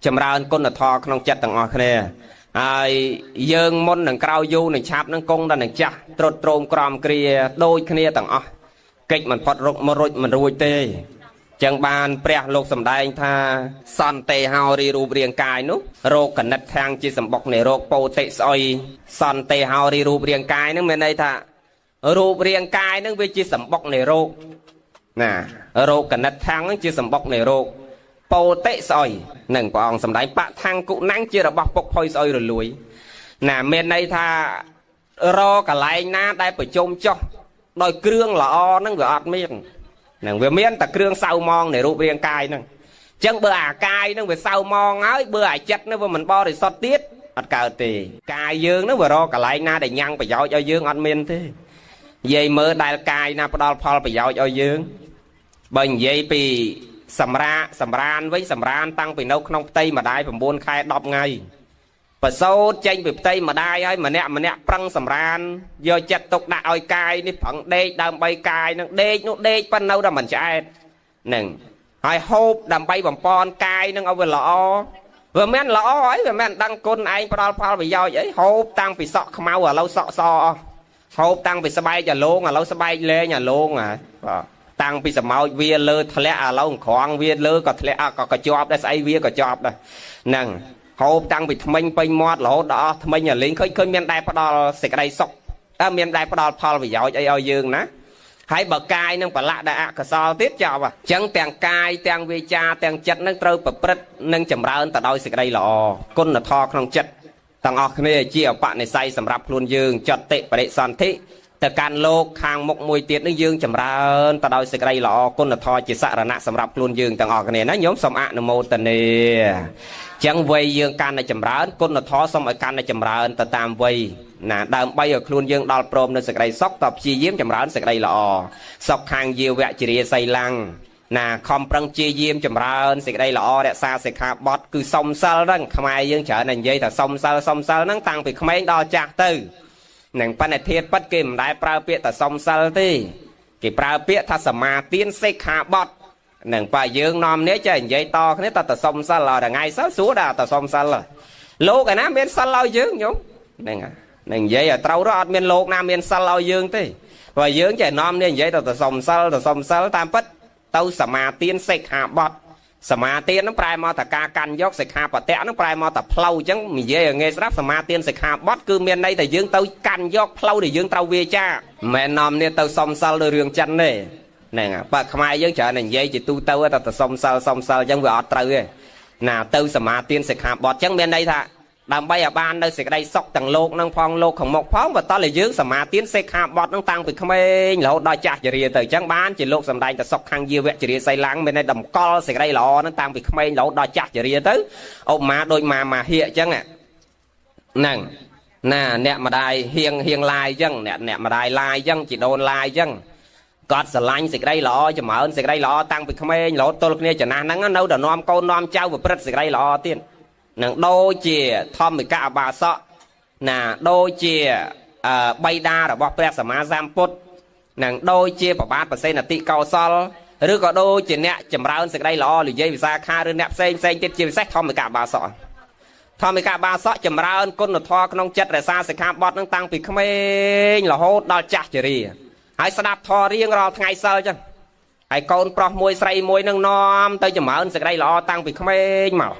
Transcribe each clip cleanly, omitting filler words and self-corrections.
ចម្រើនគុណធម៌ក្នុងចិត្តទាំងអស់គ្នាហើយយើងមុននឹងក្រោយយូរនឹងឆាប់នឹងគង់ដល់នឹងចាស់ត្រុតត្រោមក្រំគ្រាដូចគ្នាទាំងអស់កិច្ចមិនផុតរុកមករួចមិនរួចទេចឹងបានព្រះលោកសម្ដែងថាសន្តិហោរីរូបរាងកាយនោះរោគកណិតខាងជាសម្បុកនៃរោគពោតិស្អុយសន្តិហោរីរូបរាងកាយនឹងមានន័យថារូបរាងកាយនឹងវាជាសម្បុកនៃរោគណារោគកណិតខាងនឹងជាសម្បុកនៃរោគពោតិស្អុយនឹងព្រះអង្គសម្ដែងបថាំងគុណំជារបស់ពុកផុយស្អុយរលួយណាមានន័យថារកន្លែងណាដែលប្រជុំចុះដោយគ្រឿងល្អហ្នឹងវាអត់មាននឹងវាមានតែគ្រឿងសៅมองនៃរូបរាងកាយហ្នឹងអញ្ចឹងបើអាកាយហ្នឹងវាសៅมองហើយបើអាចិត្តហ្នឹងវាមិនបរិសុទ្ធទៀតអត់កើតទេកាយយើងហ្នឹងវារកកន្លែងណាដែលញ៉ាំងប្រយោជន៍ឲ្យយើងអត់មានទេនិយាយមើលដែលកាយណាផ្ដល់ផលប្រយោជន៍ឲ្យយើងបើនិយាយពីសម្រាសម្រានវិញសម្រានតាំងពីនៅក្នុងផ្ទៃម្ដាយ9ខែ10ថ្ងៃប្រសូតចេញពីផ្ទៃម្ដាយហើយម្នាក់ម្នាក់ប្រឹងសម្រានយកចិត្តទុកដាក់ឲ្យកាយនេះប្រឹងដេកដើម្បីកាយនឹងដេកនោះដេកប៉ុន្តែនៅតែមិនឆ្អែតនឹងហើយហូបដើម្បីបំពន់កាយនឹងឲ្យវាល្អវាមិនល្អអីវាមិនដឹងគុណឯងផ្ដល់ផលប្រយោជន៍អីហូបតាំងពីសក់ខ្មៅឥឡូវសក់សអស់ហូបតាំងពីស្បែកអាលងឥឡូវស្បែកលែងអាលងហ่าបាទតាំងពីសមោចវាលើធ្លាក់ឥឡូវក្រងវាលើក៏ធ្លាក់ក៏ជាប់ដែរស្អីវាក៏ជាប់ដែរហ្នឹងហូបតាំងពីថ្មិញពេញមាត់រហូតដល់អស់ថ្មិញអាលេងឃើញមានដែរផ្ដល់សេចក្តីសុខតើមានដែរផ្ដល់ផលប្រយោជន៍អីឲ្យយើងណាហើយបើកាយនឹងប្រឡាក់ដែលអកុសលទៀតចប់អញ្ចឹងទាំងកាយទាំងវាចាទាំងចិត្តនឹងត្រូវប្រព្រឹត្តនិងចម្រើនទៅដោយសេចក្តីល្អគុណធម៌ក្នុងចិត្តទាំងអស់គ្នាជាអបនិស្ស័យសម្រាប់ខ្លួនយើងចតិបរិសន្ធិទៅកាន់លោកខាងមុខមួយទៀតនឹងយើងចម្រើនទៅដោយសេចក្តីល្អគុណធម៌ជាសរណៈសម្រាប់ខ្លួនយើងទាំងអស់គ្នាណាញោមសូមអនុមោទនាចឹងវ័យយើងកាន់តែចម្រើនគុណធម៌សូមឲ្យកាន់តែចម្រើនទៅតាមវ័យណាដើម្បីឲ្យខ្លួនយើងដល់ព្រមនៅសេចក្តីសុខតព្យាយាមចម្រើនសេចក្តីល្អសុខខាងយាវៈជារាសីឡាំងណាខំប្រឹងព្យាយាមចម្រើនសេចក្តីល្អរក្សាសិក្ខាបទគឺសុំសិលហ្នឹងខ្មែរយើងច្រើនតែនិយាយថាសុំសិលសុំសិលហ្នឹងតាំងពីក្មេងដល់ចាស់ទៅនឹងបណ្ឌិតពិតគេមិនដែលប្រើពាក្យថាសុំសិលទេគេប្រើពាក្យថាសមាទានសិក្ខាបទនឹងបើយើងនាំនេះចេះនិយាយតគ្នាតតែសុំសិលដល់ថ្ងៃសិលសួរដល់តែសុំសិលលោកឯណាមានសិលឲ្យយើងញោមហ្នឹងនឹងនិយាយឲ្យត្រូវទៅអត់មានលោកណាមានសិលឲ្យយើងទេបើយើងចេះនាំនេះនិយាយទៅសុំសិលទៅសុំសិលតាមពិតទៅសមាទានសិក្ខាបទសមាទានហ្នឹងប្រែមកតែការកាន់យកសិក្ខាបទៈហ្នឹងប្រែមកតែផ្លូវអញ្ចឹងនិយាយឲ្យងាយស្ដាប់សមាទានសិក្ខាបទគឺមានន័យថាយើងទៅកាន់យកផ្លូវដែលយើងត្រូវវាចាមិនមែននាំនេះទៅសុំសិលដោយរឿងចិនទេហ្នឹងបើខ្មែរយើងច្រើនតែនិយាយជាទូទៅតែទៅសុំសិលសុំសិលអញ្ចឹងវាអត់ត្រូវទេណាទៅសមាទានសិក្ខាបទអញ្ចឹងមានន័យថាដើម្បីឲ្យបាននៅសេចក្តីសុខទាំងលោកនឹងផងលោកខាងមុខផងបើតោះយើងសមាទានសិក្ខាបទនឹងតាំងពីក្មេងរហូតដល់ចាស់ជរាទៅអញ្ចឹងបានជាលោកសម្ដែងតែសុខខាងយាវៈជរាសីឡាំងមានន័យតម្កល់សេចក្តីល្អនឹងតាំងពីក្មេងរហូតដល់ចាស់ជរាទៅឧបមាដូចម៉ាម៉ាហៀកអញ្ចឹងហ្នឹងណាអ្នកម្ដាយហៀងហៀងឡាយអញ្ចឹងអ្នកម្ដាយឡាយអញ្ចឹងជីដូនឡាយអញ្ចឹងគាត់ស្រឡាញ់សេចក្តីល្អចម្រើនសេចក្តីល្អតាំងពីក្មេងរហូតទល់គ្នាចំណាស់ហ្នឹងនៅតែនាំកូននាំចៅប្រព្រឹត្តសេចក្តីល្អទៀតនឹងដូចជាធម្មិកអបាសកណាដូចជាបៃតារបស់ព្រះសម្មាសម្ពុទ្ធនឹងដូចជាប្របាទប្រសេនតិកោសលឬក៏ដូចជាអ្នកចម្រើនសេចក្តីល្អនិយាយវិសាខាឬអ្នកផ្សេងផ្សេងទៀតជាពិសេសធម្មិកអបាសកធម្មិកអបាសកចម្រើនគុណធម៌ក្នុងចិត្តរក្សាសិក្ខាបទនឹងតាំងពីក្មេងរហូតដល់ចាស់ជរាហើយស្ដាប់ធម៌រៀងរាល់ថ្ងៃសិលចឹងហើយកូនប្រុសមួយស្រីមួយនឹងនាំទៅចម្រើនសេចក្តីល្អតាំងពីក្មេងមក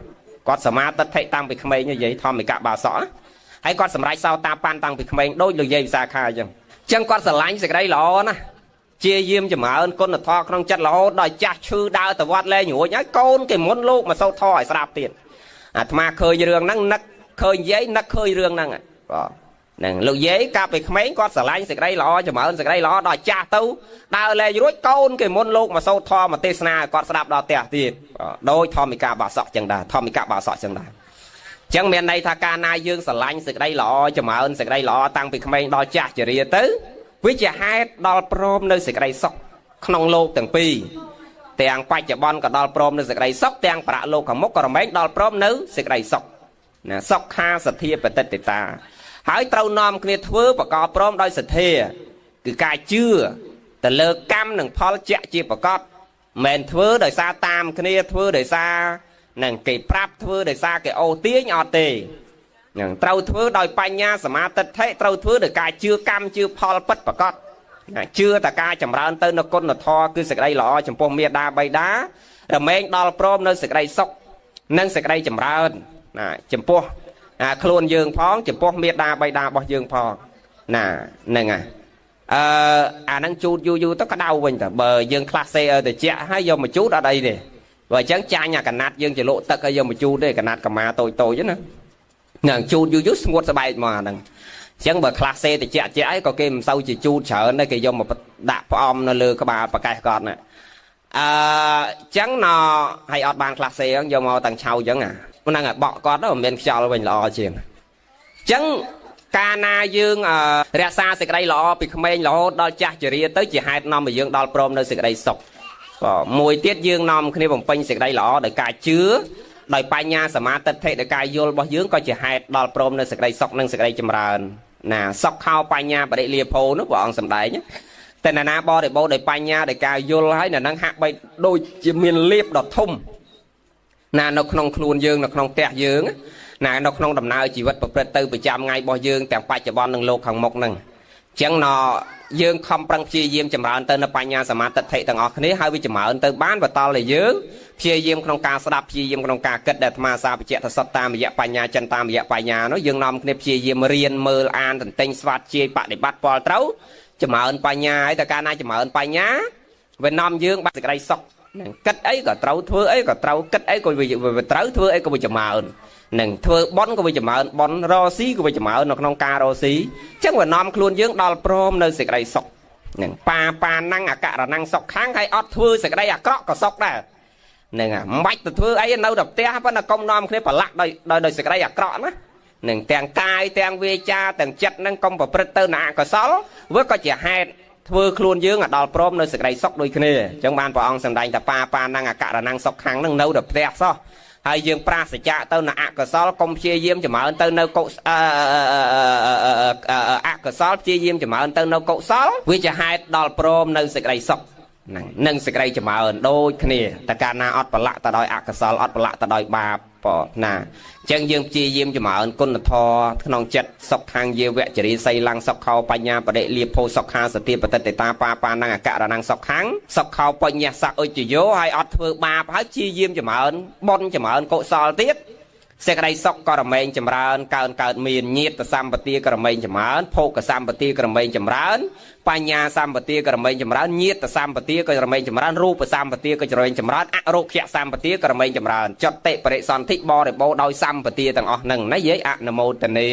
គាត់សមាទិដ្ឋិតាំងពីក្មេងនិយាយធម្មិកបាសកហើយគាត់សម្រេចសោតាបានតាំងពីក្មេងដូចលោកយាយវិសាខាអញ្ចឹងអញ្ចឹងគាត់ស្រឡាញ់សេចក្តីល្អណាស់ជាយាមចម្រើនគុណធម៌ក្នុងចិត្តរហូតដល់ចាស់ឈឺដើរទៅវត្តលែងរួចហើយកូនគេមុនលោកមកសូត្រធម៌ឲ្យស្ដាប់ទៀតអាត្មាឃើញរឿងហ្នឹងនឹកឃើញយាយនឹកឃើញរឿងហ្នឹងបាទហ្នឹងលោកយាយកាលពីក្មេងគាត់ស្រឡាញ់សេចក្តីល្អចម្រើនសេចក្តីល្អដល់ចាស់ទៅដើរលែងរួចកូនគេមុនលោកមកសូត្រធម៌មកទេសនាឲ្យគាត់ស្ដាប់ដល់ផ្ទះទៀតដោយធម្មិកាបាសកចឹងដែរធម្មិកបាសកចឹងដែរចឹងមានន័យថាកាលណាយើងស្រឡាញ់សេចក្តីល្អចម្រើនសេចក្តីល្អតាំងពីក្មេងដល់ចាស់ជរាទៅវាជាហេតុដល់ព្រមនៅសេចក្តីសុខក្នុងលោកទាំងពីរទាំងបច្ចុប្បន្នក៏ដល់ព្រមនៅសេចក្តីសុខទាំងប្រាក់លោកខាងមុខក៏រមែងដល់ព្រមនៅសេចក្តីសុខណាសុខាសទ្ធាបតិតិតាហើយត្រូវនាំគ្នាធ្វើប្រកបព្រមដោយសទ្ធាគឺការជឿទៅលើកម្មនិងផលជាក់ជាប្រកបមិនធ្វើដោយសារតាមគ្នាធ្វើដោយសារ នឹងគេប្រាប់ធ្វើដោយសារគេអូទាញអត់ទេនឹងត្រូវធ្វើដោយបញ្ញាសមាទិដ្ឋិត្រូវធ្វើដោយការជឿកម្មជឿផលពិតប្រកបជឿតែការចម្រើនទៅនៅគុណធម៌គឺសេចក្តីល្អចំពោះមេដាបៃតារមែងដល់ព្រមនៅសេចក្តីសុខនិងសេចក្តីចម្រើនណាចំពោះខ្លួនយើងផងចំពោះមេដាបៃតារបស់យើងផងណាហ្នឹងហើយអាហ្នឹងជូតយូរយូរទៅក្តៅវិញតើបើយើងខ្លះសេឲ្យតិចហើយយកមកជូតអត់អីទេបើអញ្ចឹងចាញ់អាកណាត់យើងជាលក់ទឹកឲ្យយកមកជូតទេកណាត់កម្មាតូចតូចណានឹងជូតយូរយូរស្ងួតស្បែកមកអាហ្នឹងអញ្ចឹងបើខ្លះសេតិចតិចអីក៏គេមិនសូវជាជូតច្រើនដែរគេយកមកដាក់ផ្អំនៅលើក្បាលប្រកេះគាត់ណាអញ្ចឹងណហើយអត់បានខ្លះសេហ្នឹងយកមកតាំងឆៅអញ្ចឹងហ្នឹងឲ្យបក់គាត់ទៅមិនមានខ្យល់វិញល្អជាងអញ្ចឹងកាលណាយើងរក្សាសេចក្តីល្អពីក្មេងរហូតដល់ចាស់ជរាទៅជាហេតុនាំឲ្យយើងដល់ព្រមនៅសេចក្តីសុខបាទមួយទៀតយើងនាំគ្នាបំពេញសេចក្តីល្អដោយការជឿដោយបញ្ញាសមាទិដ្ឋិដោយការយល់របស់យើងក៏ជាហេតុដល់ព្រមនៅសេចក្តីសុខនិងសេចក្តីចម្រើនណាសុខខោបញ្ញាបរិលាភោនោះព្រះអង្គសម្ដែងតែណាបរិបូរដោយបញ្ញាដោយការយល់ហើយនៅនឹងហាក់បីដូចជាមានលៀបដ៏ធំណានៅក្នុងខ្លួនយើងនៅក្នុងផ្ទះយើងណានៅក្នុងដំណើរជីវិតប្រព្រឹត្តទៅប្រចាំថ្ងៃរបស់យើងទាំងបច្ចុប្បន្ននិងលោកខាងមុខហ្នឹងអញ្ចឹងណយើងខំប្រឹងព្យាយាមចម្រើនទៅនៅបញ្ញាសមាទិដ្ឋិទាំងអស់គ្នាហើយវាចម្រើនទៅបានបន្តឲ្យយើងព្យាយាមក្នុងការស្ដាប់ព្យាយាមក្នុងការគិតដែលអាត្មាសាបញ្ជាក់ថាសតតាមរយៈបញ្ញាចិនតាមរយៈបញ្ញានោះយើងនាំគ្នាព្យាយាមរៀនមើលអានទន្ទិញស្វាត់ជាយបដិបត្តិពលត្រូវចម្រើនបញ្ញាហើយតែកាលណាចម្រើនបញ្ញាវានាំយើងបានសេចក្តីសុខនឹងគិតអីក៏ត្រូវធ្វើអីក៏ត្រូវគិតអីក៏វាត្រូវធ្វើអីក៏វាចម្រើននឹងធ្វើបន់ក៏វាចម្រើនបន់រស៊ីក៏វាចម្រើននៅក្នុងការរស៊ីអញ្ចឹងវានាំខ្លួនយើងដល់ព្រមនៅសេចក្តីសុខនឹងបាបាណੰអករណੰសុខខាងហើយអត់ធ្វើសេចក្តីអាក្រក់ក៏សុខដែរនឹងមិនបាច់ទៅធ្វើអីនៅតែផ្ទះប៉ុន្តែកុំនាំគ្នាប្រឡាក់ដោយសេចក្តីអាក្រក់ណានឹងទាំងកាយទាំងវាចាទាំងចិត្តនឹងកុំប្រព្រឹត្តទៅនៅអកុសលវាក៏ជាហេតុធ្វើខ្លួនយើងឲ្យដល់ព្រមនៅសេចក្តីសុខដូចគ្នាអញ្ចឹងបានព្រះអង្គសម្ដែងថាបាបាណੰអករណੰសុខខាងនឹងនៅតែផ្ទះសោះហើយយើងប្រាសចាកទៅនៅអកុសលកុំព្យាយាមចម្រើនទៅនៅកុសអកុសលព្យាយាមចម្រើនទៅនៅកុសលវាជាហេតុដល់ព្រមនៅសេចក្តីសុខហ្នឹងនិងសេចក្តីចម្រើនដូចគ្នាតែកាលណាអត់ប្រឡាក់ទៅដោយអកុសលអត់ប្រឡាក់ទៅដោយបាបណាអញ្ចឹងយើងព្យាយាមចម្រើនគុណធម៌ក្នុងចិត្តសុខខាងយាវចរីសីលੰសុខោបញ្ញាបរិលាភោសុខាសតិបតិតតាបាបាណੰអករណੰសុខាងសុខោបញ្ញសៈឧច្ចយោហើយអត់ធ្វើបាបហើយព្យាយាមចម្រើនបុណ្យចម្រើនកុសលទៀតសេចក្តីសុខក៏រមែងចម្រើនកើនកើតមានញាតសម្បទាក៏រមែងចម្រើនភោគសម្បទាក៏រមែងចម្រើនបញ្ញាសម្បទាក៏រមែងចម្រើនញាតសម្បទាក៏រមែងចម្រើនរូបសម្បទាក៏រមែងចម្រើនអរុក្យសម្បទាក៏រមែងចម្រើនចតិបរិសន្ធិបរិបូរដោយសម្បទាទាំងអស់ហ្នឹងណាយាយអនុមោទនា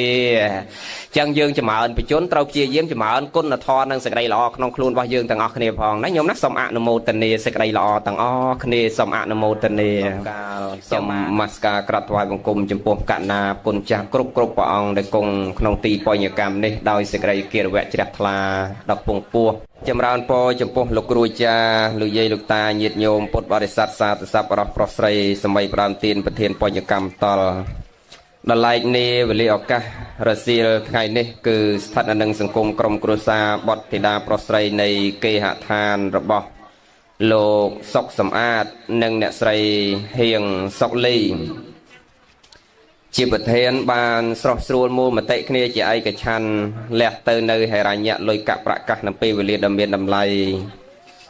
អញ្ចឹងយើងចម្រើនបជនត្រូវព្យាយាមចម្រើនគុណធម៌និងសេចក្តីល្អក្នុងខ្លួនរបស់យើងទាំងអស់គ្នាផងណាញោមណាសូមអនុមោទនាសេចក្តីល្អទាំងអស់គ្នាសូមអនុមោទនាកាលសូមនមស្ការក្រាបថ្វាយបង្គំចំពោះកណ្ណាគុណចាស់គ្រប់ព្រះអង្គដែលគង់ក្នុងទីបញ្ញកម្មនេះដោយសេចក្តីគិរវៈជ្រះថ្លាដល់ពងពោះចម្រើនពរចំពោះលោកគ្រូចាលោកយាយលោកតាញាតិញោមពុទ្ធបរិស័ទសាធុសប្បុរសប្រុសស្រីសម័យផ្ដើមទានប្រធានបញ្ញកម្មតលដល់ឡែកនេះវេលាឱកាសរសៀលថ្ងៃនេះគឺស្ថិតនៅនឹងសង្គមក្រុមគ្រួសារបុត្រធីតាប្រុសស្រីនៃគេហដ្ឋានរបស់លោកសុកសំអាតនិងអ្នកស្រីហៀងសុកលីជាប្រធានបានស្រស់ស្រួលមូលមតិគ្នាជាឯកច្ឆន្ទលះទៅនៅហិរញ្ញលុយកាក់ប្រកាសនៅពេលវេលាដ៏មានតម្លៃ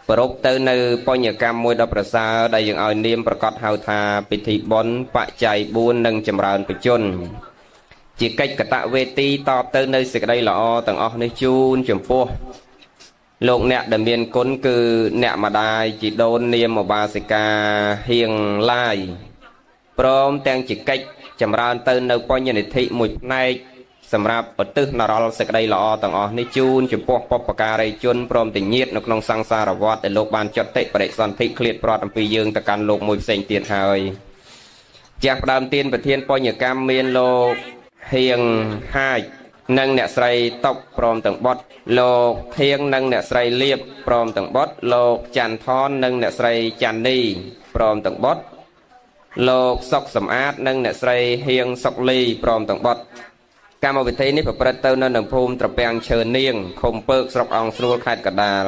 ប្រពទៅនៅបញ្ញកម្មមួយដ៏ប្រសើរដែលយើងឲ្យនាមប្រកាសហៅថាពិធីបុណ្យបច្ច័យ4និងចម្រើនបជនជាកិច្ចកតវេទីតបទៅនៅសេចក្តីល្អទាំងអស់នេះជូនចំពោះលោកអ្នកដែលមានគុណគឺអ្នកម្ដាយជីដូននាមឧបាសិកាហៀងឡាយព្រមទាំងជាកិច្ចចម្រើនទៅនៅបញ្ញនិធិមួយផ្នែកសម្រាប់ឧទ្ទិសនរលសេចក្តីល្អទាំងអស់នេះជូនចំពោះបុព្វការីជនព្រមទាំងញាតិនៅក្នុងសង្សារវដ្តដែលលោកបានចតិបរិសន្ធិឃ្លាតប្រត់អំពីយើងទៅកាន់លោកមួយផ្សេងទៀតហើយចាស់ផ្ដើមទានប្រធានបញ្ញកម្មមានលោកហៀងហាចនិងអ្នកស្រីតុកព្រមទាំងបុត្រលោកធៀងនិងអ្នកស្រីលៀបព្រមទាំងបុត្រលោកច័ន្ទថននិងអ្នកស្រីច័ន្ទនីព្រមទាំងបុត្រលោកសុកសំអាតនិងអ្នកស្រីហៀងសុកលីព្រមទាំងបុត្រកម្មវិធីនេះប្រព្រឹត្តទៅនៅភូមិត្រពាំងឈើនាងឃុំពើកស្រុកអង្គស្រួលខេត្តកណ្ដាល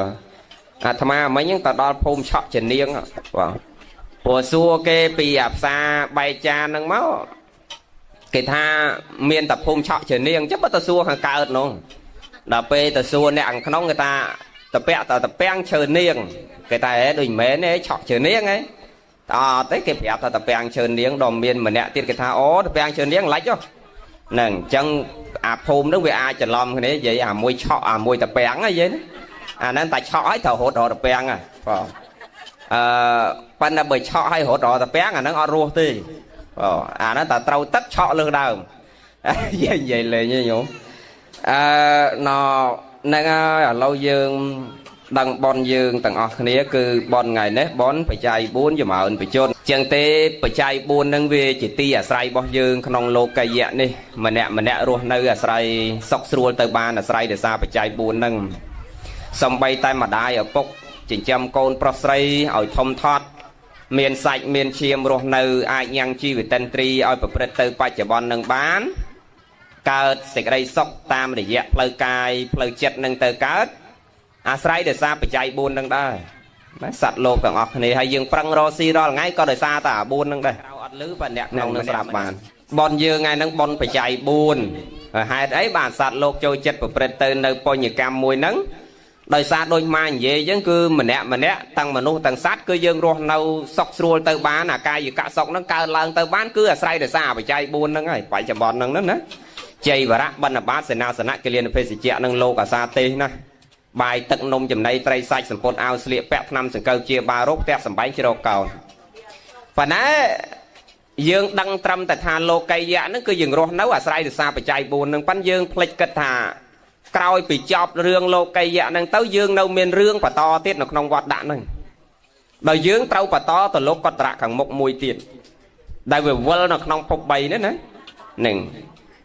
អាត្មាមិញហ្នឹងទៅដល់ភូមិឆក់ជានាងបាទ ព្រោះសួរគេពីអាផ្សារបែកចានហ្នឹងមកគេថាមានតែភូមិឆក់ជានាងចឹងបើទៅសួរខាងកើតនោះដល់ពេលទៅសួរអ្នកខាងក្នុងគេថាតពាក់តតពាំងឈើនាងគេថាហេដូចមិនមែនទេឆក់ឈើនាងហ៎អត់ទេគេប្រាប់ថាតពាំងឈើនាងដល់មានម្នាក់ទៀតគេថាអូតពាំងឈើនាងឡាច់ហ្នឹងអញ្ចឹងអាភូមិហ្នឹងវាអាចច្រឡំគ្នានិយាយអាមួយឆក់អាមួយតពាំងហ្នឹងនិយាយណាអាហ្នឹងតែឆក់ហើយត្រូវរត់រកតពាំងហ៎បងអឺប៉ុន្តែបើឆក់ហើយរត់រកតពាំងអាហ្នឹងអត់រស់ទេបងអាហ្នឹងតែត្រូវទឹកឆក់លើសដើមនិយាយលេងទេញោមអឺណហ្នឹងហើយឥឡូវយើងដឹងបនយើងទាំងអស់គ្នាគឺបនថ្ងៃនេះបនបច្ច័យ4ចម្រើនបជនជាងទេបច្ច័យ4ហ្នឹងវាជាទីអាស្រ័យរបស់យើងក្នុងលោកយៈនេះម្នាក់ម្នាក់រស់នៅអាស្រ័យសុខស្រួលទៅបានអាស្រ័យដោយសារបច្ច័យ4ហ្នឹងសំបីតែម្ដាយឪពុកចិញ្ចឹមកូនប្រុសស្រីឲ្យធំធាត់មានសាច់មានឈាមរស់នៅអាចញ៉ាំងជីវិតិន្ទ្រីឲ្យប្រព្រឹត្តទៅបច្ចុប្បន្ននឹងបានកើតសេចក្តីសុខតាមរយៈផ្លូវកាយផ្លូវចិត្តនឹងទៅកើតអាស្រ័យដោយសារបច្ច័យ4នឹងដែរណាសត្វលោកទាំងអស់គ្នាហើយយើងប្រឹងរកស៊ីរាល់ថ្ងៃក៏ដោយសារតែអា4នឹងដែរក្រៅអត់លឺបើអ្នកក្នុងនឹងស្រាប់បានបនយើងថ្ងៃហ្នឹងបនបច្ច័យ4ហេតុអីបានសត្វលោកចូលចិត្តប្រព្រឹត្តទៅនៅបញ្ញកម្មមួយហ្នឹងដោយសារដូចម៉ានិយាយអញ្ចឹងគឺម្នាក់ម្នាក់ទាំងមនុស្សទាំងសត្វគឺយើងរស់នៅសុខស្រួលទៅបានអាកាយកសុខហ្នឹងកើតឡើងទៅបានគឺអាស្រ័យដោយសារបច្ច័យ4ហ្នឹងហើយបច្ចុប្បន្នហ្នឹងណាជ័យវរៈបណ្ឌបាតសេនាសនៈគិលានភេសជ្ជៈនឹងលោកអាសាទេសណាបាយទឹកនំចំណីត្រីសាច់សម្ពុតអាវស្លៀកពាក់ថ្នាំសង្កូវជាបារោគផ្ទះសំបែងជ្រកកោនប៉ុន្តែយើងដឹងត្រឹមតែថាលោកីយៈហ្នឹងគឺយើងរស់នៅអាស្រ័យដោយសារបច្ច័យ4ហ្នឹងប៉ុន្តែយើងភ្លេចគិតថាក្រោយពីចប់រឿងលោកីយៈហ្នឹងទៅយើងនៅមានរឿងបន្តទៀតនៅក្នុងវត្តដាក់ហ្នឹងដោយយើងត្រូវបន្តទៅលោកកតរៈខាងមុខមួយទៀតដែលវាវិលនៅក្នុងភព3នេះណាហ្នឹង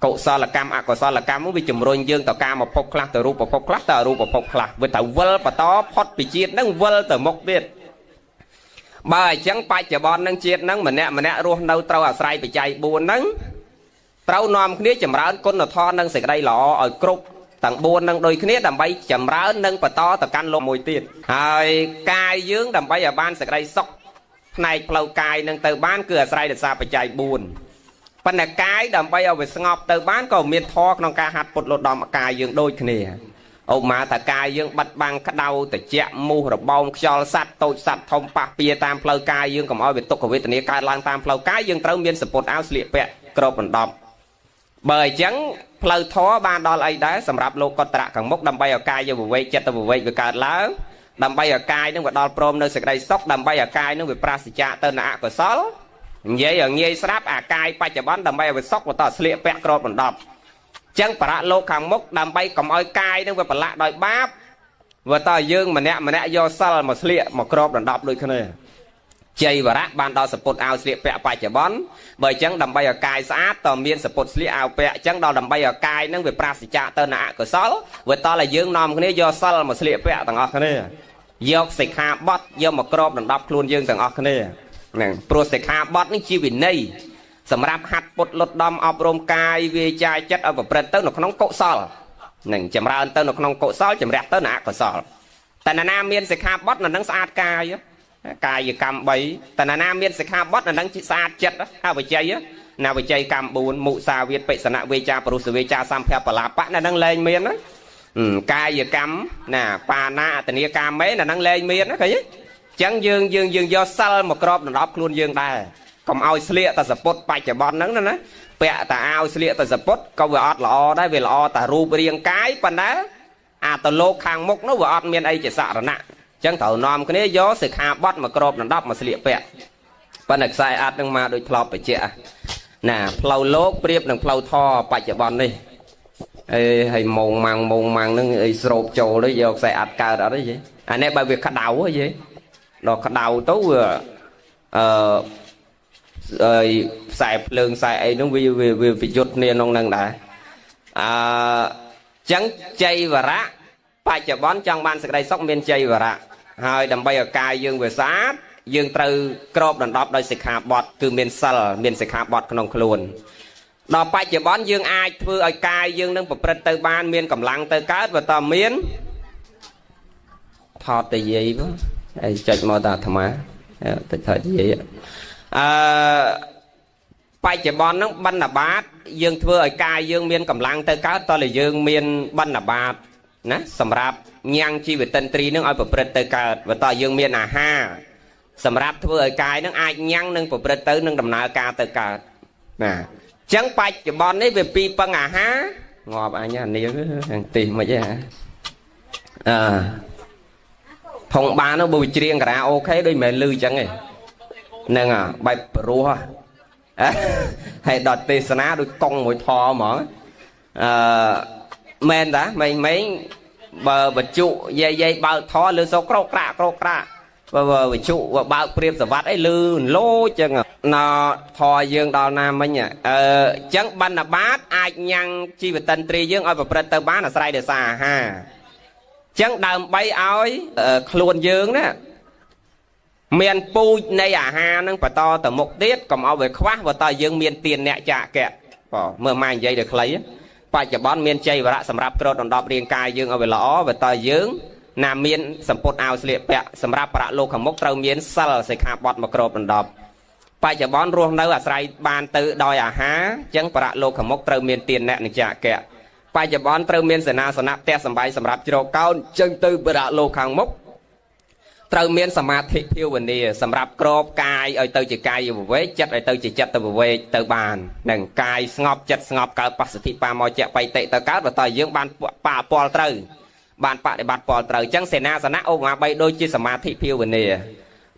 កុសលកម្មអកុសលកម្មវាជំរុញយើងទៅកាមភពខ្លះទៅរូបភពខ្លះទៅអរូបភពខ្លះវាទៅវិលបន្តផុតពីជាតិហ្នឹងវិលទៅមុខទៀតបើអញ្ចឹងបច្ចុប្បន្ននឹងជាតិហ្នឹងម្នាក់ម្នាក់រស់នៅត្រូវអាស្រ័យបច្ច័យ4ហ្នឹងត្រូវនាំគ្នាចម្រើនគុណធម៌និងសេចក្តីល្អឲ្យគ្រប់ទាំង4នឹងដូចគ្នាដើម្បីចម្រើននិងបន្តទៅកាន់លោកមួយទៀតហើយកាយយើងដើម្បីឲ្យបានសេចក្តីសុខផ្នែកផ្លូវកាយនឹងទៅបានគឺអាស្រ័យដោយសារបច្ច័យ4ប៉ុន្តែកាយដើម្បីឲ្យវាស្ងប់ទៅបានក៏មានធម៌ក្នុងការហាត់ពុតលត់ដំកាយយើងដូចគ្នាឧបមាថាកាយយើងបាត់បង់ក្តៅត្រជាក់មូសរបោមខ្យល់សัตว์តូចសัตว์ធំប៉ះពៀតាមផ្លូវកាយយើងកុំឲ្យវាទុក្ខវេទនាកើតឡើងតាមផ្លូវកាយយើងត្រូវមានសពុតអាវស្លៀកពាក់គ្របដណ្ដប់បើអញ្ចឹងផ្លូវធម៌បានដល់អីដែរសម្រាប់លោកកតរៈខាងមុខដើម្បីឲ្យកាយយើងវិវេកចិត្តវិវេកវាកើតឡើងដើម្បីឲ្យកាយនឹងវាដល់ព្រមនៅសេចក្តីសុខដើម្បីឲ្យកាយនឹងវាប្រាសចាកទៅនៅអកុសលនិយាយឲ្យងាយស្រាប់អាកាយបច្ចុប្បន្នដើម្បីឲ្យវាសុខបន្តស្លៀកពាក់គ្របដណ្ដប់ចឹងបរៈលោកខាងមុខដើម្បីកុំឲ្យកាយនឹងវាប្រឡាក់ដោយបាបវាតើយើងម្នាក់ម្នាក់យកសិលមកស្លៀកមកគ្របដណ្ដប់ដូចគ្នាជ័យវរៈបានដល់សពុតអាវស្លៀកពាក់បច្ចុប្បន្នបើអញ្ចឹងដើម្បីឲ្យកាយស្អាតតមានសពុតស្លៀកអាវពាក់អញ្ចឹងដល់ដើម្បីឲ្យកាយនឹងវាប្រាសចាកទៅនៅអកុសលវាតឲ្យយើងនាំគ្នាយកសិលមកស្លៀកពាក់ទាំងអស់គ្នាយកសិក្ខាបទយកមកគ្របដណ្ដប់ខ្លួនយើងទាំងអស់គ្នាហ្នឹងព្រោះសិក្ខាបទនេះជាវិន័យសម្រាប់ហាត់ពុតលត់ដំអប់រំកាយវាចាយចិត្តឲ្យប្រព្រឹត្តទៅនៅក្នុងកុសលនឹងចម្រើនទៅនៅក្នុងកុសលចម្រះទៅនៅអកុសលតែណានាមានសិក្ខាបទនៅនឹងស្អាតកាយកាយកម្ម3តែណានាមានសិក្ខាបទនៅនឹងស្អាតចិត្តអវិជ័យណាវិជ័យកម្ម4មុសាវាទបិសនៈវេចាបរុសវេចាសម្ភៈបលាបៈនៅនឹងលែងមានណាកាយកម្មណាបាណាអតនីកាមេនៅនឹងលែងមានណាឃើញទេចឹងយើងយើងយើងយកសិលមកក្របដណ្ដប់ខ្លួនយើងដែរកុំឲ្យស្លៀកតែសពុតបច្ចុប្បន្នហ្នឹងណាពាក់តែអាវស្លៀកតែសពុតក៏វាអត់ល្អដែរវាល្អតែរូបរាងកាយប៉ុន្តែអាតលោកខាងមុខនោះវាអត់មានអីជាសរណៈអញ្ចឹងត្រូវនាំគ្នាយកសិក្ខាបទមកក្របដណ្ដប់មកស្លៀកពាក់ប៉ុន្តែខ្សែអាត់នឹងមកដូចធ្លាប់បញ្ជាក់ណាផ្លូវលោកប្រៀបនឹងផ្លូវធម៌បច្ចុប្បន្ននេះអេហើយម៉ងម៉ាំងម៉ងម៉ាំងហ្នឹងអីស្រូបចូលទៅយកខ្សែអាត់កើតអត់ទេអានេះបើវាក្តៅហ៎ដល់ក្តៅទៅវាអឺអីខ្សែភ្លើងខ្សែអីហ្នឹងវាវាប្រយុទ្ធគ្នាក្នុងហ្នឹងដែរអឺចឹងជ័យវរៈបច្ចុប្បន្នចង់បានសេចក្តីសុខមានជ័យវរៈហើយដើម្បីឲ្យកាយយើងវាស្អាតយើងត្រូវក្របដណ្ដប់ដោយសិក្ខាបទគឺមានសិលមានសិក្ខាបទក្នុងខ្លួនដល់បច្ចុប្បន្នយើងអាចធ្វើឲ្យកាយយើងនឹងប្រព្រឹត្តទៅបានមានកម្លាំងទៅកើតបើតមានថតទៅយាយបងអីចុចមកតាអាត្មា តិចថានិយាយអឺបច្ចុប្បន្នហ្នឹងបណ្ឌបាតយើងធ្វើឲ្យកាយយើងមានកម្លាំងទៅកើតតើយើងមានបណ្ឌបាតណាសម្រាប់ញ៉ាំងជីវតិន្ទ្រីនឹងឲ្យប្រព្រឹត្តទៅកើតបើតើយើងមានអាហារសម្រាប់ធ្វើឲ្យកាយនឹងអាចញ៉ាំងនឹងប្រព្រឹត្តទៅនឹងដំណើរការទៅកើតណាអញ្ចឹងបច្ចុប្បន្ននេះវាពីពឹងអាហារងាប់អញអានាងទីមិនទេអឺផុងបាននោះបើវាច្រៀងការ៉ាអូខេដូចមិនមែនលឺអញ្ចឹងទេហ្នឹងបែបព្រោះហើយដល់ទេសនាដូចកង់មួយថហ្មងអឺមែនតាម៉េងម៉េងបើបច្ចុយាយយាយបើកថលឺសូក្រោកក្រាក់ក្រោកក្រាក់បើវជុបើកព្រៀបសវັດអីលឺលោចឹងណថយើងដល់ណាមិញអឺចឹងបណ្ឌបាតអាចញ៉ាំងជីវតិន្ទ្រីយើងឲ្យប្រព្រឹត្តទៅបានអាស្រ័យដោយសារអាហារចឹងដើម្បីឲ្យខ្លួនយើងណាមានពូជនៃអាហារនឹងបន្តទៅមុខទៀតកុំឲ្យវាខ្វះបើតើយើងមានទានអ្នកចាកៈបងមើលម៉ែនិយាយដល់ខ្លីបច្ចុប្បន្នមានជ័យវរៈសម្រាប់គ្របដណ្ដប់រាងកាយយើងឲ្យវាល្អបើតើយើងណាមានសម្ពុតអាវស្លៀកពាក់សម្រាប់ប្រលោកខាងមុខត្រូវមានសិលសិក្ខាបទមកគ្របដណ្ដប់បច្ចុប្បន្នរស់នៅអាស្រ័យបានទៅដោយអាហារអញ្ចឹងប្រលោកខាងមុខត្រូវមានទានអ្នកនិចាកៈបច្ចុប្បន្នត្រូវមានសេនាសនៈផ្ទះសម្បែងសម្រាប់ជ្រកកោនអញ្ចឹងទៅប្រលោកខាងមុខត្រូវមានសមាធិភាវនាសម្រាប់ក្របកាយឲ្យទៅជាកាយវិវេកចិត្តឲ្យទៅជាចិត្តវិវេកទៅបាននឹងកាយស្ងប់ចិត្តស្ងប់កើតបស្សទ្ធិបាមកជាបៃតិទៅកើតបើតើយើងបានបាពលត្រូវបានបដិបត្តិពលត្រូវអញ្ចឹងសេនាសនៈឧបមាបីដូចជាសមាធិភាវនា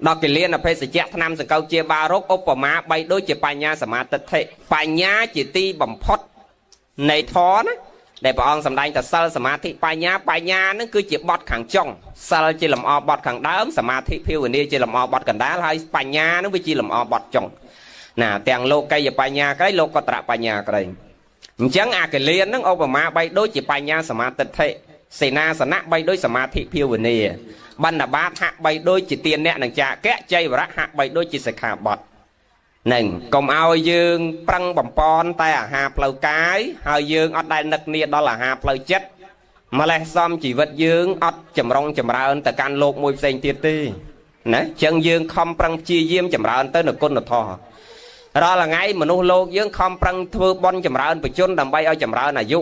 ដល់គិលានអភេសជ្ជៈថ្នាំសង្កូវជាបារោគឧបមាបីដូចជាបញ្ញាសមាទិដ្ឋិបញ្ញាជាទីបំផុតនៃធម៌ណាដែលព្រះអង្គសម្ដែងថាសិលសមាធិបញ្ញាបញ្ញានឹងគឺជាបទខាងចុងសិលជាលម្អបទខាងដើមសមាធិភាវនាជាលម្អបទកណ្ដាលហើយបញ្ញានឹងវាជាលម្អបទចុងណាទាំងលោកីយបញ្ញាក្តីលោកតរបញ្ញាក្តីអញ្ចឹងអាគលាននឹងឧបមាបីដូចជាបញ្ញាសមាទិដ្ឋិសេនាសនៈបីដូចសមាធិភាវនាបណ្ឌបាតហាក់បីដូចជាទានអ្នកនឹងចាកៈជ័យវរៈហាក់បីដូចជាសិក្ខាបទនឹងកុំឲ្យយើងប្រឹងបំពន់តែអាហារផ្លូវកាយហើយយើងអត់ដែលនឹកនាដល់អាហារផ្លូវចិត្តម្លេះសំជីវិតយើងអត់ចម្រុងចម្រើនទៅកាន់លោកមួយផ្សេងទៀតទេណាចឹងយើងខំប្រឹងព្យាយាមចម្រើនទៅនៅគុណធម៌រាល់ថ្ងៃមនុស្សលោកយើងខំប្រឹងធ្វើបុណ្យចម្រើនបជនដើម្បីឲ្យចម្រើនអាយុ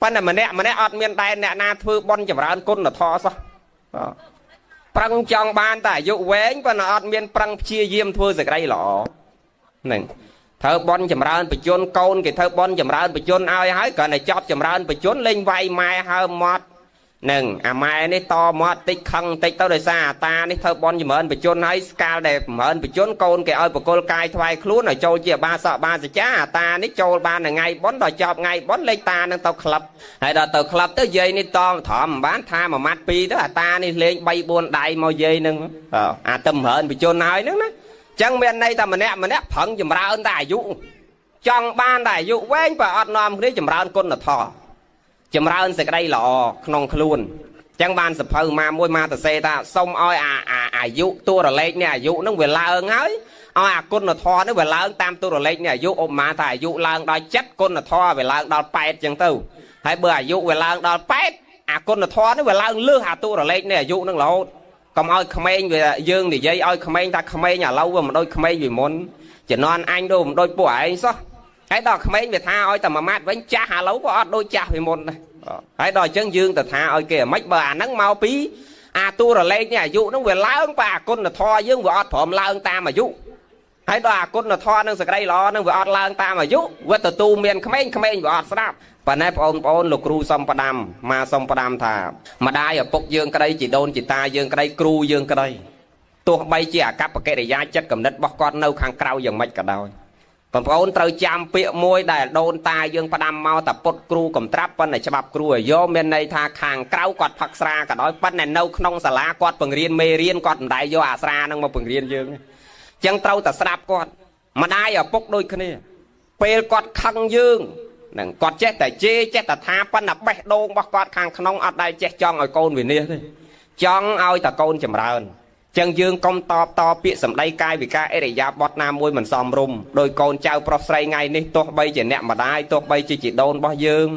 ប៉ុន្តែម្នាក់ម្នាក់អត់មានដែរអ្នកណាធ្វើបុណ្យចម្រើនគុណធម៌សោះប្រឹងចង់បានតែអាយុវែងប៉ុន្តែអត់មានប្រឹងព្យាយាមធ្វើសេចក្តីល្អហ្នឹងធ្វើបុណ្យចម្រើនបជនកូនគេធ្វើបុណ្យចម្រើនបជនឲ្យហើយគ្រាន់តែចប់ចម្រើនបជនលេងវាយម៉ែហើមមាត់នឹងអាម៉ែនេះតមាត់តិចខឹងតិចទៅដោយសារអាតានេះធ្វើបុណ្យចម្រើនបជនហើយស្កាលដែលចម្រើនបជនកូនគេឲ្យបកុលកាយថ្វាយខ្លួនឲ្យចូលជាបាសកបាសចាអាតានេះចូលបានថ្ងៃបុណ្យដល់ចប់ថ្ងៃបុណ្យលេងតានឹងទៅក្លឹបហើយដល់ទៅក្លឹបទៅយាយនេះតត្រមមិនបានថាមួយម៉ាត់ពីរទៅអាតានេះលេង3 4ដៃមកយាយនឹងអាទៅចម្រើនបជនហើយហ្នឹងណាចឹងមានន័យថាម្នាក់ម្នាក់ប្រឹងចម្រើនតែអាយុចង់បានតែអាយុវែងបើអត់នាំគ្នាចម្រើនគុណធម៌ចម្រើនសេចក្តីល្អក្នុងខ្លួនចឹងបានសភៅមកមួយមកតសេថាសុំឲ្យអាអាយុតួរលេខនេះអាយុនឹងវាឡើងហើយឲ្យអាគុណធម៌នេះវាឡើងតាមតួរលេខនេះអាយុឧបមាថាអាយុឡើងដល់7គុណធម៌វាឡើងដល់8ចឹងទៅហើយបើអាយុវាឡើងដល់8អាគុណធម៌នេះវាឡើងលើសអាតួរលេខនេះអាយុនឹងរហូតកុំឲ្យក្មេងវាយើងនិយាយឲ្យក្មេងថាក្មេងឥឡូវវាមិនដូចក្មេងពីមុនជំនាន់អញដូចមិនដូចពួកឯងសោះហើយដល់ក្មេងវាថាឲ្យតែមួយម៉ាត់វិញចាស់ឥឡូវក៏អត់ដូចចាស់ពីមុនដែរហើយដល់អញ្ចឹងយើងទៅថាឲ្យគេអាម៉េចបើអាហ្នឹងមកពីអាតួរលេខនេះអាយុហ្នឹងវាឡើងបើអាគុណធម៌យើងវាអត់ព្រមឡើងតាមអាយុហើយដល់អាគុណធម៌នឹងសេចក្តីល្អហ្នឹងវាអត់ឡើងតាមអាយុវាទទួលមានក្មេងក្មេងវាអត់ស្ដាប់ប៉ុន្តែបងប្អូនលោកគ្រូសំផ្ដាំមកសំផ្ដាំថាម្ដាយឪពុកយើងក្តីជីដូនជីតាយើងក្តីគ្រូយើងក្តីទោះបីជាអាកប្បកិរិយាចិត្តគំនិតរបស់គាត់នៅខាងក្រៅយ៉ាងម៉េចក៏ដោយបងប្អូនត្រូវចាំពាក្យមួយដែលដូនតាយើងផ្ដាំមកតែពុតគ្រូកំត្រាប់ប៉ុន្តែច្បាប់គ្រូឲ្យយកមានន័យថាខាងក្រៅគាត់ផឹកស្រាក៏ដោយប៉ុន្តែនៅក្នុងសាលាគាត់បង្រៀនមេរៀនគាត់មិនដែលយកអាស្រានឹងមកបង្រៀនយើងទេចឹងត្រូវតែស្ដាប់គាត់ម្ដាយឪពុកដូចគ្នាពេលគាត់ខឹងយើងនឹងគាត់ចេះតែជេរចេះតែថាប៉ុន្តែបេះដូងរបស់គាត់ខាងក្នុងអត់ដែលចេះចង់ឲ្យកូនវិនិច្ឆ័យទេចង់ឲ្យតែកូនចម្រើនចឹងយើងកុំតបតពាក្យសម្ដីកាយវិការអរិយាបថណាមួយមិនសមរម្យដោយកូនចៅប្រុសស្រីថ្ងៃនេះទោះបីជាអ្នកម្ដាយទោះបីជាជីដូនរបស់យើង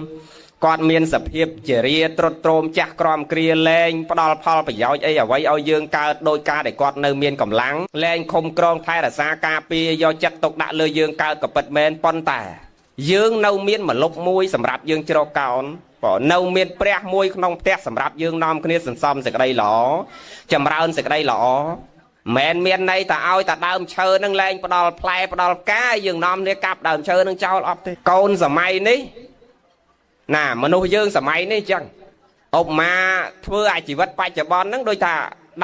គាត់មានសភាពជារាត្រុតត្រោមចាស់ក្រំគ្រាលែងផ្ដល់ផលប្រយោជន៍អីអ្វីឲ្យយើងកើតដោយការដែលគាត់នៅមានកម្លាំងលែងឃុំក្រងថែរក្សាការពារយកចិត្តទុកដាក់លើយើងកើតក៏ពិតមែនប៉ុន្តែយើងនៅមានម្លប់មួយសម្រាប់យើងជ្រកកោនបើនៅមានព្រះមួយក្នុងផ្ទះសម្រាប់យើងនាំគ្នាសន្សំសេចក្តីល្អចម្រើនសេចក្តីល្អមិនមានន័យតែឲ្យតែដើមឈើនឹងលែងផ្ដល់ផ្លែផ្ដល់ផ្កាយើងនាំគ្នាកាប់ដើមឈើនឹងចោលអត់ទេកូនសម័យនេះណាមនុស្សយើងសម័យនេះចឹងឧបមាធ្វើអាជីវិតបច្ចុប្បន្នហ្នឹងដូចថា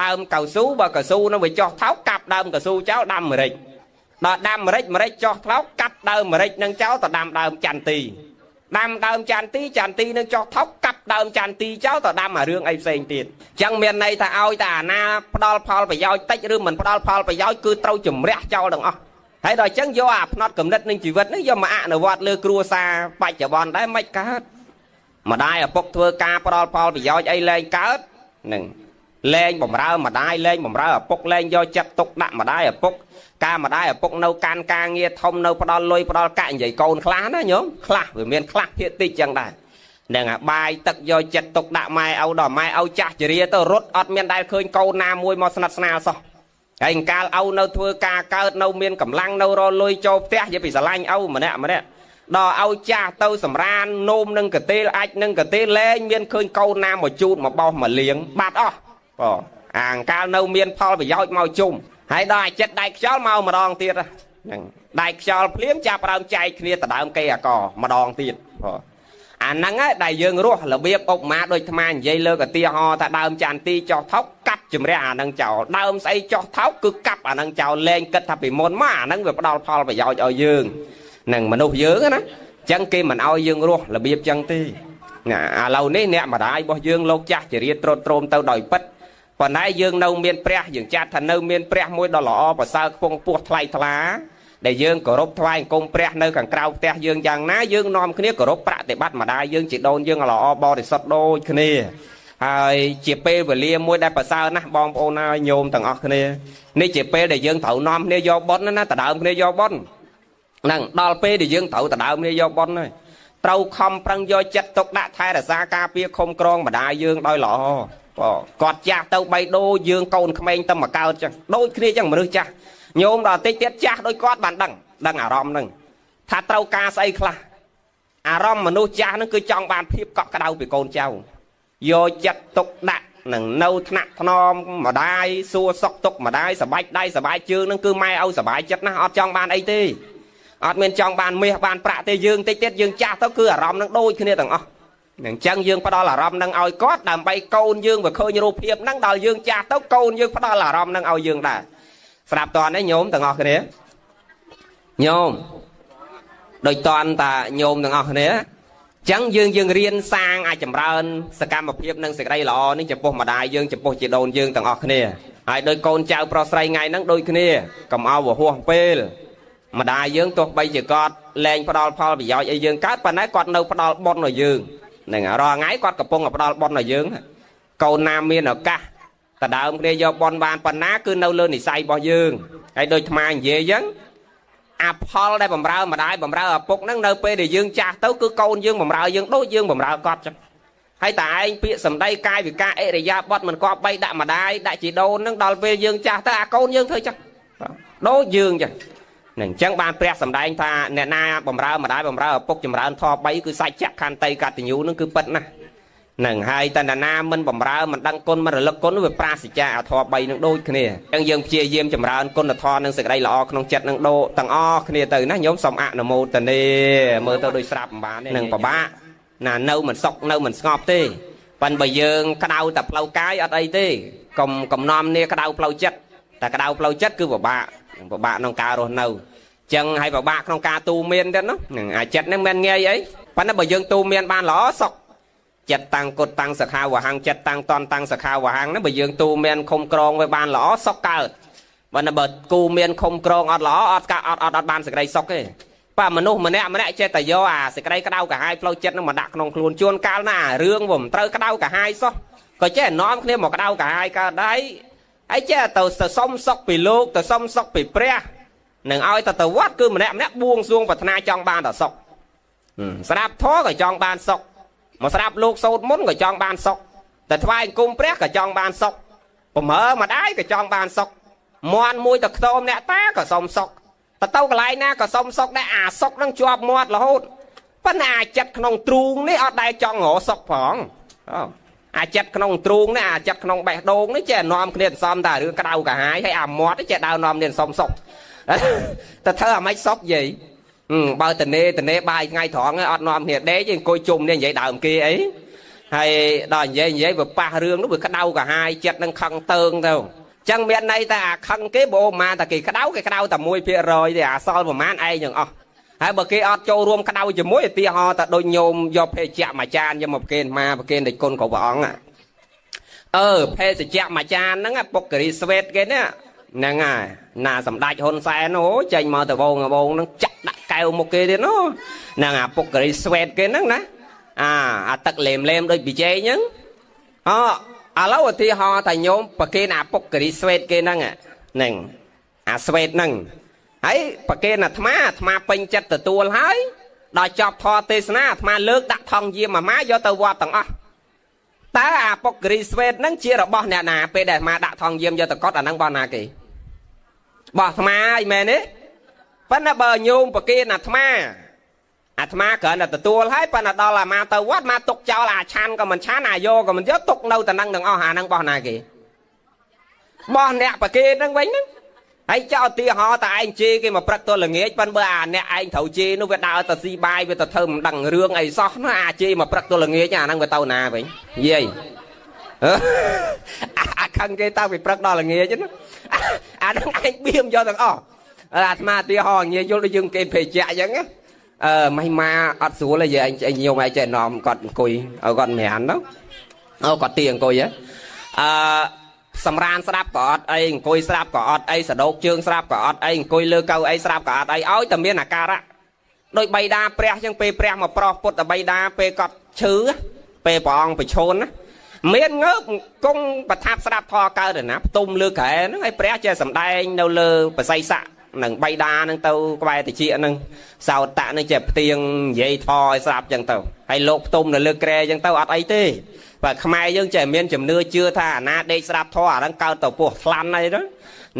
ដើមកៅស៊ូបើកៅស៊ូនឹងវាចោះថោកកាប់ដើមកៅស៊ូចោលដាំម្រេចដល់ដាំម្រេចចោះថោកកាប់ដើមម្រេចនឹងចោលទៅដាំដើមចន្ទីដាំដើមចន្ទីចន្ទីនឹងចោះថោកកាប់ដើមចន្ទីចោលទៅដាំអារឿងអីផ្សេងទៀតចឹងមានន័យថាឲ្យតែអាណាផ្ដល់ផលប្រយោជន៍តិចឬមិនផ្ដល់ផលប្រយោជន៍គឺត្រូវជំរះចោលទាំងអស់ហើយដល់ចឹងយកអាផ្នត់កំណត់នឹងជីវិតនេះយកមកអនុវត្តលើគ្រួសារបច្ចុប្បន្នដែរមិនកើតម្ដាយឪពុកធ្វើការផ្ដល់ផលប្រយោជន៍អីលែងកើតនឹងលែងបំរើម្ដាយលែងបំរើឪពុកលែងយកចិត្តទុកដាក់ម្ដាយឪពុកការម្ដាយឪពុកនៅកាន់ការងារធំនៅផ្ដល់លុយផ្ដល់កាក់និយាយកូនខ្លះណាញោមខ្លះវាមានខ្លះភាគតិចចឹងដែរនឹងអាបាយទឹកយកចិត្តទុកដាក់ម៉ែឪដល់ម៉ែឪចាស់ជរាទៅរត់អត់មានដែលឃើញកូនណាមួយមកស្និទ្ធស្នាលសោះហើយកាលឪនៅធ្វើការកើតនៅមានកម្លាំងនៅរលុយចូលផ្ទះនិយាយពីស្រឡាញ់ឪម្នាក់ម្នាក់ដល់ឲ្យចាស់ទៅសម្រាននោមនឹងកទេលអាចនឹងកទេលលែងមានឃើញកូនណាមកជូតមកបោសមកលៀងបាត់អស់បងអាងកាលនៅមានផលប្រយោជន៍មកជុំហើយដល់អាចិត្តដែកខ្យល់មកម្ដងទៀតហ្នឹងដែកខ្យល់ភ្លាមចាប់ដើមចែកគ្នាដដើមគេអាកម្ដងទៀតបងអាហ្នឹងឯងដែលយើងរស់របៀបឧបមាដូចអាត្មានិយាយលើកឧទាហរណ៍ថាដើមចន្ទីចោះថោកកាប់ជំរះអាហ្នឹងចោលដើមស្អីចោះថោកគឺកាប់អាហ្នឹងចោលលែងគិតថាពីមុនមកអាហ្នឹងវាផ្ដល់ផលប្រយោជន៍ឲ្យយើងនឹងមនុស្សយើងណាចឹងគេមិនឲ្យយើងរស់របៀបចឹងទេណាឥឡូវនេះអ្នកម្ដាយរបស់យើងលោកចាស់ជារាត្រុតត្រោមទៅដោយពិតប៉ុន្តែយើងនៅមានព្រះយើងចាត់ថានៅមានព្រះមួយដ៏ល្អប្រសើរខ្ពង់ពោះថ្លៃថ្លាដែលយើងគោរពថ្វាយអង្គមព្រះនៅខាងក្រៅផ្ទះយើងយ៉ាងណាយើងនាំគ្នាគោរពប្រតិបត្តិម្ដាយយើងជីដូនយើងល្អបរិសុទ្ធដូចគ្នាហើយជាពេលវេលាមួយដែលប្រសើរណាស់បងប្អូនហើយញោមទាំងអស់គ្នានេះជាពេលដែលយើងត្រូវនាំគ្នាយកបុណ្យណាដដើមគ្នាយកបុណ្យហ្នឹងដល់ពេលដែលយើងត្រូវដដើមគ្នាយកបុណ្យហើយត្រូវខំប្រឹងយកចិត្តទុកដាក់ថែរក្សាការពារឃុំក្រងម្ដាយយើងដោយល្អបងគាត់ចាស់ទៅបីដូចយើងកូនក្មេងទៅមកកើតចឹងដូចគ្នាចឹងមនុស្សចាស់ញោមដល់តិចទៀតចាស់ដូចគាត់បានដឹងអារម្មណ៍ហ្នឹងថាត្រូវការស្អីខ្លះអារម្មណ៍មនុស្សចាស់ហ្នឹងគឺចង់បានភាពកក់ក្ដៅពីកូនចៅយកចិត្តទុកដាក់នឹងនៅថ្នាក់ថ្នមម្ដាយសួរសុខទុក្ខម្ដាយសបាច់ដៃសបាច់ជើងហ្នឹងគឺម៉ែឲ្យសបាយចិត្តណាស់អត់ចង់បានអីទេអត់មានចង់បានមាសបានប្រាក់ទេយើងតិចទៀតយើងចាស់ទៅគឺអារម្មណ៍នឹងដូចគ្នាទាំងអស់អញ្ចឹងយើងផ្ដល់អារម្មណ៍នឹងឲ្យគាត់ដើម្បីកូនយើងវាឃើញរូបភាពហ្នឹងដល់យើងចាស់ទៅកូនយើងផ្ដល់អារម្មណ៍នឹងឲ្យយើងដែរស្រាប់តនេះញោមទាំងអស់គ្នាញោមដូចតន់តាញោមទាំងអស់គ្នាអញ្ចឹងយើងរៀនសាងអាចចម្រើនសកម្មភាពនិងសេចក្តីល្អនេះចំពោះម្ដាយយើងចំពោះជីដូនយើងទាំងអស់គ្នាហើយដោយកូនចៅប្រុសស្រីថ្ងៃហ្នឹងដូចគ្នាកុំឲ្យវហោះពេលម្ដាយយើងទោះបីជាគាត់លែងផ្ដល់ផលប្រយោជន៍ឲ្យយើងកើតប៉ុន្តែគាត់នៅផ្ដល់បុណ្យឲ្យយើងហ្នឹងរាល់ថ្ងៃគាត់កំពុងតែផ្ដល់បុណ្យឲ្យយើងកូនណាមានឱកាសដដើមគ្នាយកបុណ្យបានប៉ុណ្ណាគឺនៅលើនិស័យរបស់យើងហើយដូចអាត្មានិយាយអញ្ចឹងអាផលដែលបំរើម្ដាយបំរើឪពុកហ្នឹងនៅពេលដែលយើងចាស់ទៅគឺកូនយើងបំរើយើងដូចយើងបំរើគាត់ចឹងហើយតែឯងពាក្យសម្ដីកាយវិការអរិយាបថមិនគប្បីដាក់ម្ដាយដាក់ជីដូនហ្នឹងដល់ពេលយើងចាស់ទៅអាកូនយើងធ្វើចឹងដូចយើងចឹងនឹងអញ្ចឹងបានព្រះសម្ដែងថាអ្នកណាបំរើម្ដាយបំរើឪពុកចម្រើនធម៌3គឺសច្ចៈខន្តីកតញ្ញូនឹងគឺពិតណាស់នឹងហើយតើណាមិនបំរើមិនដឹងគុណមិនរលឹកគុណវាប្រាសចាកអធម៌3នឹងដូចគ្នាអញ្ចឹងយើងព្យាយាមចម្រើនគុណធម៌និងសេចក្តីល្អក្នុងចិត្តនឹងដូរទាំងអស់គ្នាទៅណាញោមសូមអនុមោទនាមើលទៅដូចស្រាប់មិនបាននឹងពិបាកណានៅមិនសុខនៅមិនស្ងប់ទេប៉ុន្តែបើយើងក្តៅតែផ្លូវកាយអត់អីទេកុំកំណំនេះក្តៅផ្លូវចិត្តតែក្តៅផ្លូវចិត្តគឺពិបាកក្នុងការរស់នៅចឹងហើយពិបាកក្នុងការទូមានទៀតណានឹងអាចិត្តហ្នឹងមិនងាយអីប៉ុន្តែបើយើងទូមានបានល្អសុខចិត្តតាំងគុតតាំងសខាវហੰចិត្តតាំងតន់តាំងសខាវហੰហ្នឹងបើយើងទូមានឃុំក្រងវាបានល្អសុខកើតប៉ុន្តែបើគូមានឃុំក្រងអត់ល្អអត់កាអត់អត់អត់បានសេចក្តីសុខទេបាទមនុស្សម្នាក់ម្នាក់ចេះតែយកអាសេចក្តីក្តៅក្រហាយផ្លូវចិត្តហ្នឹងមកដាក់ក្នុងខ្លួនជួនកាលណារឿងវាមិនត្រូវក្តៅក្រហាយសោះក៏ចេះនាំគ្នាមកក្តៅក្រហាយកើតដែរហើយចេះទៅសុំសុខពីលោកទៅសុំសុខពីព្រះនឹងឲ្យទៅវត្តគឺម្នាក់ម្នាក់បួងសួងប្រាថ្នាចង់បានតែសុខស្រាប់ធម៌ក៏ចង់បានសុខ មកស្ដាប់លោកសូត្រមុនក៏ចង់បានសុខតែថ្វាយអង្គមព្រះក៏ចង់បានសុខប្រមើម្ដាយក៏ចង់បានសុខមន់មួយទៅខ្ទមអ្នកតាក៏សុំសុខទៅទៅកន្លែងណាក៏សុំសុខដែរអាសុខនឹងជាប់មាត់រហូតប៉ុន្តែអាចិត្តក្នុងទ្រូងនេះអត់ដែលចង់រកសុខផងអាចិត្តក្នុងទ្រូងនេះអាចិត្តក្នុងបេះដូងនេះចេះនាំគ្នាសំតែរឿងក្តៅកាហាយហើយអាមាត់នេះចេះដើរនាំគ្នាសុំសុខតែធ្វើអាម៉េចសុខយាយបើតនេតនេបាយថ្ងៃត្រង់អត់នាំគ្នាដេកអង្គុយជុំនេះនិយាយដើមគេអីហើយដល់និយាយនិយាយវាប៉ះរឿងនោះវាក្តៅកាហាយចិត្តនឹងខឹងតើងទៅចឹងមានន័យតែអាខឹងគេបើម៉ាតែគេក្តៅគេក្តៅតែ1%ទេអាសល់ប្រហែលឯងទាំងអស់ហើយបើគេអត់ចូលរួមក្តៅជាមួយឧទាហរណ៍តែដូចញោមយកភេសជ្ជៈមួយចានយកមកប្រគេនមកប្រគេនដេចគុណគ្រប់ព្រះអង្គអឺភេសជ្ជៈមួយចានហ្នឹងពុកគិរីស្វេតគេនេះហ្នឹងហើយណាសម្ដេចហ៊ុនសែនអូចេញមកដបងដបងហ្នឹងចាក់ដាក់កែវមុខគេទៀតនោះហ្នឹងអាពុកគិរីស្វេតគេហ្នឹងណាអាទឹកលេមលេមដូចប៊ីចេងហ្នឹងអឥឡូវឧទាហរណ៍ថាញោមប្រគេនអាពុកគិរីស្វេតគេហ្នឹងហ្នឹងអាស្វេតហ្នឹងហើយប្រគេនអាត្មាអាត្មាពេញចិត្តទទួលហើយដល់ចប់ធម៌ទេសនាអាត្មាលើកដាក់ថង់យាមអាមាយកទៅវត្តទាំងអស់តើអាពុកគិរីស្វេតហ្នឹងជារបស់អ្នកណាពេលដែលអាត្មាដាក់ថង់យាមយកទៅកត់អាហ្នឹងរបស់ណាគេរបស់អាត្មាអីមែនទេប៉ុន្តែបើញោមប្រគេនអាត្មាអាត្មាគ្រាន់តែទទួលហើយប៉ុន្តែដល់អាមាទៅវត្តមកទុកចោលអាឆាន់ក៏មិនឆាន់អាយកក៏មិនយកទុកនៅតែនឹងទាំងអស់អាហ្នឹងរបស់ណាគេរបស់អ្នកប្រគេនហ្នឹងវិញហ្នឹងហើយចោលឧទាហរណ៍តែឯងជេរគេមកព្រឹកទល់ល្ងាចប៉ុន្តែបើអាអ្នកឯងត្រូវជេរនោះវាដើរទៅស៊ីបាយវាទៅធ្វើមិនដឹងរឿងអីសោះនោះអាជេរមកព្រឹកទល់ល្ងាចអាហ្នឹងវាទៅណាវិញយាយអាខឹងគេតាំងពីព្រឹកដល់ល្ងាចណាអាហ្នឹងឯងបៀមយកទាំងអស់អាត្មាឧទាហរណ៍ងាយយល់ដូចយើងគេភេជ្ជៈអញ្ចឹងណាអឺម៉េះម៉ាអត់ស្រួលទេយាយឯងញោមឯងចេះនាំគាត់អង្គុយឲ្យគាត់ម្រានទៅអូគាត់ទីអង្គុយហ៎អឺសម្រានស្ដាប់ក៏អត់អីអង្គុយស្ដាប់ក៏អត់អីសដោកជើងស្ដាប់ក៏អត់អីអង្គុយលើកៅអីស្ដាប់ក៏អត់អីឲ្យតែមានអាការៈដោយបៃតាព្រះអញ្ចឹងពេលព្រះមកប្រោះពុទ្ធបៃតាពេលគាត់ឈឺពេលព្រះអង្គប្រឈួនណាមានងើបគង់ប្រថាប់ស្ដាប់ធម៌កើតណាផ្ទុំលើក្រែហ្នឹងហើយព្រះចេះសំដែងនៅលើបស័យស័កនឹងបៃតានឹងទៅក្បែរតិចនឹងសោតៈនឹងចេះផ្ទៀងនិយាយធម៌ឲ្យស្ដាប់ចឹងទៅហើយលោកផ្ទុំនៅលើក្រែចឹងទៅអត់អីទេបាទខ្មែរយើងចេះមានជំនឿជឿថាអាណាដេកស្ដាប់ធម៌អាហ្នឹងកើតទៅពោះថ្លាន់អីទៅ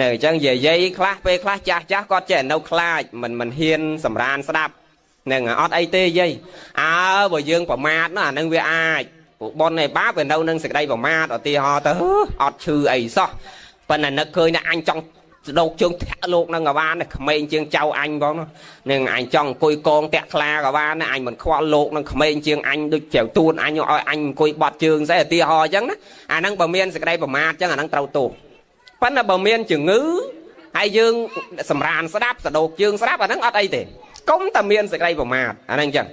នៅអញ្ចឹងយាយខ្លះពេលខ្លះចាស់ចាស់គាត់ចេះនៅខ្លាចមិនហ៊ានសម្រានស្ដាប់នឹងអត់អីទេយាយអើបើយើងប្រមាទនោះអានឹងវាអាចពួកប៉ុនឯបាបវានៅនឹងសេចក្តីប្រមាទឧទាហរណ៍ទៅអត់ឈឺអីសោះប៉ុន្តែនឹកឃើញថាអញចង់ដោកជើងធាក់លោកនឹងក៏បានក្មេងជាងចៅអញផងនឹងអញចង់អង្គុយកងតាក់ខ្លាក៏បានអញមិនខ្វល់លោកនឹងក្មេងជាងអញដូចចៅទួនអញឲ្យអញអង្គុយបត់ជើងស្អីឧទាហរណ៍អញ្ចឹងណាអាហ្នឹងបើមានសេចក្តីប្រមាទអញ្ចឹងអាហ្នឹងត្រូវទោសប៉ុន្តែបើមានជំងឺហើយយើងសម្រានស្ដាប់សដោកជើងស្ដាប់អាហ្នឹងអត់អីទេកុំតែមានសេចក្តីប្រមាទអាហ្នឹងអញ្ចឹង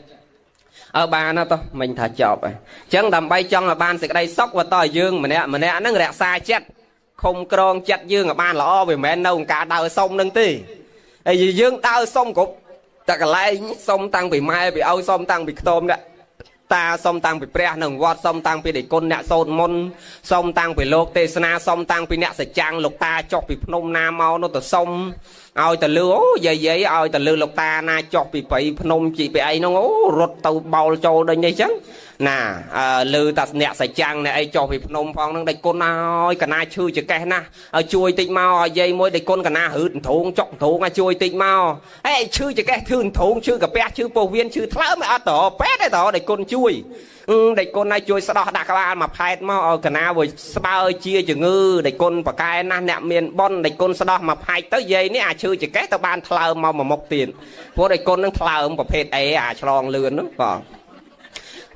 អើបានណាតោះមិញថាចប់ហើយអញ្ចឹងដើម្បីចង់ឲ្យបានសេចក្តីសុខបើតើយើងម្នាក់ម្នាក់ហ្នឹងរក្សាចិត្តឃុំក្រងចិត្តយើងឲ្យបានល្អវាមិនមែននៅក្នុងការដើរសុំនឹងទេហើយយើងដើរសុំគ្រប់តែកន្លែងសុំតាំងពីម៉ែពីឪសុំតាំងពីខ្ទមអ្នកតាសុំតាំងពីព្រះនៅវត្តសុំតាំងពីដេគុណអ្នកសូត្រមន្តសុំតាំងពីលោកទេសនាសុំតាំងពីអ្នកសច្ចាំងលោកតាចុះពីភ្នំណាមកនោះទៅសុំឲ្យទៅលឺអូយាយយាយឲ្យទៅលឺលោកតាណាចុះពីព្រៃភ្នំជីពីអីនោះអូរត់ទៅបោលចូលដូចនេះចឹងណាលឺតាអ្នកសច្ចាំងអ្នកអីចុះពីភ្នំផងហ្នឹងដេចគុណឲ្យកណាឈឺចកេះណាស់ឲ្យជួយតិចមកឲ្យយាយមួយដេចគុណកណារឺតធូងចុកធូងឲ្យជួយតិចមកហេឈឺចកេះធឺធូងឈឺកាពះឈឺពោះវៀនឈឺថ្លើមអត់ទៅពេទ្យទេតដេចគុណជួយដេចគុណឲ្យជួយស្ដោះដាក់ក្បាលមួយផែតមកឲ្យកណាវាស្បើជាជំងឺដេចគុណប្រកែណាស់អ្នកមានប៉ុនដេចគុណស្ដោះមួយផែតទៅយាយនេះអាឈឺចកេះទៅបានថ្លើមមកមួយមុខទៀតព្រោះដេចគុណនឹងថ្លើមប្រភេទអេអាឆ្លងលឿនហ្នឹងបាទ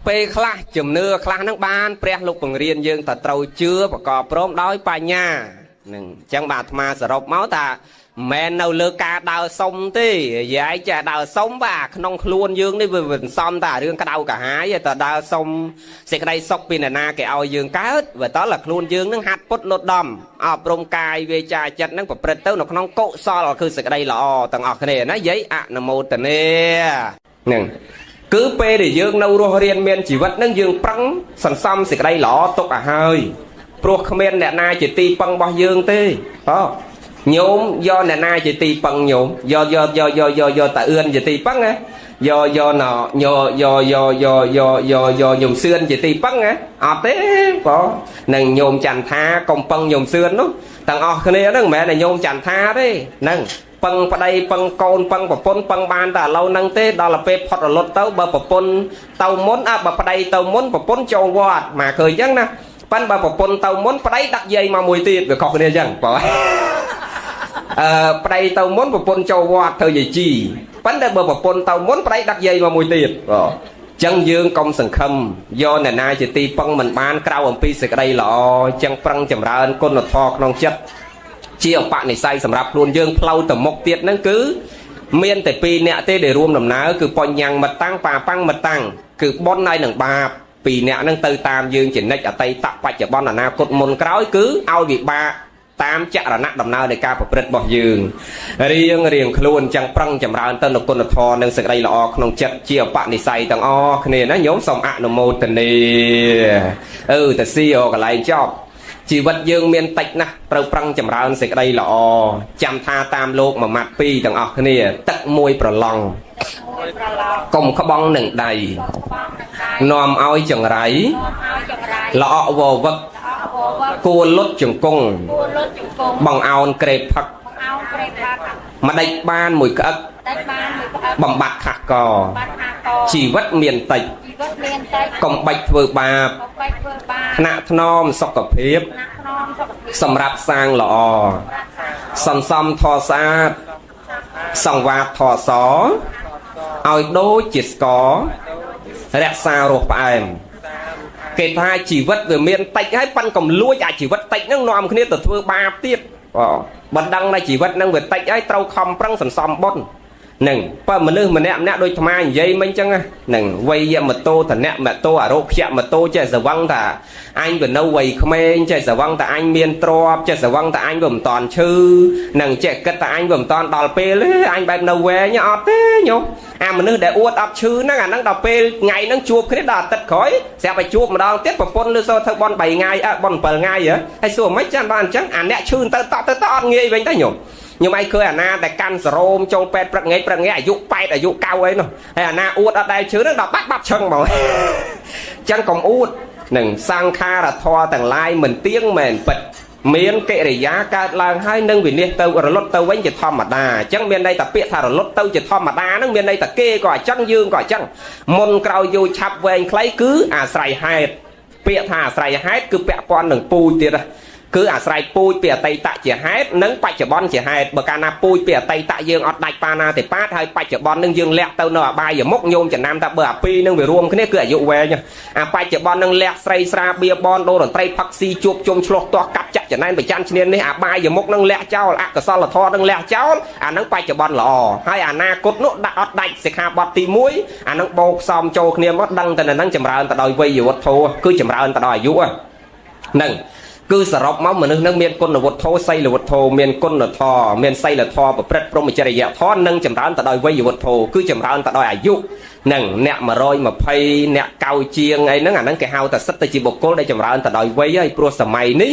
ពេលខ្លះជំនឿខ្លះហ្នឹងបានព្រះលោកបង្រៀនយើងថាត្រូវជឿប្រកបព្រមដោយបញ្ញានឹងអញ្ចឹងបាទអាត្មាសរុបមកថាមិនមែននៅលើការដើរសុំទេយាយចេះដើរសុំបាទក្នុងខ្លួនយើងនេះវាមិនសមតែរឿងក្តៅកាហាយតែដើរសុំសេចក្តីសុខពីនរណាគេឲ្យយើងកើតវាតើខ្លួនយើងនឹងហាត់ពុតលត់ដំអប់រំកាយវាចាចិត្តនឹងប្រព្រឹត្តទៅនៅក្នុងកុសលគឺសេចក្តីល្អទាំងអស់គ្នាណាយាយអនុមោទនានឹងគឺពេលដែលយើងនៅរស់រៀនមានជីវិតនឹងយើងប្រឹងសន្សំសេចក្តីល្អទុកឲ្យហើយព្រោះគ្មានអ្នកណាជាទីពឹងរបស់យើងទេហ៎ ញោមយកអ្នកណាជាទីពឹងញោមយកយកយកយកយកយកតាអឿនជាទីពឹងណាយកយកណយកយកយកយកយកយកយកញោមសឿនជាទីពឹងណាអត់ទេបងនឹងញោមចន្ទថាកុំពឹងញោមសឿននោះទាំងអស់គ្នាហ្នឹងមិនមែនតែញោមចន្ទថាទេហ្នឹងពឹងប្តីពឹងកូនពឹងប្រពន្ធពឹងបានតែឥឡូវហ្នឹងទេដល់ទៅពេលផុតរលត់ទៅបើប្រពន្ធទៅមុនអើបើប្តីទៅមុនប្រពន្ធចូលវត្តមកឃើញអញ្ចឹងណាប៉ិនបើប្រពន្ធទៅមុនប្តីដាក់យាយមកមួយទៀតវាខុសគ្នាអញ្ចឹងបងអឺប្តីទៅមុនប្រពន្ធចូលវត្តធ្វើយាយជីប៉ិនតែបើប្រពន្ធទៅមុនប្តីដាក់យាយមកមួយទៀតបងចឹងយើងកុំសង្ឃឹមយកអ្នកណាជាទីពឹងមិនបានក្រៅអំពីសេចក្តីល្អចឹងប្រឹងចម្រើនគុណធម៌ក្នុងចិត្តជាឧបនិស្ស័យសម្រាប់ខ្លួនយើងផ្លូវទៅមុខទៀតហ្នឹងគឺមានតែពីរអ្នកទេដែលរួមដំណើរគឺបញ្ញមិត្តតាំងបាប៉ាំងមិត្តតាំងគឺបុណ្យហើយនឹងបាបពីរអ្នកហ្នឹងទៅតាមយើងជានិច្ចអតីតបច្ចុប្បន្នអនាគតមុនក្រោយគឺឲ្យវិបាកតាមចរណៈដំណើរនៃការប្រព្រឹត្តរបស់យើងរៀងរៀងខ្លួនចឹងប្រឹងចម្រើនទៅនៅគុណធម៌និងសេចក្តីល្អក្នុងចិត្តជាឧបនិស្ស័យទាំងអស់គ្នាណាញោមសូមអនុមោទនាអឺតស៊ីកន្លែងចប់ជីវិតយើងមានតិចណាស់ត្រូវប្រឹងចម្រើនសេចក្តីល្អចាំថាតាមលោកមួយម៉ាត់ពីរទាំងអស់គ្នាទឹកមួយប្រឡងកុំក្បងនឹងដៃនាំឲ្យចង្រៃល្អក់វវឹកគួលុតជង្គង់បងអោនក្រេបផឹកម្ដេចបានមួយក្អឹកបំបត្តិខាស់កជីវិតមានតិចកុំបាច់ធ្វើបាបថ្នាក់ថ្នមសុខភាពសម្រាប់សាងល្អសន្សំធរស្អាតសង្វាតធរសឲ្យដូចជាស្កររក្សារសផ្អែមគេថាជីវិតវាមានតិចហើយប៉ិនកុំលួចអាជីវិតតិចហ្នឹងនាំគ្នាទៅធ្វើបាបទៀតបងមិនដឹងថាជីវិតហ្នឹងវាតិចហើយត្រូវខំប្រឹងសន្សំបុណ្យនឹងបើមនុស្សម្នាក់ម្នាក់ដូចអាត្មានិយាយមិញចឹងហ្នឹងវ័យមតោធនៈមតោអរោគយមតោចេះស្រវឹងថាអញវានៅវ័យក្មេងចេះស្រវឹងថាអញមានទ្រព្យចេះស្រវឹងថាអញវាមិនតាន់ឈឺនឹងចេះគិតថាអញវាមិនតាន់ដល់ពេលទេអញបែបនៅវែងអត់ទេញោមអាមនុស្សដែលអួតអត់ឈឺហ្នឹងអាហ្នឹងដល់ពេលថ្ងៃហ្នឹងជួបគ្នាដល់អាទិត្យក្រោយស្រាប់តែជួបម្ដងទៀតប្រពន្ធលឺសូធ្វើបន់3ថ្ងៃអើបន់7ថ្ងៃហ៎ហើយសួរមិនចាំបានអញ្ចឹងអាអ្នកឈឺទៅតក់ទៅតអត់ងាយវិញទេញោមខ្ញុំឯងឃើញអាណាដែលកាន់សរោមចូលពេទ្យព្រឹកថ្ងៃព្រឹកថ្ងៃអាយុ8អាយុ9អីនោះហើយអាណាអួតអត់ដែលឈឺហ្នឹងដល់បាត់បាត់ឆឹងហ្មងចឹងកុំអួតនឹងសង្ខារធម៌ទាំងឡាយមិនទៀងមែនពិតមានកិរិយាកើតឡើងហើយនឹងវិនិច្ឆ័យទៅរលត់ទៅវិញជាធម្មតាអញ្ចឹងមានន័យថាពាក្យថារលត់ទៅជាធម្មតាហ្នឹងមានន័យថាគេក៏អញ្ចឹងយើងក៏អញ្ចឹងមុនក្រោយយូរឆាប់វែងខ្លីគឺអាស្រ័យហេតុពាក្យថាអាស្រ័យហេតុគឺពាក់ព័ន្ធនឹងពូជទៀតណាគឺអាស្រ័យពូជពីអតីតជាហេតុនិងបច្ចុប្បន្នជាហេតុបើកាលណាពូជពីអតីតយើងអត់ដាច់បាណាទេបាតហើយបច្ចុប្បន្ននឹងយើងលាក់ទៅនៅអបាយមុខញោមចំណាំថាបើអាពីរនឹងវារួមគ្នាគឺអាយុវែងអាបច្ចុប្បន្ននឹងលាក់ស្រីស្រាបៀបនដូរតន្ត្រីផឹកស៊ីជួបជុំឆ្លោះទាស់កាប់ចាក់ចំណែនប្រច័នឈ្នាននេះអបាយមុខនឹងលាក់ចោលអកុសលធម៌នឹងលាក់ចោលអានឹងបច្ចុប្បន្នល្អហើយអនាគតនោះដាក់អត់ដាច់សិក្ខាបទទី1អានឹងបោកផ្សំចូលគ្នាមកដឹងតែនឹងចម្រើនទៅដោយវ័យវុទ្ធោគឺចម្រើនទៅដោយអាយុហ្នឹងគឺសរុបមកមនុស្សនឹងមានគុណវុទ្ធោសីលវុទ្ធោមានគុណធម៌មានសីលធម៌ប្រព្រឹត្តព្រហ្មចរិយធម៌និងចម្រើនទៅដោយវ័យវុទ្ធោគឺចម្រើនទៅដោយអាយុនឹងអ្នក120អ្នកកៅជាងអីហ្នឹងអាហ្នឹងគេហៅថាសិតទៅជាបុគ្គលដែលចម្រើនទៅដោយវ័យហើយព្រោះសម័យនេះ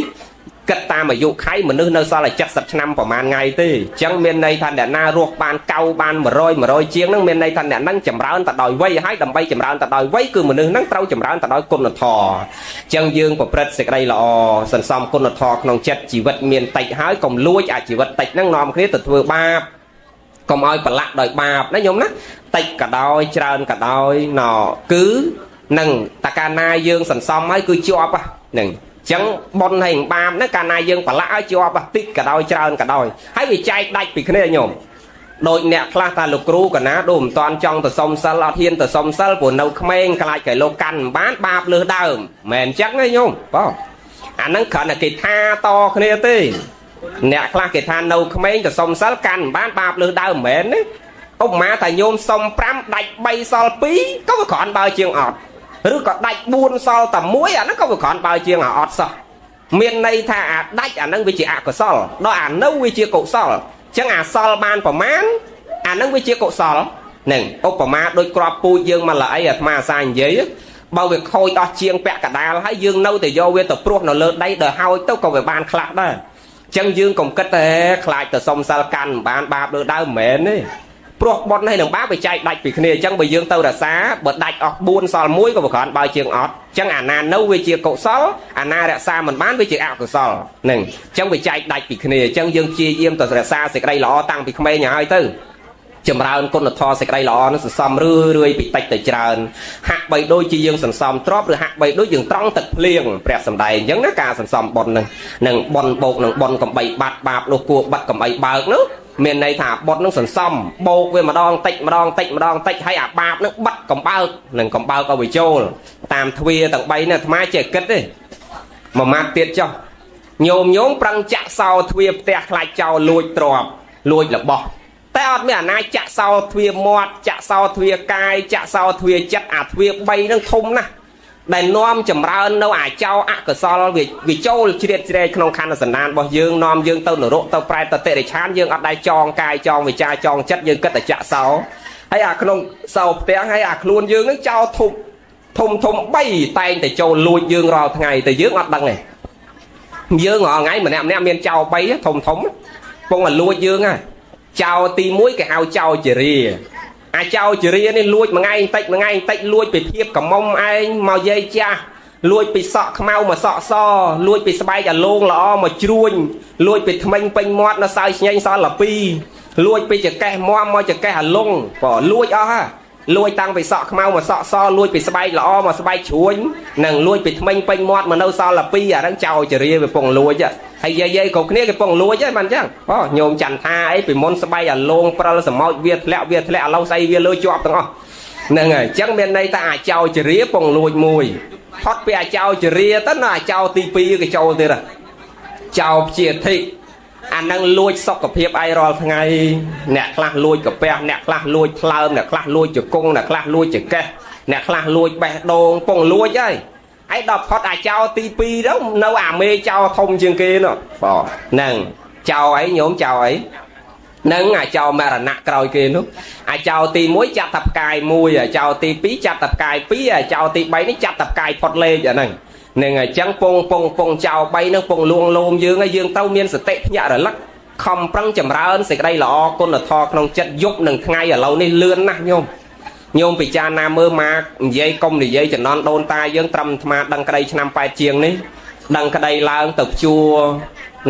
គិតតាមអាយុខៃមនុស្សនៅសល់តែ70ឆ្នាំប្រហែលថ្ងៃទេអញ្ចឹងមានន័យថាអ្នកណារស់បានកៅបាន100 100ជាងហ្នឹងមានន័យថាអ្នកហ្នឹងចម្រើនទៅដោយវ័យហើយដើម្បីចម្រើនទៅដោយវ័យគឺមនុស្សហ្នឹងត្រូវចម្រើនទៅដោយគុណធម៌អញ្ចឹងយើងប្រព្រឹត្តសេចក្តីល្អសន្សំគុណធម៌ក្នុងចិត្តជីវិតមានតិចហើយកុំលួចអាជីវិតតិចហ្នឹងនាំគ្នាទៅធ្វើបាបកុំឲ្យប្រឡាក់ដោយបាបណាញោមណាតិចក៏ដោយច្រើនក៏ដោយណគឺនឹងតកាលណាយើងសន្សំហើយគឺជាប់ហ្នឹងចឹងប៉ុនហើយបាបហ្នឹងកាលណាយើងប្រឡាក់ឲ្យជាប់តិចក៏ដោយច្រើនក៏ដោយហើយវាចែកដាច់ពីគ្នាញោមដូចអ្នកខ្លះថាលោកគ្រូកណាដូចមិនតាន់ចង់ទៅសុំសិលអត់ហ៊ានទៅសុំសិលព្រោះនៅក្មេងខ្លាចគេលោកកាន់មិនបានបាបលើសដើមមិនអញ្ចឹងទេញោមបងអាហ្នឹងគ្រាន់តែគេថាតគ្នាទេអ្នកខ្លះគេថានៅក្មេងទៅសុំសិលកាន់មិនបានបាបលើសដើមមិនមែនទេឧបមាថាញោមសុំ5ដាច់3សល់2ក៏វាគ្រាន់បើជាងអត់ឬក៏ដាច់4សល់តែ1អាហ្នឹងក៏វាគ្រាន់បើជាងអាអត់សោះមានន័យថាអាដាច់អាហ្នឹងវាជាអកុសលដល់អានៅវាជាកុសលអញ្ចឹងអាសល់បានប្រមាណអាហ្នឹងវាជាកុសលហ្នឹងឧបមាដូចគ្រាប់ពូជយើងមកល្អីអាត្មាអាសានិយាយបើវាខូចអស់ជាងពាក់កដាលហើយយើងនៅតែយកវាទៅព្រោះនៅលើដីដល់ហើយទៅក៏វាបានខ្លះដែរ ចឹងយើងកុំគិតតែខ្លាចទៅសុំសិលកាន់មិនបានបាបលើដើមមិនមែនទេព្រោះបុណ្យហើយនឹងបាបវាចែកដាច់ពីគ្នាអញ្ចឹងបើយើងទៅរក្សាបើដាច់អស់4សល់1ក៏ប្រកាន់បើជាងអត់អញ្ចឹងអាណានៅវាជាកុសលអាណារក្សាមិនបានវាជាអកុសលហ្នឹងអញ្ចឹងវាចែកដាច់ពីគ្នាអញ្ចឹងយើងព្យាយាមទៅរក្សាសេចក្តីល្អតាំងពីក្មេងឲ្យហើយទៅចម្រើនគុណធម៌សេចក្តីល្អនឹងសន្សំរឿយរឿយពីតិចទៅច្រើនហាក់បីដូចជាយើងសន្សំទ្រព្យឬហាក់បីដូចយើងត្រង់ទឹកភ្លៀងព្រះសម្ដែងអញ្ចឹងណាការសន្សំបុណ្យនឹងនឹងបុណ្យបូកនឹងបុណ្យកំបីបាត់បាបនោះគួរបាត់កំបីបើកនោះមានន័យថាបុណ្យនឹងសន្សំបូកវាម្ដងតិចម្ដងតិចម្ដងតិចហើយអាបាបនឹងបិទកំបើកនឹងកំបើកឲ្យវាចូលតាមទ្វាទាំង3នេះអាត្មាចេះគិតទេមួយម៉ាត់ទៀតចុះញោមញោមប្រឹងចាក់សោទ្វាផ្ទះខ្លាចចោលលួចទ្រព្យលួចរបស់តែអត់មានអាណាចាក់សោទ្វាមាត់ចាក់សោទ្វាកាយចាក់សោទ្វាចិត្តអាទ្វា3ហ្នឹងធំណាស់ដែលនាំចម្រើននៅអាចោអកុសលវាចូលជ្រៀតជ្រែកក្នុងខណ្ឌសន្តានរបស់យើងនាំយើងទៅនរកទៅប្រែតទៅតិរិឆានយើងអត់ដែរចងកាយចងវិចារចងចិត្តយើងគិតតែចាក់សោហើយអាក្នុងសោផ្ទះហើយអាខ្លួនយើងហ្នឹងចោលធំធំធំ3តែងតែចូលលួចយើងរាល់ថ្ងៃតែយើងអត់ដឹងទេយើងរាល់ថ្ងៃម្នាក់ម្នាក់មានចោល3ធំធំពងតែលួចយើងហ่ะចោលទី1គេហៅចោលជារាអាចោលជារានេះលួចមួយថ្ងៃបន្តិចមួយថ្ងៃបន្តិចលួចពីភាពកំមុំឯងមកយាយចាស់លួចពីសក់ខ្មៅមកសក់សលួចពីស្បែកអាលងល្អមកជ្រួញលួចពីថ្មិញពេញមាត់នៅសើស្ញែងសល់លពីលួចពីចកេះមាំមកចកេះអាលងបើលួចអស់ហ่ะលួចតាំងពីសក់ខ្មៅមកសក់សលួចពីស្បែកល្អមកស្បែកជ្រួញនិងលួចពីថ្មិញពេញមាត់មកនៅសល់លពីអាហ្នឹងចោលជារាវាពងលួចហើយយាយៗគ្រប់គ្នាគេពងលួចហ្នឹងបានអញ្ចឹងអូញោមចន្ទថាអីពីមុនស្បែកអាលងព្រិលសមោចវាធ្លាក់វាធ្លាក់ឥឡូវស្អីវាលើជាប់ទាំងអស់ហ្នឹងហើយអញ្ចឹងមានន័យថាអាចោលជារាពងលួចមួយផុតពីអាចោលជារាទៅនៅអាចោលទី2គេចូលទៀតចោលជាធិអានឹងលួចសុខភាពឯងរាល់ថ្ងៃអ្នកខ្លះលួចកាពះអ្នកខ្លះលួចថ្លើមអ្នកខ្លះលួចជង្គង់អ្នកខ្លះលួចចកេះអ្នកខ្លះលួចបេះដូងពងលួចហើយឯដល់ផុតអាចោលទី2ទៅនៅអាមេចោលធំជាងគេនោះបងហ្នឹងចោលអីញោមចោលអីនឹងអាចោលមរណៈក្រោយគេនោះអាចោលទី1ចាត់តែផ្កាយ1អាចោលទី2ចាត់តែផ្កាយ2អាចោលទី3នេះចាត់តែផ្កាយផុតលេខអាហ្នឹងនឹងអញ្ចឹងពងពងពងចោល3នឹងពងលួងលោមយើងហើយយើងត្រូវមានសតិភ្ញាក់រលឹកខំប្រឹងចម្រើនសេចក្តីល្អគុណធម៌ក្នុងចិត្តយប់នឹងថ្ងៃឥឡូវនេះលឿនណាស់ញោមញោមពិចារណាមើលមកនិយាយកុំនិយាយចំណន់ដូនតាយើងត្រឹមអាត្មាដឹងក្តីឆ្នាំ8ជាងនេះដឹងក្តីឡើងទៅព្យួរ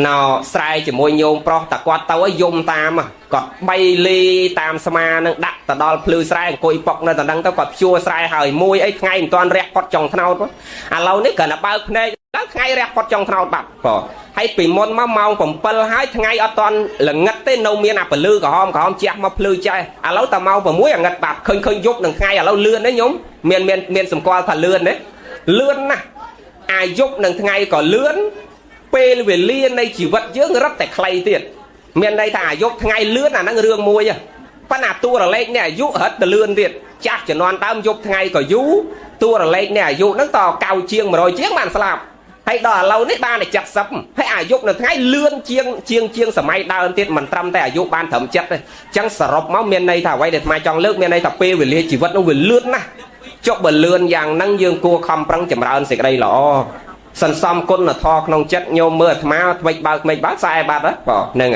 ណោស្រែជាមួយញោមប្រុសតែគាត់ទៅឲ្យយំតាមគាត់បីលីតាមស្មានឹងដាក់ទៅដល់ភ្លឺស្រែអង្គុយប៉ុកនៅតណ្ដឹងទៅគាត់ព្យួរស្រែហើយមួយអីថ្ងៃមិនទាន់រះផុតចុងថ្នោតឥឡូវនេះគ្រាន់តែបើកភ្នែកដល់ថ្ងៃរះផុតចុងថ្នោតបាត់បងហើយពីមុនមកម៉ោង7ហើយថ្ងៃអត់ទាន់ល្ងិតទេនៅមានអាពលឺក្រហមក្រហមជះមកភ្លឺចេះឥឡូវតែម៉ោង6អាងឹតបាត់ឃើញឃើញយប់នឹងថ្ងៃឥឡូវលឿនទេញោមមានមានមានសម្គាល់ថាលឿនទេលឿនណាស់អាយប់នឹងថ្ងៃក៏លឿនពេលវេលានៃជីវិតយើងរត់តែខ្លីទៀតមានន័យថាអាយុថ្ងៃលឿនអាហ្នឹងរឿងមួយប៉ុន្តែតួរលេខនៃអាយុរត់ទៅលឿនទៀតចាស់ជំនាន់ដើមយប់ថ្ងៃក៏យូរតួរលេខនៃអាយុហ្នឹងតកៅជាង100ជាងបានស្លាប់ហើយដល់ឥឡូវនេះបានតែ70ហើយអាយុនៅថ្ងៃលឿនជាងជាងជាងសម័យដើមទៀតមិនត្រឹមតែអាយុបានត្រឹមចិត្តទេអញ្ចឹងសរុបមកមានន័យថាអ្វីដែលអាត្មាចង់លើកមានន័យថាពេលវេលាជីវិតនោះវាលឿនណាស់ចុះបើលឿនយ៉ាងហ្នឹងយើងគួរខំប្រឹងចម្រើនសេចក្តីល្អសន្សំគុណធម៌ក្នុងចិត្តញោមមើលអាត្មាថ្មិចបើកថ្មិចបើកខ្សែបាត់ហ៎បងហ្នឹង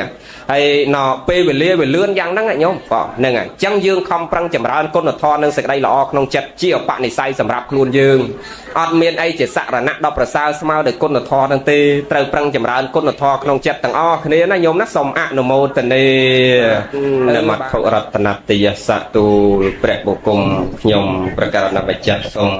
ហើយណពេលវេលាវាលឿនយ៉ាងហ្នឹងញោមបងហ្នឹងហើយអញ្ចឹងយើងខំប្រឹងចម្រើនគុណធម៌និងសេចក្តីល្អក្នុងចិត្តជាឧបនិស្ស័យសម្រាប់ខ្លួនយើងអត់មានអីជាសរណៈដ៏ប្រសើរស្មើដោយគុណធម៌ហ្នឹងទេត្រូវប្រឹងចម្រើនគុណធម៌ក្នុងចិត្តទាំងអស់គ្នាណាញោមណាសូមអនុមោទនានមត្ថុរតនតយសទូលព្រះបុគ្គលខ្ញុំប្រកាសនបច្ចៈសូម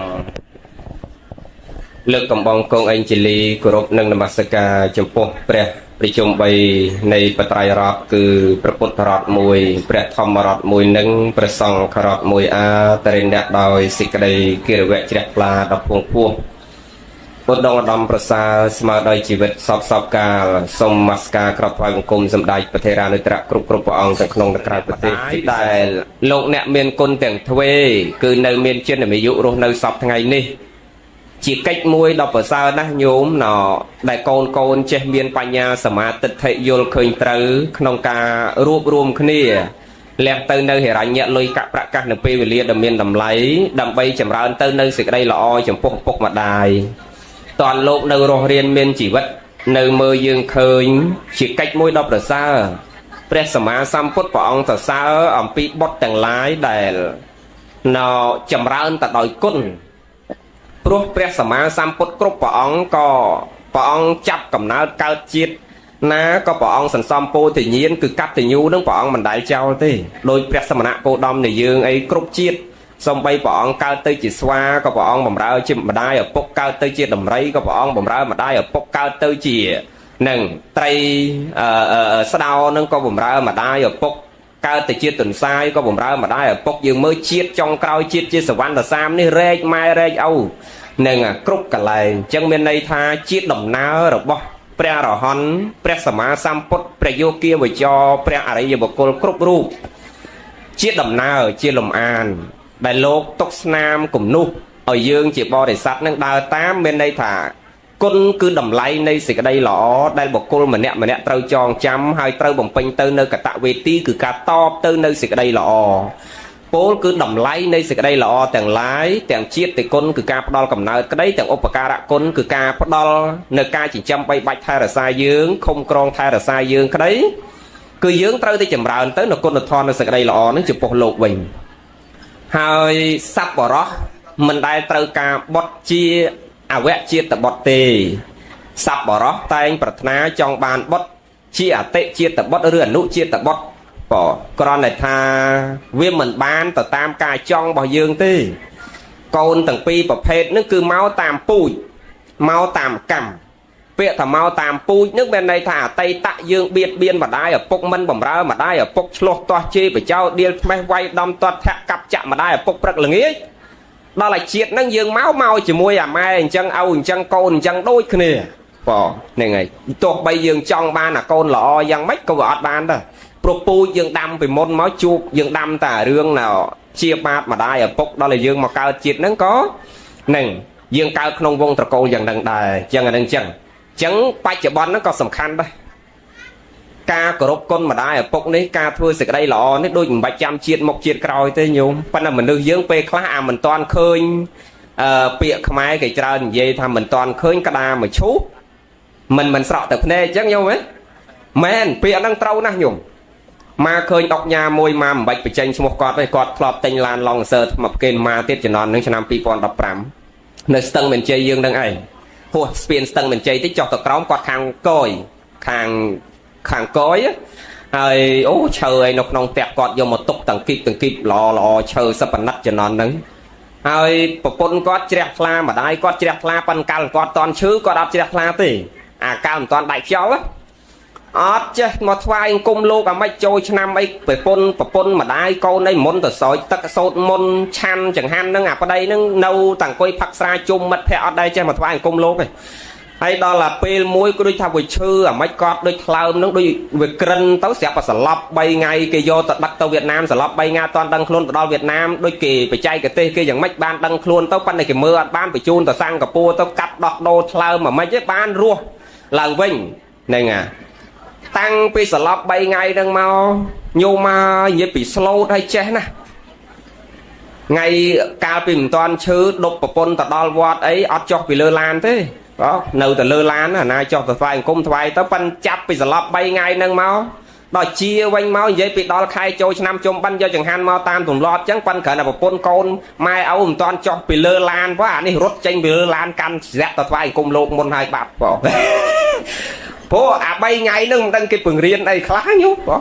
លើកកំបងកងអេងជលីគោរពនិងនមស្ការចំពោះព្រះប្រជុំ3នៃបត្រៃរតគឺព្រះពុទ្ធរត1ព្រះធម្មរត1និងព្រះសង្ឃរត1អាតរិអ្នកដោយសេចក្តីគិរវៈជ្រះថ្លាដល់ពងពោះពុទ្ធដងឧត្តមប្រសើរស្មើដោយជីវិតសពសពកាលសូមនមស្ការក្របថ្វាយបង្គំសម្ដេចព្រះថេរានុត្តរៈគ្រប់គ្រប់ព្រះអង្គទាំងក្នុងនិងក្រៅប្រទេសដែលលោកអ្នកមានគុណទាំងទ្វេគឺនៅមានចិនអាយុរស់នៅសពថ្ងៃនេះជាកិច្ចមួយដ៏ប្រសើរណាស់ញោមណដែលកូនកូនចេះមានបញ្ញាសមាទិដ្ឋិយល់ឃើញត្រូវក្នុងការរួបរួមគ្នាលះទៅនៅហិរញ្ញលុយកប្រកាសនៅពេលវេលាដ៏មានតម្លៃដើម្បីចម្រើនទៅនៅសេចក្តីល្អចំពោះឪពុកម្ដាយតនលោកនៅរស់រានមានជីវិត នៅមើលយើងឃើញជាកិច្ចមួយដ៏ប្រសើរព្រះសម្មាសម្ពុទ្ធព្រះអង្គសរសើរអំពីបុត្រទាំងឡាយដែលនៅចម្រើនទៅដោយគុណព្រោះព្រះសម្មាសម្ពុទ្ធគ្រប់ព្រះអង្គក៏ព្រះអង្គចាប់កំណើតកើតជាតិណាក៏ព្រះអង្គសន្សំពោធិញ្ញាណគឺកតញ្ញូនឹងព្រះអង្គមិនដែលចោលទេដោយព្រះសមណគោតមនៃយើងអីគ្រប់ជាតិសំបីព្រះអង្គកើតទៅជាស្វាក៏ព្រះអង្គបំរើជាម្ដាយឪពុកកើតទៅជាដំរីក៏ព្រះអង្គបំរើម្ដាយឪពុកកើតទៅជានឹងត្រីស្ដោនឹងក៏បំរើម្ដាយឪពុកកើតទៅជាទន្សាយក៏បំរើម្ដាយឪពុកយើងមើលជាតិចុងក្រោយជាតិជាសវណ្ណសាមនេះរែកម៉ែរែកឪនឹងគ្រប់កន្លែងអញ្ចឹងមានន័យថាជាដំណើររបស់ព្រះអរហន្តព្រះសម្មាសម្ពុទ្ធព្រះយោគាវចរព្រះអរិយបុគ្គលគ្រប់រូបជាដំណើរជាលំអានដែលលោកទុកស្នាមគំនុះឲ្យយើងជាបរិស័ទនឹងដើរតាមមានន័យថាគុណគឺតម្លៃនៃសេចក្តីល្អដែលបុគ្គលម្នាក់ម្នាក់ត្រូវចងចាំហើយត្រូវបំពេញទៅនៅកតវេទីគឺការតបទៅនៅសេចក្តីល្អពោលគឺតម្លៃនៃសេចក្តីល្អទាំងឡាយទាំងជាតិគុណគឺការផ្ដល់កំណើតក្តីទាំងឧបការៈគុណគឺការផ្ដល់នៅការចិញ្ចឹមបីបាច់ថែរក្សាយើងឃុំក្រងថែរក្សាយើងក្តីគឺយើងត្រូវតែចម្រើនទៅនៅគុណធម៌នៃសេចក្តីល្អនឹងចំពោះលោកវិញហើយសប្បុរសមិនដែលត្រូវការបុត្រជាអវជាតិបុត្រទេសប្បុរសតែងប្រាថ្នាចង់បានបុត្រជាអតិជាតិបុត្រឬអនុជាតិបុត្របើគ្រាន់តែថាវាមិនបានទៅតាមការចង់របស់យើងទេកូនទាំងពីរប្រភេទនេះគឺមកតាមពូជមកតាមកម្មពាក្យថាមកតាមពូជនឹងមានន័យថាអតីតយើងបៀតបៀនម្ដាយឪពុកមិនបំរើម្ដាយឪពុកឆ្លោះទាស់ជេរបចោដៀលថ្មេះវាយដំទាត់ធាក់កាប់ចាក់ម្ដាយឪពុកព្រឹកល្ងាចដល់អាជាតិនឹងយើងមកជាមួយអាម៉ែអញ្ចឹងឪអញ្ចឹងកូនអញ្ចឹងដូចគ្នាបងហ្នឹងហើយទោះបីយើងចង់បានអាកូនល្អយ៉ាងម៉េចក៏វាអត់បានដែរព្រោះពូជយើងដាំពីមុនមកជួបយើងដាំតែរឿងណជាបាបម្ដាយឪពុកដល់ឲ្យយើងមកកើតជាតិហ្នឹងក៏ហ្នឹងយើងកើតក្នុងវងត្រកូលយ៉ាងហ្នឹងដែរអញ្ចឹងអាហ្នឹងអញ្ចឹងបច្ចុប្បន្នហ្នឹងក៏សំខាន់ដែរការគោរពគុណម្ដាយឪពុកនេះការធ្វើសេចក្តីល្អនេះដូចមិនបាច់ចាំជាតិមុខជាតិក្រោយទេញោមប៉ុន្តែមនុស្សយើងពេលខ្លះអាមិនតាន់ឃើញពាក្យខ្មែរគេច្រើននិយាយថាមិនតាន់ឃើញក្តារមួយឈូសមិនស្រក់ទៅភ្នែកអញ្ចឹងញោមហ៎មែនពាក្យហ្នឹងត្រូវណាស់ញោមមកឃើញដុកញ៉ាមួយមកមិនបាច់បញ្ចេញឈ្មោះគាត់ទេគាត់ធ្លាប់ទិញឡានឡុងសើមកគេមកទៀតជំនាន់នឹងឆ្នាំ2015នៅស្ទឹងមានជ័យយើងនឹងឯងហួសស្ពានស្ទឹងមានជ័យតិចចុះទៅក្រោមគាត់ខាងកយខាងកយហើយអូឈើឯនៅក្នុងផ្ទះគាត់យកមកទុកតង្គីបល្អល្អឈើសិបណិតជំនាន់ហ្នឹងហើយប្រពន្ធគាត់ជ្រះថ្លាម្ដាយគាត់ជ្រះថ្លាប៉ិនកាលគាត់តន់ឈឺគាត់អត់ជ្រះថ្លាទេអាកាលមិនតន់ដាច់ខ្យល់អត់ចេះមកថ្វាយអង្គមលោកអាម៉េចចូលឆ្នាំអីប្រពន្ធម្ដាយកូនអីមុនទៅស្រោចទឹកសោតមុនឆាន់ចង្ហាន់ហ្នឹងអាប្តីហ្នឹងនៅតែអង្គុយផឹកស្រាជុំមិត្តភក្តិអត់ដែរចេះមកថ្វាយអង្គមលោកទេហើយដល់តែពេលមួយគឺដូចថាវាឈឺអាម៉េចគាត់ដូចថ្លើមហ្នឹងដូចវាក្រិនទៅស្រាប់តែសន្លប់3ថ្ងៃគេយកទៅដឹកទៅវៀតណាមសន្លប់3ថ្ងៃអត់ដឹងខ្លួនទៅដល់វៀតណាមដូចគេបច្ចេកទេសគេយ៉ាងម៉េចបានដឹងខ្លួនទៅប៉ុន្តែគេមើលអត់បានបញ្ជូនទៅសិង្ហបុរីទៅកាត់ដោះដូរថ្លើមអាម៉េចទេបានរស់ឡើងវិញហ្នឹងអាតាំងពីសន្លប់3ថ្ងៃហ្នឹងមកញោមមកនិយាយពីស្លូតហើយចេះណាថ្ងៃកាលពីមិនតាន់ឈឺដប់ប្រពន្ធទៅដល់វត្តអីអត់ចុះពីលើឡានទេបងនៅតែលើឡានណាចុះទៅថ្វាយអង្គមថ្វាយទៅប៉ិនចាប់ពីសន្លប់3ថ្ងៃហ្នឹងមកដល់ជាវិញមកនិយាយពីដល់ខែចូលឆ្នាំជុំបិណ្ឌយកចង្ហាន់មកតាមទម្លាប់ចឹងប៉ិនគ្រាន់តែប្រពន្ធកូនម៉ែឪមិនតាន់ចុះពីលើឡានផងអានេះរត់ចេញពីលើឡានកាន់ស្រាក់ទៅថ្វាយអង្គមលោកមុនហើយបាត់បងព្រោះអា3ថ្ងៃហ្នឹងមិនដឹងគេពង្រៀនអីខ្លះញោមបង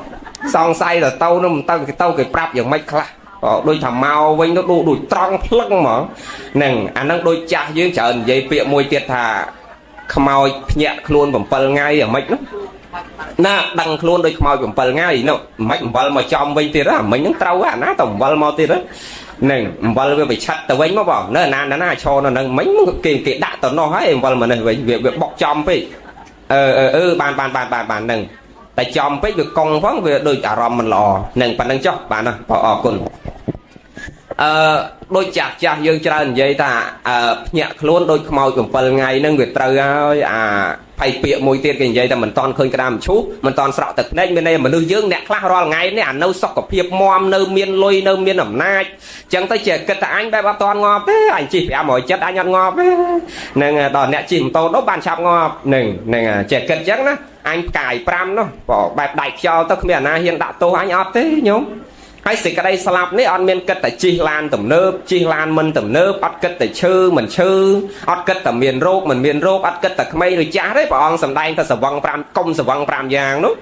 សង្ស័យទៅនោះមិនទៅគេប្រាប់យ៉ាងម៉េចខ្លះដូចថាមកវិញទៅដូចត្រង់ភ្លឹងហ្មងហ្នឹងអាហ្នឹងដូចចាស់យើងច្រើននិយាយពាក្យមួយទៀតថាខ្មោចភ្ញាក់ខ្លួន7ថ្ងៃអាម៉េចនោះណាដឹងខ្លួនដូចខ្មោច7ថ្ងៃនោះមិនអំបិលមកចំវិញទៀតអាមិញហ្នឹងត្រូវអាណាទៅអំបិលមកទៀតហ្នឹងអំបិលវាប្រឆិតទៅវិញមកបងនៅណាណាឈរនៅហ្នឹងមិញគេដាក់ទៅនោះហើយអំបិលមកនេះវិញវាបុកចំពេកអឺបានបានបានបានបានហ្នឹងតែចំពេកវាកង់ផងវាដូចអារម្មណ៍មិនល្អហ្នឹងប៉ណ្ណឹងចុះបានណាបងអរគុណដូចចាស់ចាស់យើងច្រើននិយាយថាភ្ញាក់ខ្លួនដូចខ្មោច7ថ្ងៃហ្នឹងវាត្រូវហើយអា ហើយពាក្យមួយទៀតគេនិយាយតែមិនតន់ឃើញក្តាមឈូសមិនតន់ស្រក់ទឹកភ្នែកមានន័យមនុស្សយើងអ្នកខ្លះរាល់ថ្ងៃនេះអានៅសុខភាពមាំនៅមានលុយនៅមានអំណាចចឹងទៅជាគិតថាអញបែបអត់តន់ងាប់ទេអញជិះ570អញអត់ងាប់ទេនឹងដល់អ្នកជិះម៉ូតូនោះបានឆាប់ងាប់នឹងនឹងចេះគិតចឹងណាអញផ្កាយ5នោះបែបដាច់ខ្យល់ទៅគ្មានអាណាហ៊ានដាក់ទោសអញអត់ទេញោមហើយសេចក្តីស្លាប់នេះអត់មានគិតតែជិះឡានទំនើបជិះឡានមិនទំនើបអត់គិតតែឈឺមិនឈឺអត់គិតតែមានរោគមិនមានរោគអត់គិតតែក្មេងឬចាស់ទេព្រះអង្គសម្ដែងថាសវឹង5កុំសវឹង5យ៉ាងនោះ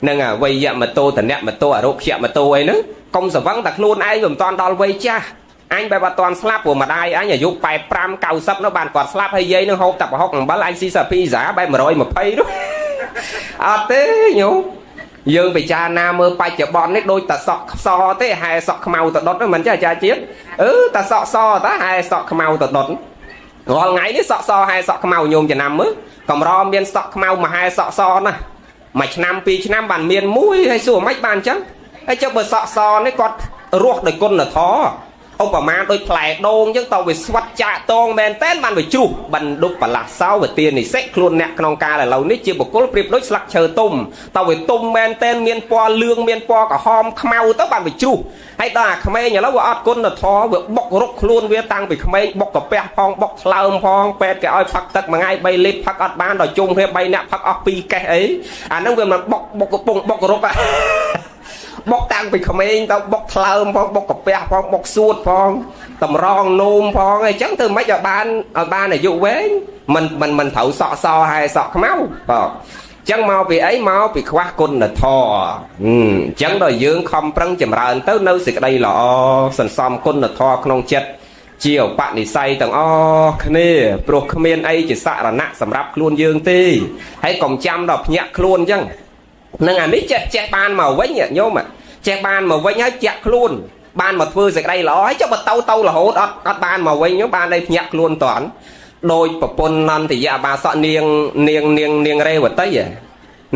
នឹងវ័យមតោតនៈមតោអរុក្យមតោអីហ្នឹងកុំសវឹងតែខ្លួនឯងវាមិនតាន់ដល់វ័យចាស់អញបែបអត់តាន់ស្លាប់ព្រោះម្ដាយអញអាយុ85 90នោះបានគាត់ស្លាប់ហើយយាយនឹងហូបតែប្រហុកអំបិលអញស៊ីសាភីសាបែប120នោះអត់ទេញោមយើងពិចារណាមើលបច្ចុប្បន្ននេះដូចតែសក់សទេហែសក់ខ្មៅទៅដុតមិនចេះអាចារ្យជាតិអឺតែសក់សតាហែសក់ខ្មៅទៅដុតរាល់ថ្ងៃនេះសក់សហែសក់ខ្មៅញោមចំណាំមើលកម្រមានសក់ខ្មៅមហែសក់សណាស់មួយឆ្នាំពីរឆ្នាំបានមានមួយហើយសួរមិនបានអញ្ចឹងហើយចុះបើសក់សនេះគាត់រស់ដោយគុណធម៌ឧបមាដូចផ្លែដូងអញ្ចឹងតើវាស្វិតចាក់តងមែនតែនបានវាជ្រុះបណ្ឌុបបលាសោវទានិសិខ្លួនអ្នកក្នុងកាលឥឡូវនេះជាបុគ្គលប្រៀបដូចស្លឹកឈើទុំតើវាទុំមែនតែនមានពណ៌លឿងមានពណ៌ក្រហមខ្មៅទៅបានវាជ្រុះហើយដល់អាក្មេងឥឡូវវាអត់គុណធម៌វាបុករុកខ្លួនវាតាំងពីក្មេងបុកកាពះផងបុកថ្លើមផងពេទ្យគេឲ្យផឹកទឹកមួយថ្ងៃ3លីត្រផឹកអត់បានដល់ជុំគ្នា3នាក់ផឹកអស់2កេះអីអាហ្នឹងវាមិនបុកបុកកំពុងបុករុកបុកតាំងពីក្មេងទៅបុកថ្លើមផងបុកកាពះផងបុកសួតផងតម្រងនោមផងអីចឹងទៅមិនឲ្យបានឲ្យបានអាយុវែងមិនមិនមិនត្រូវសក់សហែសក់ខ្មៅបាទចឹងមកពីអីមកពីខ្វះគុណធម៌អញ្ចឹងដល់យើងខំប្រឹងចម្រើនទៅនៅសេចក្តីល្អសន្សំគុណធម៌ក្នុងចិត្តជាឧបនិស្ស័យទាំងអស់គ្នាព្រោះគ្មានអីជាសរណៈសម្រាប់ខ្លួនយើងទេហើយកុំចាំដល់ភ្ញាក់ខ្លួនអញ្ចឹងនឹងអានេះចេះចេះបានមកវិញញោមចេះបានមកវិញហើយជាក់ខ្លួនបានមកធ្វើសេចក្តីល្អហើយចុះបើទៅទៅរហូតអត់អត់បានមកវិញបានតែភ្ញាក់ខ្លួនតាន់ដោយប្រពន្ធនន្តយៈបាសកនាងនាងនាងនាងរេវតី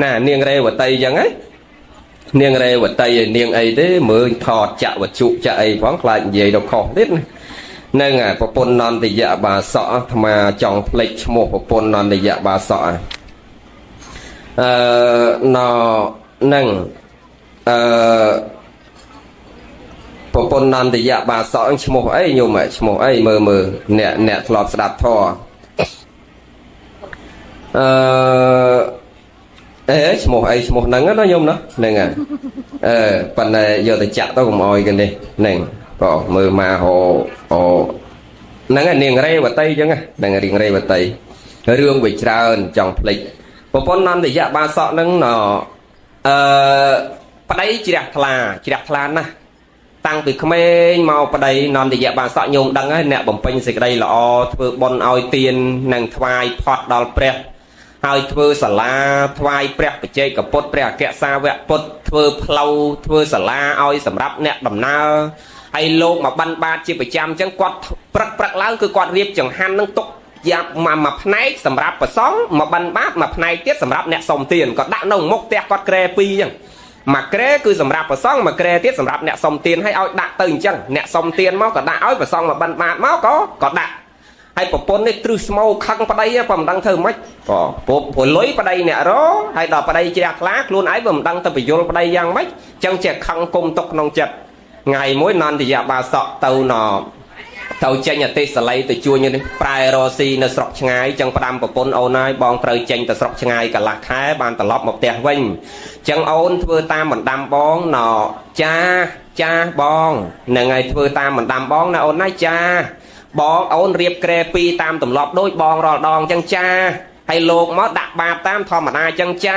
ណានាងរេវតីអញ្ចឹងហ៎នាងរេវតីឯនាងអីទេមើលថតចាក់វជុចាក់អីផងខ្លាចនិយាយដល់ខុសទៀតហ្នឹងប្រពន្ធនន្តយៈបាសកអាត្មាចង់ភ្លេចឈ្មោះប្រពន្ធនន្តយៈបាសកអឺណហ្នឹងអឺប្រពន្ធនន្តយៈបាសកឈ្មោះអីញោមឈ្មោះអីមើលមើលអ្នកអ្នកធ្លាប់ស្ដាប់ធម៌អឺអេឈ្មោះអីឈ្មោះហ្នឹងណាញោមណាហ្នឹងអឺប៉ុន្តែយកទៅចាក់ទៅកុំអោយគេនេះហ្នឹងបងមើលមកហោអូហ្នឹងនាងរេវតីអញ្ចឹងហ្នឹងរៀងរេវតីរឿងវាច្រើនចង់ភ្លេចប្រពន្ធនន្តយៈបាសកហ្នឹងណអឺប្តីជ្រះថ្លាជ្រះថ្លាណាស់តាំងពីក្មេងមកប្តីនន្តយៈបាសកញោមដឹងហើយអ្នកបំពេញសេចក្តីល្អធ្វើបុណ្យឲ្យទាននិងថ្វាយផត់ដល់ព្រះហើយធ្វើសាលាថ្វាយព្រះបច្ចេកពុទ្ធព្រះអគ្គសាវកពុទ្ធធ្វើផ្លូវធ្វើសាលាឲ្យសម្រាប់អ្នកដំណើរហើយលោកមកបិណ្ឌបាតជាប្រចាំអញ្ចឹងគាត់ព្រឹកព្រឹកឡើងគឺគាត់រៀបចង្ហាន់នឹងទុកយ៉ាប់មួយផ្នែកសម្រាប់ប្រសង់មកបិណ្ឌបាតមួយផ្នែកទៀតសម្រាប់អ្នកសុំទានគាត់ដាក់នៅមុខផ្ទះគាត់ក្រែពីរអញ្ចឹងមួយក្រែគឺសម្រាប់ប្រសង់មួយក្រែទៀតសម្រាប់អ្នកសុំទានឲ្យឲ្យដាក់ទៅអញ្ចឹងអ្នកសុំទានមកក៏ដាក់ឲ្យប្រសង់មកបិណ្ឌបាតមកក៏ក៏ដាក់ហើយប្រពន្ធនេះទ្រឹស្មោខឹងប្តីក៏មិនដឹងធ្វើម៉េចក៏ព្រោះព្រោះលុយប្តីអ្នករហើយដល់ប្តីជ្រះថ្លាខ្លួនឯងក៏មិនដឹងទៅបញ្យល់ប្តីយ៉ាងម៉េចអញ្ចឹងជាខឹងគុំទុកក្នុងចិត្តថ្ងៃមួយនន្តយៈបាសកទៅណទៅចេញអទេសល័យទៅជួញនេះប្រែរស៊ីនៅស្រុកឆ្ងាយចឹងផ្ដាំប្រពន្ធអូនហើយបងត្រូវចេញទៅស្រុកឆ្ងាយកន្លះខែបានត្រឡប់មកផ្ទះវិញចឹងអូនធ្វើតាមបណ្ដាំបងណចាចាបងហ្នឹងហើយធ្វើតាមបណ្ដាំបងណាអូនណាចាបងអូនរៀបក្រែពីរតាមទម្លាប់ដូចបងរាល់ដងចឹងចាហើយលោកមកដាក់បាតតាមធម្មតាចឹងចា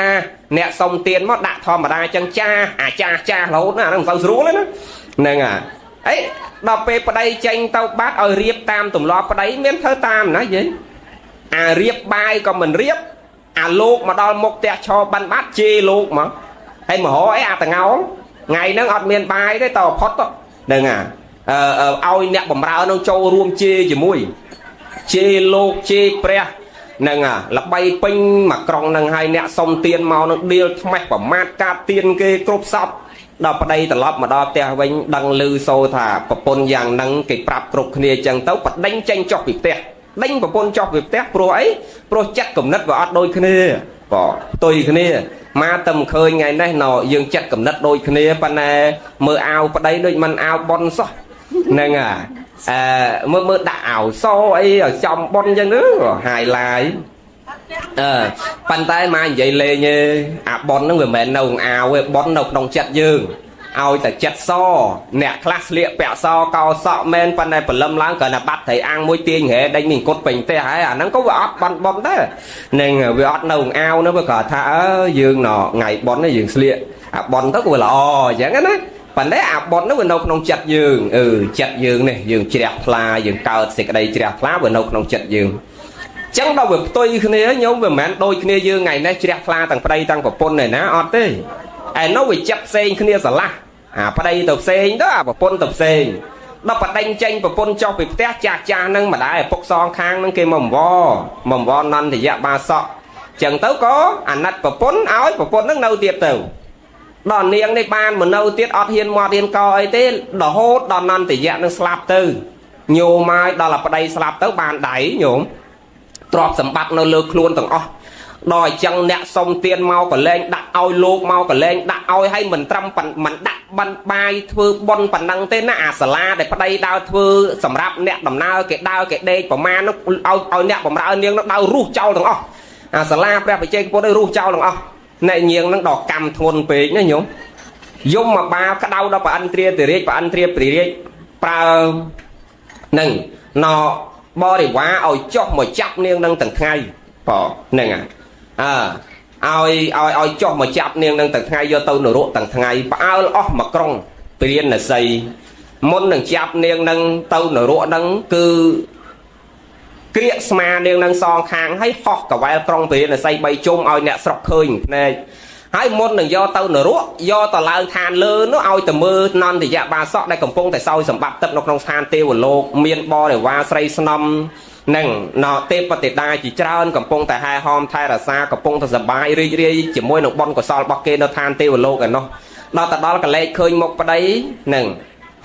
អ្នកសុំទានមកដាក់ធម្មតាចឹងចាអាចាចារហូតណាអាហ្នឹងមិនសូវស្រួលទេណាហ្នឹងហើយអីដល់ពេលប្តីចេញទៅបាត់ឲ្យរៀបតាមទម្លាប់ប្តីមានធ្វើតាមណាយាយអារៀបបាយក៏មិនរៀបអាលោកមកដល់មុខផ្ទះឈរបិណ្ឌបាត់ជេរលោកមកហើយមករអីអាតងោថ្ងៃហ្នឹងអត់មានបាយទេតផុតហ្នឹងអាឲ្យអ្នកបំរើនឹងចូលរួមជេរជាមួយជេរលោកជេរព្រះហ្នឹងអាល្បីពេញមួយក្រុងហ្នឹងហើយអ្នកសុំទានមកនឹងដៀលថ្មេះប្រមាថកាត់ទានគេគ្រប់សពដល់ប្តីត្រឡប់មកដល់ផ្ទះវិញដឹងឮសូរថាប្រពន្ធយ៉ាងហ្នឹងគេប្រាប់គ្រប់គ្នាចឹងទៅប្តេញចេញចុះពីផ្ទះ ដេញប្រពន្ធចុះពីផ្ទះព្រោះអីព្រោះចិត្តគំនិតវាអត់ដូចគ្នាបងផ្ទុយគ្នាមកតែមិនឃើញថ្ងៃនេះណយើងចិត្តគំនិតដូចគ្នាប៉ុន្តែមើលអាវប្តីដូចមិនអាវប៉ុនសោះហ្នឹងអាមើលមើលដាក់អាវសអីឲ្យចំប៉ុនអញ្ចឹងទៅហាយឡាយអឺប៉ុន្តែមកនិយាយលេងទេអាប៉ុនហ្នឹងវាមិនមែននៅអាវទេប៉ុននៅក្នុងចិត្តយើងឲ្យតែចិត្តសអ្នកខ្លះស្លៀកពាក់សកោសក់មែនប៉ុន្តែព្រលឹមឡើងគ្រាន់តែបាត់ត្រីអាំងមួយទាញរ៉េដេញមានអង្គត់ពេញផ្ទះហើយអាហ្នឹងក៏វាអត់បានប៉ុនដែរនឹងវាអត់នៅអាវនោះវាគ្រាន់ថាអើយើងណថ្ងៃប៉ុននេះយើងស្លៀកអាប៉ុនទៅក៏វាល្អអញ្ចឹងណាប៉ុន្តែអាប៉ុននោះវានៅក្នុងចិត្តយើងអឺចិត្តយើងនេះយើងជ្រះថ្លាយើងកើតសេចក្តីជ្រះថ្លាវានៅក្នុងចិត្តយើងចឹងដល់វាផ្ទុយគ្នាញោមវាមិនមែនដូចគ្នាយើងថ្ងៃនេះជ្រះថ្លាទាំងប្តីទាំងប្រពន្ធឯណាអត់ទេឯនោះវាចិត្តផ្សេងគ្នាស្រឡះអាប្តីទៅផ្សេងទៅអាប្រពន្ធទៅផ្សេងដល់បដិញចេញប្រពន្ធចុះពីផ្ទះចាស់ចាស់ហ្នឹងម្ដាយឪពុកសងខាងហ្នឹងគេមកអង្វរនន្តយៈបាសកចឹងទៅក៏អាណិតប្រពន្ធឲ្យប្រពន្ធហ្នឹងនៅទៀតទៅដល់នាងនេះបានមកនៅទៀតអត់ហ៊ានមាត់ហ៊ានកអីទេរហូតដល់នន្តយៈនឹងស្លាប់ទៅញោមហើយដល់ប្តីស្លាប់ទៅបានដៃញោមទ្រព្យសម្បត្តិនៅលើខ្លួនទាំងអស់ដល់អញ្ចឹងអ្នកសុំទៀនមកក៏លែងដាក់ឲ្យលោកមកក៏លែងដាក់ឲ្យឲ្យមិនត្រឹមមិនដាក់បានបាយធ្វើប៉ុនប៉ុណ្ណឹងទេណាអាសាលាដែលប្តីដើរធ្វើសម្រាប់អ្នកដំណើរគេដើរគេដេកប្រមាណនោះឲ្យអ្នកបំរើនាងនោះដើររុះចោលទាំងអស់អាសាលាព្រះបច្ចេកពុទ្ធឲ្យរុះចោលទាំងអស់អ្នកញៀងនឹងដល់កម្មធ្ងន់ពេកណាញោមយំមកបាក្តៅដល់ប្រអិនត្រាតិរាជប្រអិនត្រាព្រិរាជប្រើនឹងណបរិវារឲ្យចុះមកចាប់នាងនឹងទាំងថ្ងៃបងហ្នឹងអើឲ្យចុះមកចាប់នាងនឹងទាំងថ្ងៃយកទៅនរកទាំងថ្ងៃផ្អើលអស់មកក្រុងព្រានសីមុននឹងចាប់នាងនឹងទៅនរកនឹងគឺក្រៀកស្មានាងនឹងសងខាងហើយហោះកវែលក្រុងព្រានសី3ជុំឲ្យអ្នកស្រុកឃើញភ្នែកហើយមុននឹងយកទៅនរកយកទៅឡើងឋានលើនោះឲ្យទៅមើលនន្តយៈបាសកដែលកំពុងតែសោយសម្បត្តិទឹកនៅក្នុងស្ថានទេវលោកមានបរិវារស្រីស្នំនឹងណទេពតិតាជាច្រើនកំពុងតែហែហោមថែរក្សាកំពុងតែសប្បាយរីករាយជាមួយនឹងបុណ្យកុសលរបស់គេនៅឋានទេវលោកឯនោះដល់ទៅដល់កលេចឃើញមុខប្តីនឹង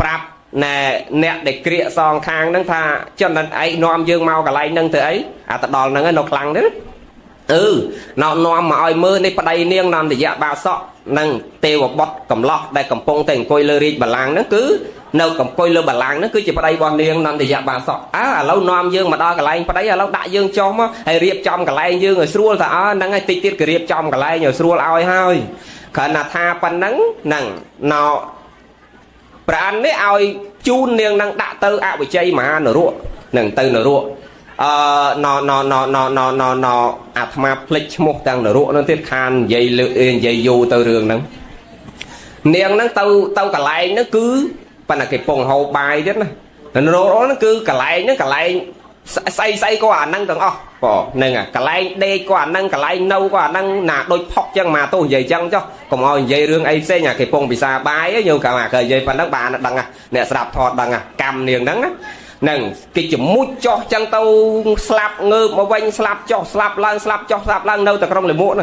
ប្រាប់ណែអ្នកដែលក្រៀកសងខាងហ្នឹងថាចំណិតឯងនាំយើងមកកន្លែងហ្នឹងទៅអីអាទៅដល់ហ្នឹងឯងនៅខ្លាំងទេអឺណនាំមកឲ្យមើលនេះប្តីនាងនន្តយៈបាសកនិងទេវបុត្រកំឡោះដែលកំពុងតែអង្គុយលើរាជបល្ល័ង្កហ្នឹងគឺនៅកំពុងលើបល្ល័ង្កហ្នឹងគឺជាប្តីរបស់នាងនន្តយៈបាសកអើឥឡូវនាំយើងមកដល់កន្លែងប្តីឥឡូវដាក់យើងចុះមកហើយរៀបចំកន្លែងយើងឲ្យស្រួលថាអើហ្នឹងហើយតិចទៀតគេរៀបចំកន្លែងឲ្យស្រួលឲ្យហើយគ្រាន់តែថាប៉ុណ្ណឹងហ្នឹងណព្រះអិននេះឲ្យជូននាងនឹងដាក់ទៅអវិជ័យមហានរកនឹងទៅនរកអឺណណណណណណណអាត្មាភ្លេចឈ្មោះទាំងនរកហ្នឹងទៀតខាននិយាយលើនិយាយយូរទៅរឿងហ្នឹងនាងហ្នឹងទៅកន្លែងហ្នឹងគឺប៉ុន្តែគេពងហូបបាយទៀតណានរកហ្នឹងគឺកន្លែងហ្នឹងកន្លែងស្អីស្អីក៏អាហ្នឹងទាំងអស់បងហ្នឹងកន្លែងដេកក៏អាហ្នឹងកន្លែងនៅក៏អាហ្នឹងណាដូចផុកចឹងមកទោះនិយាយចឹងចុះកុំឲ្យនិយាយរឿងអីផ្សេងអាគេពងពិសាបាយញោមកាលគេនិយាយប៉ុណ្ណឹងបានដឹងអ្នកស្ដាប់ថតដឹងកម្មនាងហ្នឹងណានឹងគេចមុចចោះចឹងទៅស្លាប់ងើបមកវិញស្លាប់ចុះស្លាប់ឡើងស្លាប់ចុះស្លាប់ឡើងនៅតែក្រុងលិមួកហ្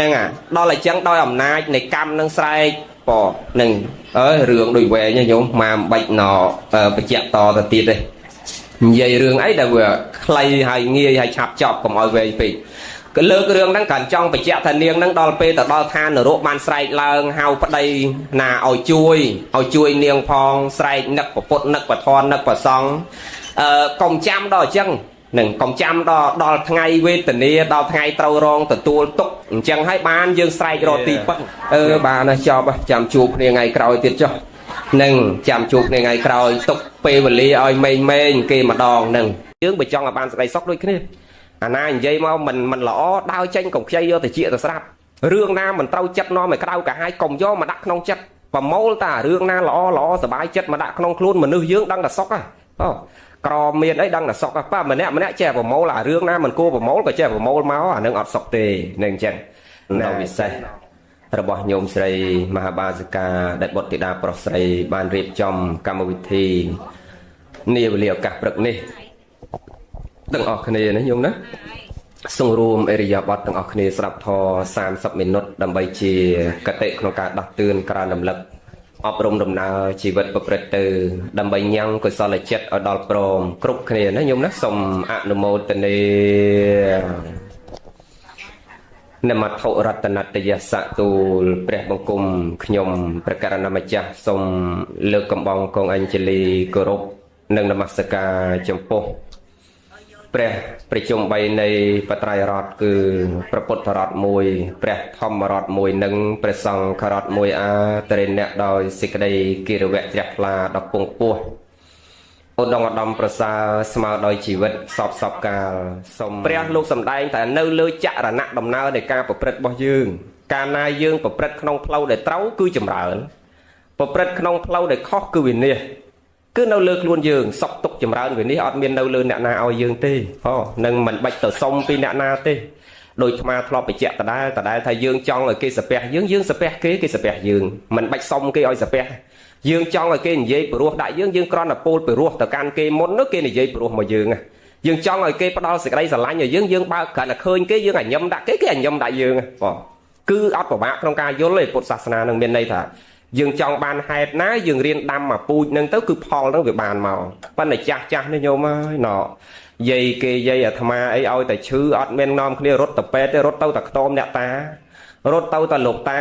នឹងដល់តែចឹងដោយអំណាចនៃកម្មនឹងស្រែកបងនឹងអើយរឿងដូចវែងញោមមកមិនបាច់ណបញ្ជាក់តទៅទៀតទេនិយាយរឿងអីដែលវាខ្លីហើយងាយហើយឆាប់ចប់កុំឲ្យវែងពេកក៏លើករឿងហ្នឹងគ្រាន់ចង់បញ្ជាក់ថានាងហ្នឹងដល់ពេលទៅដល់ឋាននរកបានស្រែកឡើងហៅប្តីណាឲ្យជួយនាងផងស្រែកនឹកពពុទ្ធនឹកពធនឹកប្រសង្ឃកុំចាំដល់អញ្ចឹងនឹងកុំចាំដល់ថ្ងៃវេទនាដល់ថ្ងៃត្រូវរងទទួលទុក្ខអញ្ចឹងហើយបានយើងស្រែករកទីពឹងអឺបានណាចប់ចាំជួបគ្នាថ្ងៃក្រោយទៀតចុះនឹងចាំជួបគ្នាថ្ងៃក្រោយទុកពេលវេលាឲ្យមេងគេម្ដងនឹងយើងបើចង់ឲ្យបានសេចក្តីសុខដូចគ្នាអាណានិយាយមកមិនល្អដើរចេញកុំខ្ចីយកទៅជាទៅស្រាប់រឿងណាមិនត្រូវចិត្តនាំឲ្យក្តៅកាហាយកុំយកមកដាក់ក្នុងចិត្តប្រមូលតារឿងណាល្អល្អសบายចិត្តមកដាក់ក្នុងខ្លួនមនុស្សយើងដឹងតែសុខហ៎អូក្រមានអីដឹងតែសុខប៉ាម្នាក់ម្នាក់ចេះប្រមូលអារឿងណាមិនគួរប្រមូលក៏ចេះប្រមូលមកអានឹងអត់សុខទេនឹងអញ្ចឹងនៅពិសេសរបស់ញោមស្រីមហាបាសិកាដែលបុត្រធីតាប្រុសស្រីបានរៀបចំកម្មវិធីនាវេលាឱកាសព្រឹកនេះទាំងអស់គ្នាណាញោមណាសង្រួមអរិយាបថទាំងអស់គ្នាស្ដាប់ធម៌30មីនិតដើម្បីជាកតិក្នុងការដាស់តឿនក្រើនរំលឹក អប់រំដំណើរជីវិតប្រព្រឹត្តទៅដើម្បីញ៉ាំងកុសលចិត្តឲ្យដល់ព្រមគ្រប់គ្នាណាញោមណាសូមអនុមោទនានមត្ថុរតនតយសៈទូលព្រះបង្គំខ្ញុំព្រះករណម្ចាស់សូមលើកកំបងកងអញ្ជលីគោរពនិងនមស្ការចំពោះព្រះប្រជុំ3នៃបត្រៃរតគឺព្រះពុទ្ធរតមួយព្រះធម្មរតមួយនិងព្រះសង្ឃរតមួយអាតរិណៈដោយសេចក្តីគិរវៈជ្រះថ្លាដល់ពងពោះឧត្តមឧត្តមប្រសើរស្មើដោយជីវិតសពសពកាលសូមព្រះលោកសំដែងតែនៅលើចរណៈដំណើរនៃការប្រព្រឹត្តរបស់យើងកាលណាយើងប្រព្រឹត្តក្នុងផ្លូវដែលត្រូវគឺចម្រើនប្រព្រឹត្តក្នុងផ្លូវដែលខុសគឺវិនាសគឺនៅលើខ្លួនយើងសក់ទុកចម្រើនវិនិច្ឆ័យអត់មាននៅលើអ្នកណាឲ្យយើងទេហ៎នឹងមិនបាច់ទៅសុំពីអ្នកណាទេដោយអាត្មាធ្លាប់បញ្ជាក់ដដែលថាយើងចង់ឲ្យគេសាពះយើងយើងសាពះគេគេសាពះយើងមិនបាច់សុំគេឲ្យសាពះយើងចង់ឲ្យគេនិយាយព្រោះដាក់យើងយើងគ្រាន់តែពោលព្រោះទៅកាន់គេមុននោះគេនិយាយព្រោះមកយើងយើងចង់ឲ្យគេផ្ដល់សេចក្តីស្រឡាញ់ឲ្យយើងយើងបើកគ្រាន់តែឃើញគេយើងអាញឹមដាក់គេគេអាញឹមដាក់យើងបងគឺអត់ពិបាកក្នុងការយល់ទេពុទ្ធសាសនានឹងមានន័យថាយើងចង់បានហេតុណាយើងរៀនដាំមកពូជនឹងទៅគឺផលនឹងវាបានមកប៉ុន្តែចាស់ចាស់នេះញោមហើយណយាយគេយាយអាត្មាអីឲ្យតែឈឺអត់មាននាំគ្នារត់ទៅពេទ្យទេរត់ទៅតែខ្ទមអ្នកតារត់ទៅតែលោកតា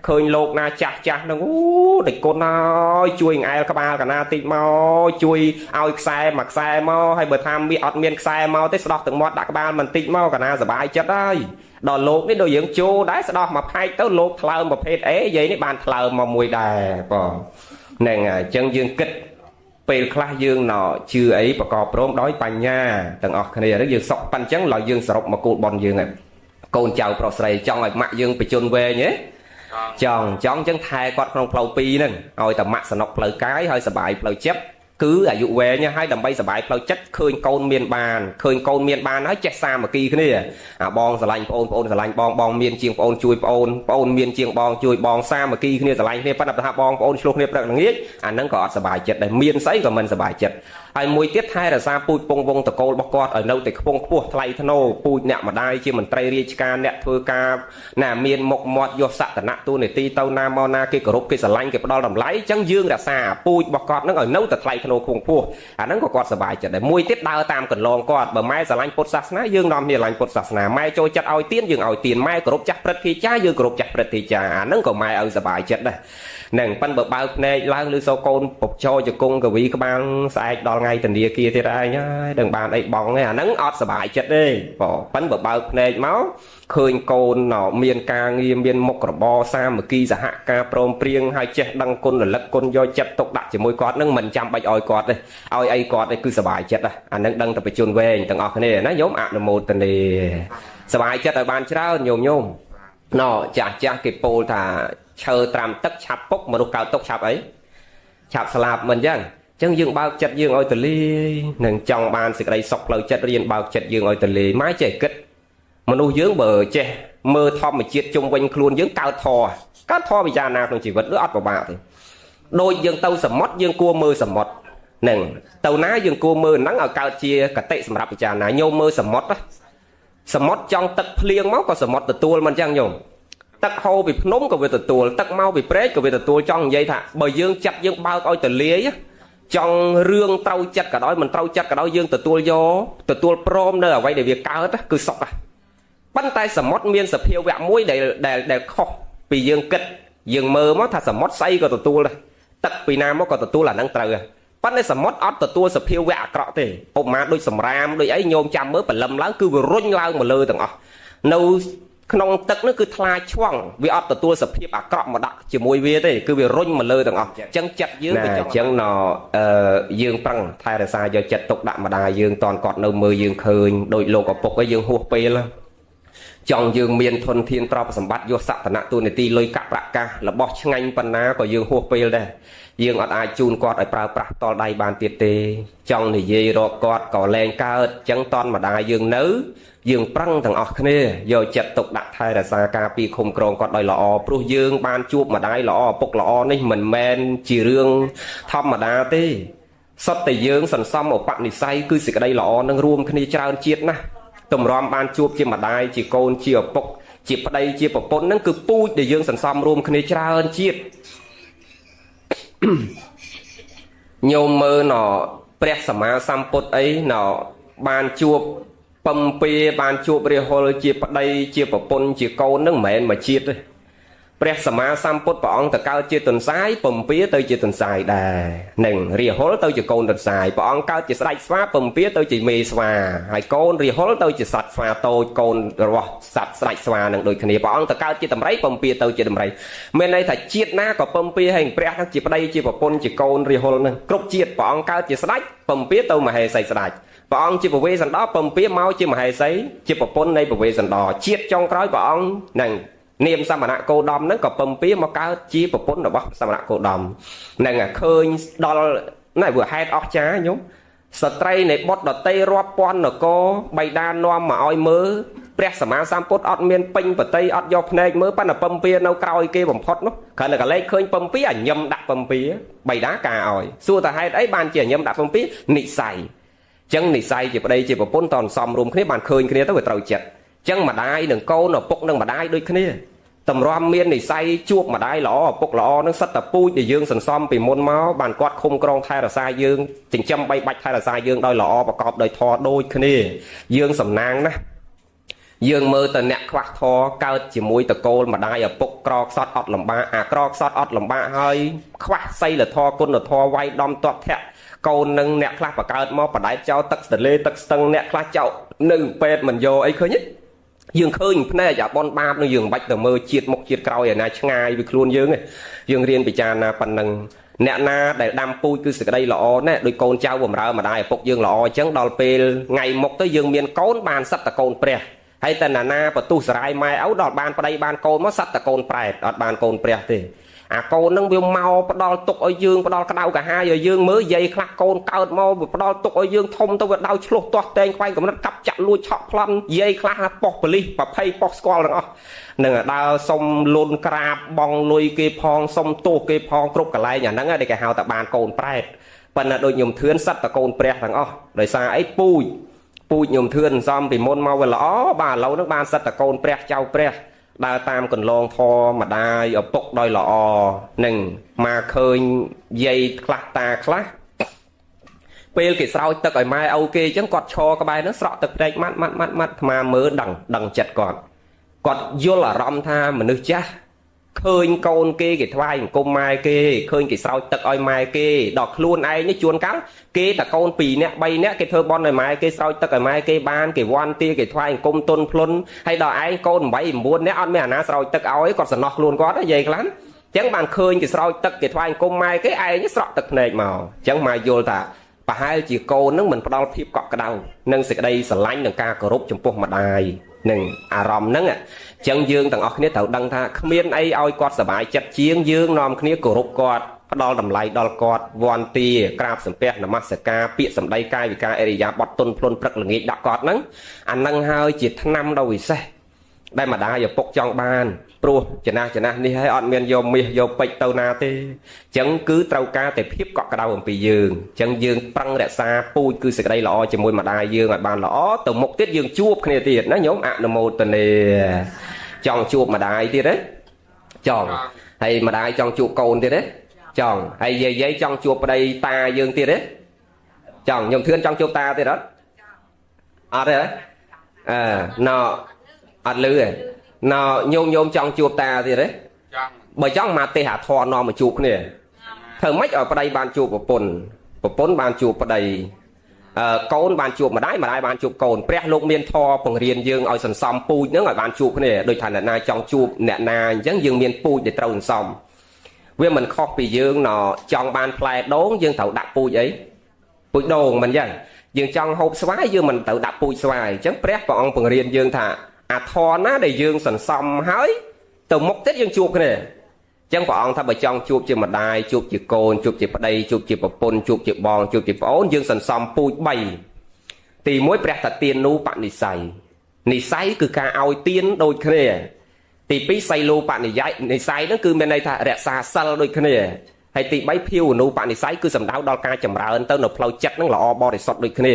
ឃើញលោកណាចាស់ចាស់នឹងអូដេចគុណហើយជួយអែលក្បាលកណាតិចមកជួយឲ្យខ្សែមួយខ្សែមកហើយបើថាមានអត់មានខ្សែមកទេស្ដោះទឹកមាត់ដាក់ក្បាលបន្តិចមកកណាសប្បាយចិត្តហើយដល់លោកនេះដូចយើងចូលដែរស្ដោះមកផែកទៅលោកថ្លើមប្រភេទអេយាយនេះបានថ្លើមមកមួយដែរបងហ្នឹងហើយអញ្ចឹងយើងគិតពេលខ្លះយើងណជឿអីប្រកបព្រមដោយបញ្ញាទាំងអស់គ្នាហ្នឹងយើងសុកប៉ិនអញ្ចឹងឡើយយើងសរុបមកគោលបនយើងហើយកូនចៅប្រុសស្រីចង់ឲ្យម៉ាក់យើងបញ្ជន់វែងហ៎ចង់អញ្ចឹងថែគាត់ក្នុងផ្លូវពីរហ្នឹងឲ្យតែម៉ាក់សនុកផ្លូវកាយហើយសប្បាយផ្លូវចិត្តគឺអាយុវែងហើយដើម្បីសប្បាយផ្លូវចិត្តឃើញកូនមានបានឃើញកូនមានបានហើយចេះសាមគ្គីគ្នាអាបងស្រឡាញ់ប្អូនប្អូនស្រឡាញ់បងបងមានជាងប្អូនជួយប្អូនប្អូនមានជាងបងជួយបងសាមគ្គីគ្នាស្រឡាញ់គ្នាប៉ុន្តែថាបងប្អូនឆ្លោះគ្នាព្រឹកល្ងាចអាហ្នឹងក៏អត់សប្បាយចិត្តដែរមានស្អីក៏មិនសប្បាយចិត្តហើយមួយទៀតថែរក្សាពូជពងវងតកូលរបស់គាត់ឲ្យនៅតែខ្ពង់ខ្ពស់ថ្លៃថ្នូរពូជអ្នកម្ដាយជាមន្ត្រីរាជការអ្នកធ្វើការណាមានមុខមាត់យកសក្តានៈទូនីតិទៅណាមកណាគេគោរពគេស្រឡាញ់គេផ្ដល់តម្លៃអញ្ចឹងយើងរក្សាពូជរបស់គាត់នឹងឲ្យនៅតែថ្លៃថ្នូរខ្ពង់ខ្ពស់អាហ្នឹងក៏គាត់សប្បាយចិត្តដែរមួយទៀតដើរតាមកន្លងគាត់បើម៉ែស្រឡាញ់ពុទ្ធសាសនាយើងនាំគ្នាស្រឡាញ់ពុទ្ធសាសនាម៉ែចូលចិត្តឲ្យទៀនយើងឲ្យទៀនម៉ែគោរពចាស់ព្រឹទ្ធាចារ្យយើងគោរពចាស់ព្រឹទ្ធាចារ្យអាហ្នឹងក៏ម៉ែឲ្យសប្បាយចិត្តដែរហ្នឹងប៉ិនបើបើកភ្នែកឡើងឬសូកូនពកចោជង្គង់កវីក្បាលស្អែកដល់ថ្ងៃធនាគារទៀតឯងហើយដឹងបានអីបងទេអាហ្នឹងអត់សប្បាយចិត្តទេបងប៉ិនបើបើកភ្នែកមកឃើញកូនមានការងារមានមុខរបរសាមគ្គីសហការព្រមព្រៀងហើយចេះដឹងគុណរលឹកគុណយកចិត្តទុកដាក់ជាមួយគាត់ហ្នឹងមិនចាំបាច់ឲ្យគាត់ទេឲ្យអីគាត់ទេគឺសប្បាយចិត្តអាហ្នឹងដឹងតែបញ្ជូនវែងទាំងអស់គ្នាណាញោមអនុមោទនាសប្បាយចិត្តឲ្យបានច្រើនញោមញោមណចាស់ចាស់គេពោលថាឈើត្រាំទឹកឆាប់ពុកមនុស្សកើតទុកឆាប់អីឆាប់ស្លាប់មិនអញ្ចឹងចឹងយើងបើកចិត្តយើងឲ្យទលាយនឹងចង់បានសេចក្តីសុខផ្លូវចិត្តរៀនបើកចិត្តយើងឲ្យទលាយម៉ែចេះគិតមនុស្សយើងបើចេះមើលធម្មជាតិជុំវិញខ្លួនយើងកើតធរកើតធរវិចារណាក្នុងជីវិតឬអត់ពិបាកទេដូចយើងទៅសមុទ្រយើងគួរមើលសមុទ្រហ្នឹងទៅណាយើងគួរមើលហ្នឹងឲ្យកើតជាកតិសម្រាប់ពិចារណាញោមមើលសមុទ្រសមុទ្រចង់ទឹកភ្លៀងមកក៏សមុទ្រទទួលមិនចឹងញោមទឹកហូរពីភ្នំក៏វាទទួលទឹកមកពីព្រែកក៏វាទទួលចង់និយាយថាបើយើងចិត្តយើងបើកឲ្យទលាយចង់រឿងត្រូវចិត្តក៏ដោយមិនត្រូវចិត្តក៏ដោយយើងទទួលយកទទួលព្រមនៅអ្វីដែលវាកើតគឺសុខប៉ុន្តែសមុទ្រមានសភាវៈមួយដែលខុសពីយើងគិតយើងមើលមកថាសមុទ្រស្អីក៏ទទួលដែរទឹកពីណាមកក៏ទទួលអាហ្នឹងត្រូវប៉ុន្តែសមុទ្រអត់ទទួលសភាវៈអាក្រក់ទេឧបមាដូចសម្រាមដូចអីញោមចាំមើលព្រលឹមឡើងគឺវារុញឡើងមកលើទាំងអស់នៅក្នុងទឹកនោះគឺថ្លាឆ្វង់វាអត់ទទួលសភាពអាក្រក់មកដាក់ជាមួយវាទេគឺវារុញមកលើទាំងអស់អញ្ចឹងចិត្តយើងវាចង់អញ្ចឹងណយើងប្រឹងថែរក្សាយកចិត្តទុកដាក់ម្ដាយយើងតនគាត់នៅមើលយើងឃើញដោយលោកឪពុកឯងយើងហួសពេលចង់យើងមានធនធានទ្រព្យសម្បត្តិយកសក្តានៈទូនីតិលុយកាក់ប្រាក់កាសរបស់ឆ្ងាញ់ប៉ុណ្ណាក៏យើងហួសពេលដែរយើងអត់អាចជូនគាត់ឲ្យប្រើប្រាស់តលដៃបានទៀតទេចង់និយាយរកគាត់ក៏លែងកើតអញ្ចឹងតនម្ដាយយើងនៅយើងប្រឹងទាំងអស់គ្នាយកចិត្តទុកដាក់ថែរក្សាការពារឃុំក្រងគាត់ដោយល្អព្រោះយើងបានជួបម្ដាយល្អឪពុកល្អនេះមិនមែនជារឿងធម្មតាទេសុទ្ធតែយើងសន្សំឧបនិស្ស័យគឺសេចក្តីល្អនឹងរួមគ្នាច្រើនជាតិណាស់ទម្រាំបានជួបជាម្ដាយជាកូនជាឪពុកជាប្តីជាប្រពន្ធហ្នឹងគឺពូជដែលយើងសន្សំរួមគ្នាច្រើនជាតិ ញោមមើលណព្រះសម្មាសម្ពុទ្ធអីណបានជួបពំពាបានជួបរាហុលជាប្តីជាប្រពន្ធជាកូននឹងមិនមែនមួយជាតិទេព្រះសម្មាសម្ពុទ្ធព្រះអង្គទៅកើតជាទន្សាយពំពាទៅជាទន្សាយដែរនឹងរាហុលទៅជាកូនទន្សាយព្រះអង្គកើតជាស្ដេចស្វាពំពាទៅជាមេស្វាហើយកូនរាហុលទៅជាសត្វស្វាតូចកូនរបស់សត្វស្ដេចស្វានឹងដូចគ្នាព្រះអង្គទៅកើតជាដំរីពំពាទៅជាដំរីមានន័យថាជាតិណាក៏ពំពាហើយព្រះនឹងជាប្តីជាប្រពន្ធជាកូនរាហុលនឹងគ្រប់ជាតិព្រះអង្គកើតជាស្ដេចពំពាទៅមហេសីស្ដេចព្រះអង្គជាពវេសន្តរពំពាមកជាមហេសីជាប្រពន្ធនៃពវេសន្តរជាតិចុងក្រោយព្រះអង្គនឹងនាមសមណៈគោដមហ្នឹងក៏ពំពាមកកើតជាប្រពន្ធរបស់សមណៈគោដមហ្នឹងឃើញដល់ណែវាហេតុអស្ចារ្យញោមស្ត្រីនៃបុត្រដតីរាប់ពាន់នគរបៃតានាំមកឲ្យមើលព្រះសម្មាសម្ពុទ្ធអត់មានពេញបតីអត់យកភ្នែកមើលប៉ុន្តែពំពានៅក្រោយគេបំផុតនោះគ្រាន់តែកលេចឃើញពំពាអញឹមដាក់ពំពាបៃតាការឲ្យសួរតើហេតុអីបានជាអញឹមដាក់ពំពានិស័យចឹងនិស័យជាប្តីជាប្រពន្ធតនសំរួមគ្នាបានឃើញគ្នាទៅវាត្រូវចិត្តចឹងម្ដាយនិងកូនឪពុកនិងម្ដាយដូចគ្នាតម្រាំមាននិស័យជួបម្ដាយល្អឪពុកល្អនឹងសិតតែពូជដែលយើងសន្សំពីមុនមកបានគាត់ឃុំក្រងថែរក្សាយើងចិញ្ចឹមបីបាច់ថែរក្សាយើងដោយល្អប្រកបដោយធម៌ដូចគ្នាយើងសំណាងណាស់យើងមើលទៅអ្នកខ្វះធម៌កើតជាមួយតកូលម្ដាយឪពុកក្រខ្សត់អត់លំបាកអាក្រខ្សត់អត់លំបាកហើយខ្វះសីលធម៌គុណធម៌វាយដំទាត់ធាក់កូននឹងអ្នកខ្លះបកើតមកបដែតចោលទឹកទលេទឹកស្ទឹងអ្នកខ្លះចោលនៅពេទ្យមិនយកអីឃើញទេយើងឃើញភ្នែកអាបនបាបនឹងយើងមិនបាច់ទៅមើលជាតិមុខជាតិក្រោយឯណាឆ្ងាយពីខ្លួនយើងទេយើងរៀនពិចារណាប៉ុណ្ណឹងអ្នកណាដែលដាំពូជគឺសេចក្តីល្អណាស់ដោយកូនចៅបំរើម្ដាយឪពុកយើងល្អអញ្ចឹងដល់ពេលថ្ងៃមុខទៅយើងមានកូនបានសត្វតកូនព្រះហើយតែណាណាបន្ទុះសរាយម៉ែឪដល់បានប្តីបានកូនមកសត្វតកូនប្រែតអត់បានកូនព្រះទេអាកូននឹងវាមកផ្ដល់ទុកឲ្យយើងផ្ដល់ក្តៅកាហាយឲ្យយើងមើលយាយខ្លះកូនកើតមកវាផ្ដល់ទុកឲ្យយើងធំទៅវាដៅឆ្លោះទាស់តែងខ្វែងកំណត់កាប់ចាក់លួចឆក់ប្លន់យាយខ្លះប៉ុស្ប៉ូលីសប្រភ័យប៉ុស្ស្គាល់ទាំងអស់នឹងដើរសុំលូនក្រាបបងលុយគេផងសុំទោសគេផងគ្រប់កន្លែងអាហ្នឹងដែលគេហៅថាបានកូនប្រែតប៉ុន្តែដូចខ្ញុំធឿនសត្វតកូនព្រះទាំងអស់ដោយសារអីពូជខ្ញុំធឿនសំពីមុនមកវាល្អបាទឥឡូវហ្នឹងបានសត្វតកូនព្រះចៅព្រះដើរតាមកន្លងធម៌ម្ដាយឪពុកដោយល្អនឹងមកឃើញយាយខ្លះតាខ្លះពេលគេស្រោចទឹកឲ្យម៉ែឪគេអញ្ចឹងគាត់ឈរក្បែរហ្នឹងស្រក់ទឹកភ្នែកម៉ាត់ម៉ាត់ម៉ាត់ម៉ាត់អាត្មាមើលដឹងចិត្តគាត់គាត់យល់អារម្មណ៍ថាមនុស្សចាស់ឃើញកូនគេគេថ្វាយអង្គមម៉ែគេឃើញគេស្រោចទឹកឲ្យម៉ែគេដល់ខ្លួនឯងនេះជួនកាលគេតកូន2នាក់3នាក់គេធ្វើបន់ឲ្យម៉ែគេស្រោចទឹកឲ្យម៉ែគេបានគេវ៉ាន់ទាគេថ្វាយអង្គមទុនភ្លុនហើយដល់ឯងកូន8 9នាក់អត់មានអាណាស្រោចទឹកឲ្យគាត់សំណោះខ្លួនគាត់និយាយខ្លាំងអញ្ចឹងបានឃើញគេស្រោចទឹកគេថ្វាយអង្គមម៉ែគេឯងស្រក់ទឹកភ្នែកមកអញ្ចឹងមកយល់ថាប្រហែលជាកូននឹងមិនផ្ដល់ភាពកក់ក្ដៅនិងសេចក្តីស្រឡាញ់និងការគោរពចំពោះម្ដាយនឹងអារម្មណ៍ហ្នឹងអញ្ចឹងយើងទាំងអស់គ្នាត្រូវដឹងថាគ្មានអីឲ្យគាត់សប្បាយចិត្តជាងយើងនាំគ្នាគោរពគាត់ផ្ដល់តម្លៃដល់គាត់វន្តាក្រាបសំពះនមស្ការពាក្យសម្ដីកាយវិការអរិយាបថទុនភ្លុនព្រឹកល្ងាចដាក់គាត់ហ្នឹងអាហ្នឹងហើយជាថ្នាំដ៏វិសេសដែលម្ដាយឪពុកចង់បានព្រោះចំណាស់នេះហើយអត់មានយកមាសយកពេជ្រទៅណាទេអញ្ចឹងគឺត្រូវការតែភាពកក់ក្ដៅអំពីយើងអញ្ចឹងយើងប្រឹងរក្សាពូជគឺសេចក្តីល្អជាមួយម្ដាយយើងឲ្យបានល្អទៅមុខទៀតយើងជួបគ្នាទៀតណាញោមអនុមោទនាចង់ជួបម្ដាយទៀតទេចង់ហើយម្ដាយចង់ជួបកូនទៀតទេចង់ហើយយាយចង់ជួបប្តីតាយើងទៀតទេចង់ញោមធឿនចង់ជួបតាទៀតអត់អត់ទេអឺណ៎អត់លឺទេណ៎ញោមចង់ជួបតាទៀតទេចង់បើចង់មកទេសអាធរនាំមកជួបគ្នាធ្វើម៉េចឲ្យប្តីបានជួបប្រពន្ធប្រពន្ធបានជួបប្តីកូនបានជួបម្ដាយម្ដាយបានជួបកូនព្រះលោកមានធម៌បង្រៀនយើងឲ្យសន្សំពូជហ្នឹងឲ្យបានជួបគ្នាដូចថាអ្នកណាចង់ជួបអ្នកណាអញ្ចឹងយើងមានពូជដែលត្រូវសន្សំវាមិនខុសពីយើងណចង់បានផ្លែដូងយើងត្រូវដាក់ពូជអីពូជដូងមិនអញ្ចឹងយើងចង់ហូបស្វាយយើងមិនត្រូវដាក់ពូជស្វាយអញ្ចឹងព្រះព្រះអង្គបង្រៀនយើងថាអាធរណាដែលយើងសន្សំហើយទៅមុខទៀតយើងជួបគ្នាអញ្ចឹងព្រះអង្គថាបើចង់ជួបជាម្ដាយជួបជាកូនជួបជាប្តីជួបជាប្រពន្ធជួបជាបងជួបជាប្អូនយើងសន្សំពូជ3ទី1ព្រះតាទានូបនិស័យនិស័យគឺការឲ្យទានដូចគ្នាទី2សីលូបនិយ័យនិស័យហ្នឹងគឺមានន័យថារក្សាសិលដូចគ្នាហើយទី3ភាវនូបនិស័យគឺសំដៅដល់ការចម្រើនទៅនៅផ្លូវចិត្តហ្នឹងល្អបរិសុទ្ធដូចគ្នា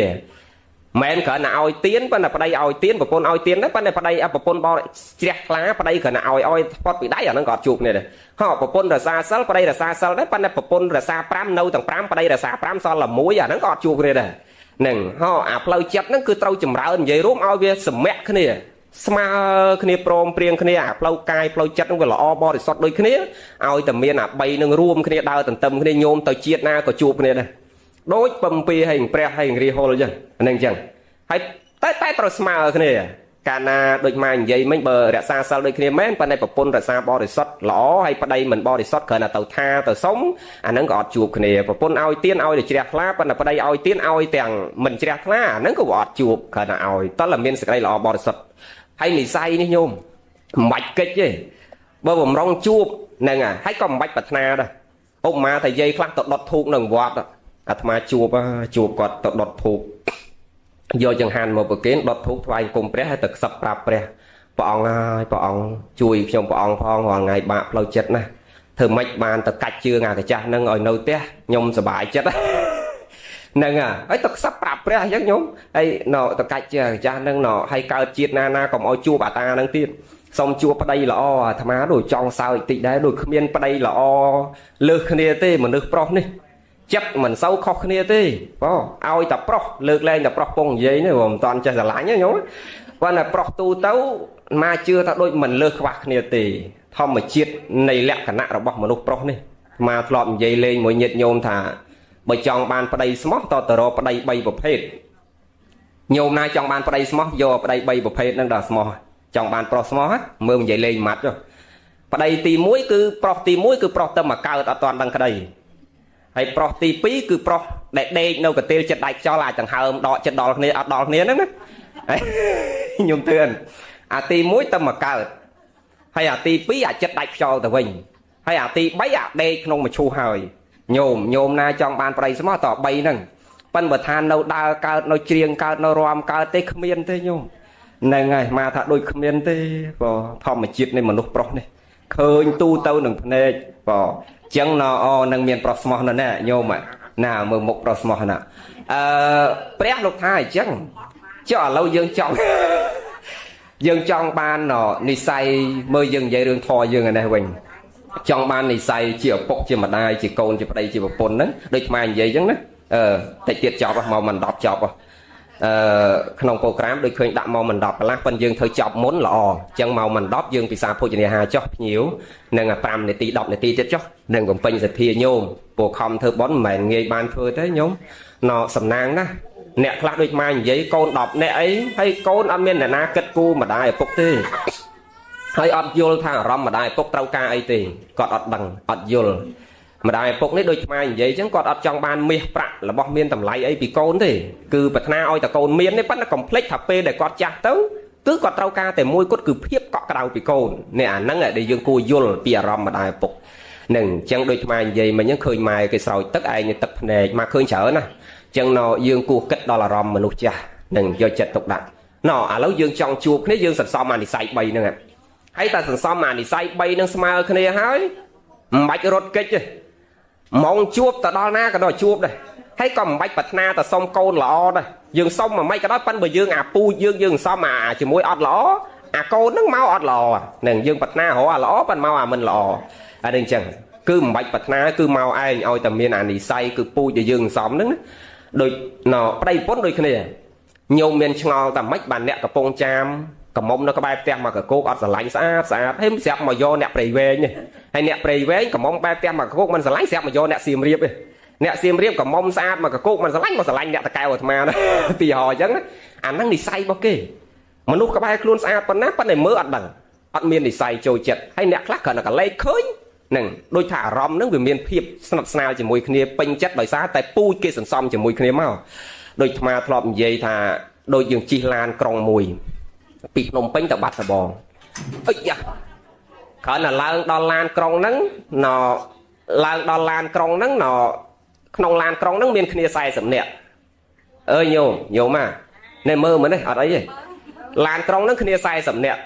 មិនគ្រាន់តែឲ្យទៀនប៉ុន្តែប្តីឲ្យទៀនប្រពន្ធឲ្យទៀនដែរប៉ុន្តែប្តីប្រពន្ធបរិជ្រះថ្លាប្តីគ្រាន់តែឲ្យផុតពីដៃអាហ្នឹងក៏អត់ជួបគ្នាដែរហោប្រពន្ធរសាសិលប្តីរសាសិលដែរប៉ុន្តែប្រពន្ធរសា5នៅទាំង5ប្តីរសា5សល់តែ1អាហ្នឹងក៏អត់ជួបគ្នាដែរហ្នឹងហោអាផ្លូវចិត្តហ្នឹងគឺត្រូវចម្រើននិយាយរួមឲ្យវាសមៈគ្នាស្មើគ្នាព្រមព្រៀងគ្នាអាផ្លូវកាយផ្លូវចិត្តហ្នឹងវាល្អបរិសុទ្ធដូចគ្នាឲ្យតែមានអា3នឹងរួមគ្នាដើរទន្ទឹមគ្នាញោមទៅជាតិណាក៏ជួបគ្នាដែរដូចពំពីហើយព្រះហើយរាហុលអញ្ចឹងហ្នឹងអញ្ចឹងហើយតែត្រូវស្មើគ្នាកាលណាដូចម៉ែនិយាយមិញបើរក្សាសិលដូចគ្នាមែនប៉ុន្តែប្រពន្ធរក្សាបរិសុទ្ធល្អហើយប្តីមិនបរិសុទ្ធគ្រាន់តែទៅថាទៅសុំអាហ្នឹងក៏អត់ជួបគ្នាប្រពន្ធឲ្យទៀនឲ្យតែជ្រះថ្លាប៉ុន្តែប្តីឲ្យទៀនឲ្យទាំងមិនជ្រះថ្លាអាហ្នឹងក៏អត់ជួបគ្រាន់តែឲ្យតើតែមានសេចក្តីល្អបរិសុទ្ធហើយនិស័យនេះញោមមិនបាច់កិច្ចទេបើបំរុងជួបហ្នឹងហើយក៏មិនបាច់ប្រាថ្នាដែរឧបមាថាយាយខ្លះទៅដុតធូបនៅវត្តអាត្មាជួបគាត់ទៅដុតធូបយកចង្ហាន់មកប្រគេនដុតធូបថ្វាយគុំព្រះហើយទៅខ្សឹបប្រាប់ព្រះព្រះអង្គហើយព្រះអង្គជួយខ្ញុំព្រះអង្គផងរាល់ថ្ងៃបាក់ផ្លូវចិត្តណាធ្វើម៉េចបានទៅកាច់ជើងអាកាចាស់ហ្នឹងឲ្យនៅផ្ទះខ្ញុំសប្បាយចិត្តហ្នឹងហើយទៅខ្សឹបប្រាប់ព្រះអញ្ចឹងញោមហើយណទៅកាច់ជើងអាកាចាស់ហ្នឹងណហើយកើតជាតិណាណាកុំឲ្យជួបអាតាហ្នឹងទៀតសូមជួបប្តីល្អអាត្មាដូចចង់សើចតិចដែរដូចគ្មានប្តីល្អលើសគ្នាទេមនុស្សប្រុសនេះចិត្តមិនសូវខុសគ្នាទេបងឲ្យតែប្រុសលើកលែងតែប្រុសពងនិយាយនេះព្រោះមិនតាន់ចេះស្រឡាញ់ទេញោមប៉ុន្តែប្រុសទូទៅមកជឿថាដូចមិនលើសខ្វះគ្នាទេធម្មជាតិនៃលក្ខណៈរបស់មនុស្សប្រុសនេះមកធ្លាប់និយាយលេងមួយញាតិញោមថាបើចង់បានប្តីស្មោះតទៅរកប្តី3ប្រភេទញោមណាចង់បានប្តីស្មោះយកប្តី3ប្រភេទហ្នឹងដល់ស្មោះចង់បានប្រុសស្មោះមើលនិយាយលេងម៉ាត់ចុះប្តីទី1គឺប្រុសទី1គឺប្រុសទៅមកកើតអត់ទាន់ដឹងក្តីហើយប្រុសទី2គឺប្រុសដែលដេកនៅកន្ទេលចិត្តដាច់ខ្យល់អាចដង្ហើមដកចិត្តដល់គ្នាអត់ដល់គ្នាហ្នឹងណាខ្ញុំទឿនអាទី1ទៅមកកើតហើយអាទី2អាចិត្តដាច់ខ្យល់ទៅវិញហើយអាទី3អាដេកក្នុងមឈូសហើយញោមណាចង់បានប្តីស្មោះត3ហ្នឹងប៉ិនបើថានៅដើរកើតនៅច្រៀងកើតនៅរាំកើតទេគ្មានទេញោមហ្នឹងហើយមកថាដូចគ្មានទេបើធម្មជាតិនៃមនុស្សប្រុសនេះឃើញទូទៅនឹងភ្នែកបើចឹងណអូនឹងមានប្រុសស្មោះនៅណាញោមណាមើលមុខប្រុសស្មោះណាព្រះលោកថាអញ្ចឹងចុះឥឡូវយើងចង់យើងចង់បាននិស័យមើលយើងនិយាយរឿងធម៌យើងឯនេះវិញចង់បាននិស័យជាឪពុកជាម្ដាយជាកូនជាប្តីជាប្រពន្ធហ្នឹងដូចខ្មែរនិយាយអញ្ចឹងណាតិចទៀតចប់មកមិន10ចប់ក្នុងប្រូក្រាមដូចឃើញដាក់មកមិន10កន្លះប៉ុន្តែយើងធ្វើចប់មុនល្អអញ្ចឹងមកមិន10យើងពិសាភោជនាហារចុះភ្ញៀវនឹង5នាទី10នាទីទៀតចុះនឹងបំពេញសទ្ធាញោមពួកខំធ្វើបុណ្យមិនមែនងាយបានធ្វើទេញោមណសំណាងណាអ្នកខ្លះដូចម៉ែនិយាយកូន10នាក់អីហើយកូនអត់មានអ្នកណាគិតគូរម្ដាយឪពុកទេហើយអត់យល់ថាអារម្មណ៍ម្ដាយឪពុកត្រូវការអីទេគាត់អត់ដឹងអត់យល់ម្ដាយឪពុកនេះដូចខ្មែរនិយាយអញ្ចឹងគាត់អត់ចង់បានមាសប្រាក់របស់មានតម្លៃអីពីកូនទេគឺប្រាថ្នាឲ្យតែកូនមានទេប៉ុន្តែកុំភ្លេចថាពេលដែលគាត់ចាស់ទៅគឺគាត់ត្រូវការតែមួយគាត់គឺភាពកក់ក្ដៅពីកូននេះអាហ្នឹងដែលយើងគួរយល់ពីអារម្មណ៍ម្ដាយឪពុកនឹងអញ្ចឹងដូចខ្មែរនិយាយមិញហ្នឹងឃើញម៉ែគេស្រោចទឹកឯងទឹកភ្នែកមកឃើញច្រើនណាអញ្ចឹងណយើងគួរគិតដល់អារម្មណ៍មនុស្សចាស់នឹងយកចិត្តទុកដាក់ណឥឡូវយើងចង់ជួបគ្នាយើងសន្សំអានិស័យ3ហ្នឹងហើយតែសន្សំអានិស័យ3ហ្នឹងស្មើគ្នាហើយមិនបាច់រត់គេចទេម៉ងជួបទៅដល់ណាក៏ដល់ជួបដែរហើយក៏មិនបាច់ប្រាថ្នាទៅសុំកូនល្អដែរយើងសុំមិនម៉េចក៏ដោយប៉ុន្តែបើយើងអាពូជយើងសុំអាជាមួយអត់ល្អអាកូនហ្នឹងមកអត់ល្អហ្នឹងយើងប្រាថ្នារកអាល្អប៉ុន្តែមកអាមិនល្អអានេះអញ្ចឹងគឺមិនបាច់ប្រាថ្នាគឺមកឯងឲ្យតែមានអានិស័យគឺពូជដែលយើងសុំហ្នឹងណាដូចណប្តីប្រពន្ធដូចគ្នាញោមមានឆ្ងល់តែម៉េចបានអ្នកកំពង់ចាមកំមុំនៅក្បែរផ្ទះមកកកោកអត់ស្រឡាញ់ស្អាតស្អាតហើយស្រាប់មកយកអ្នកព្រៃវែងហើយអ្នកព្រៃវែងកំមុំបែបផ្ទះមកកកោកមិនស្រឡាញ់ស្រាប់មកយកអ្នកសៀមរាបទេអ្នកសៀមរាបកំមុំស្អាតមកកកោកមិនស្រឡាញ់មកស្រឡាញ់អ្នកតកែវអាត្មាណាទីហោអញ្ចឹងអាហ្នឹងនិស័យរបស់គេមនុស្សក្បែរខ្លួនស្អាតប៉ុណ្ណាប៉ុន្តែមើលអត់ដឹងអត់មាននិស័យចូលចិត្តហើយអ្នកខ្លះគ្រាន់តែកលេចឃើញហ្នឹងដូចថាអារម្មណ៍ហ្នឹងវាមានភាពស្និទ្ធស្នាលជាមួយគ្នាពេញចិត្តដោយសារតែពូជគេសន្សំជាមួយគ្នាមកដូចអាត្មាធ្លាប់និយាយថាដូចយើងជិះឡានក្រុងមួយពីភ្នំពេញទៅបាត់ដំបងអុយយ៉ាគ្រាន់តែឡើងដល់ឡានក្រុងហ្នឹងណឡើងដល់ឡានក្រុងហ្នឹងណក្នុងឡានក្រុងហ្នឹងមានគ្នា40នាក់អើយញោមអានេះមើលមើលនេះអត់អីទេឡានក្រុងហ្នឹងគ្នា40នាក់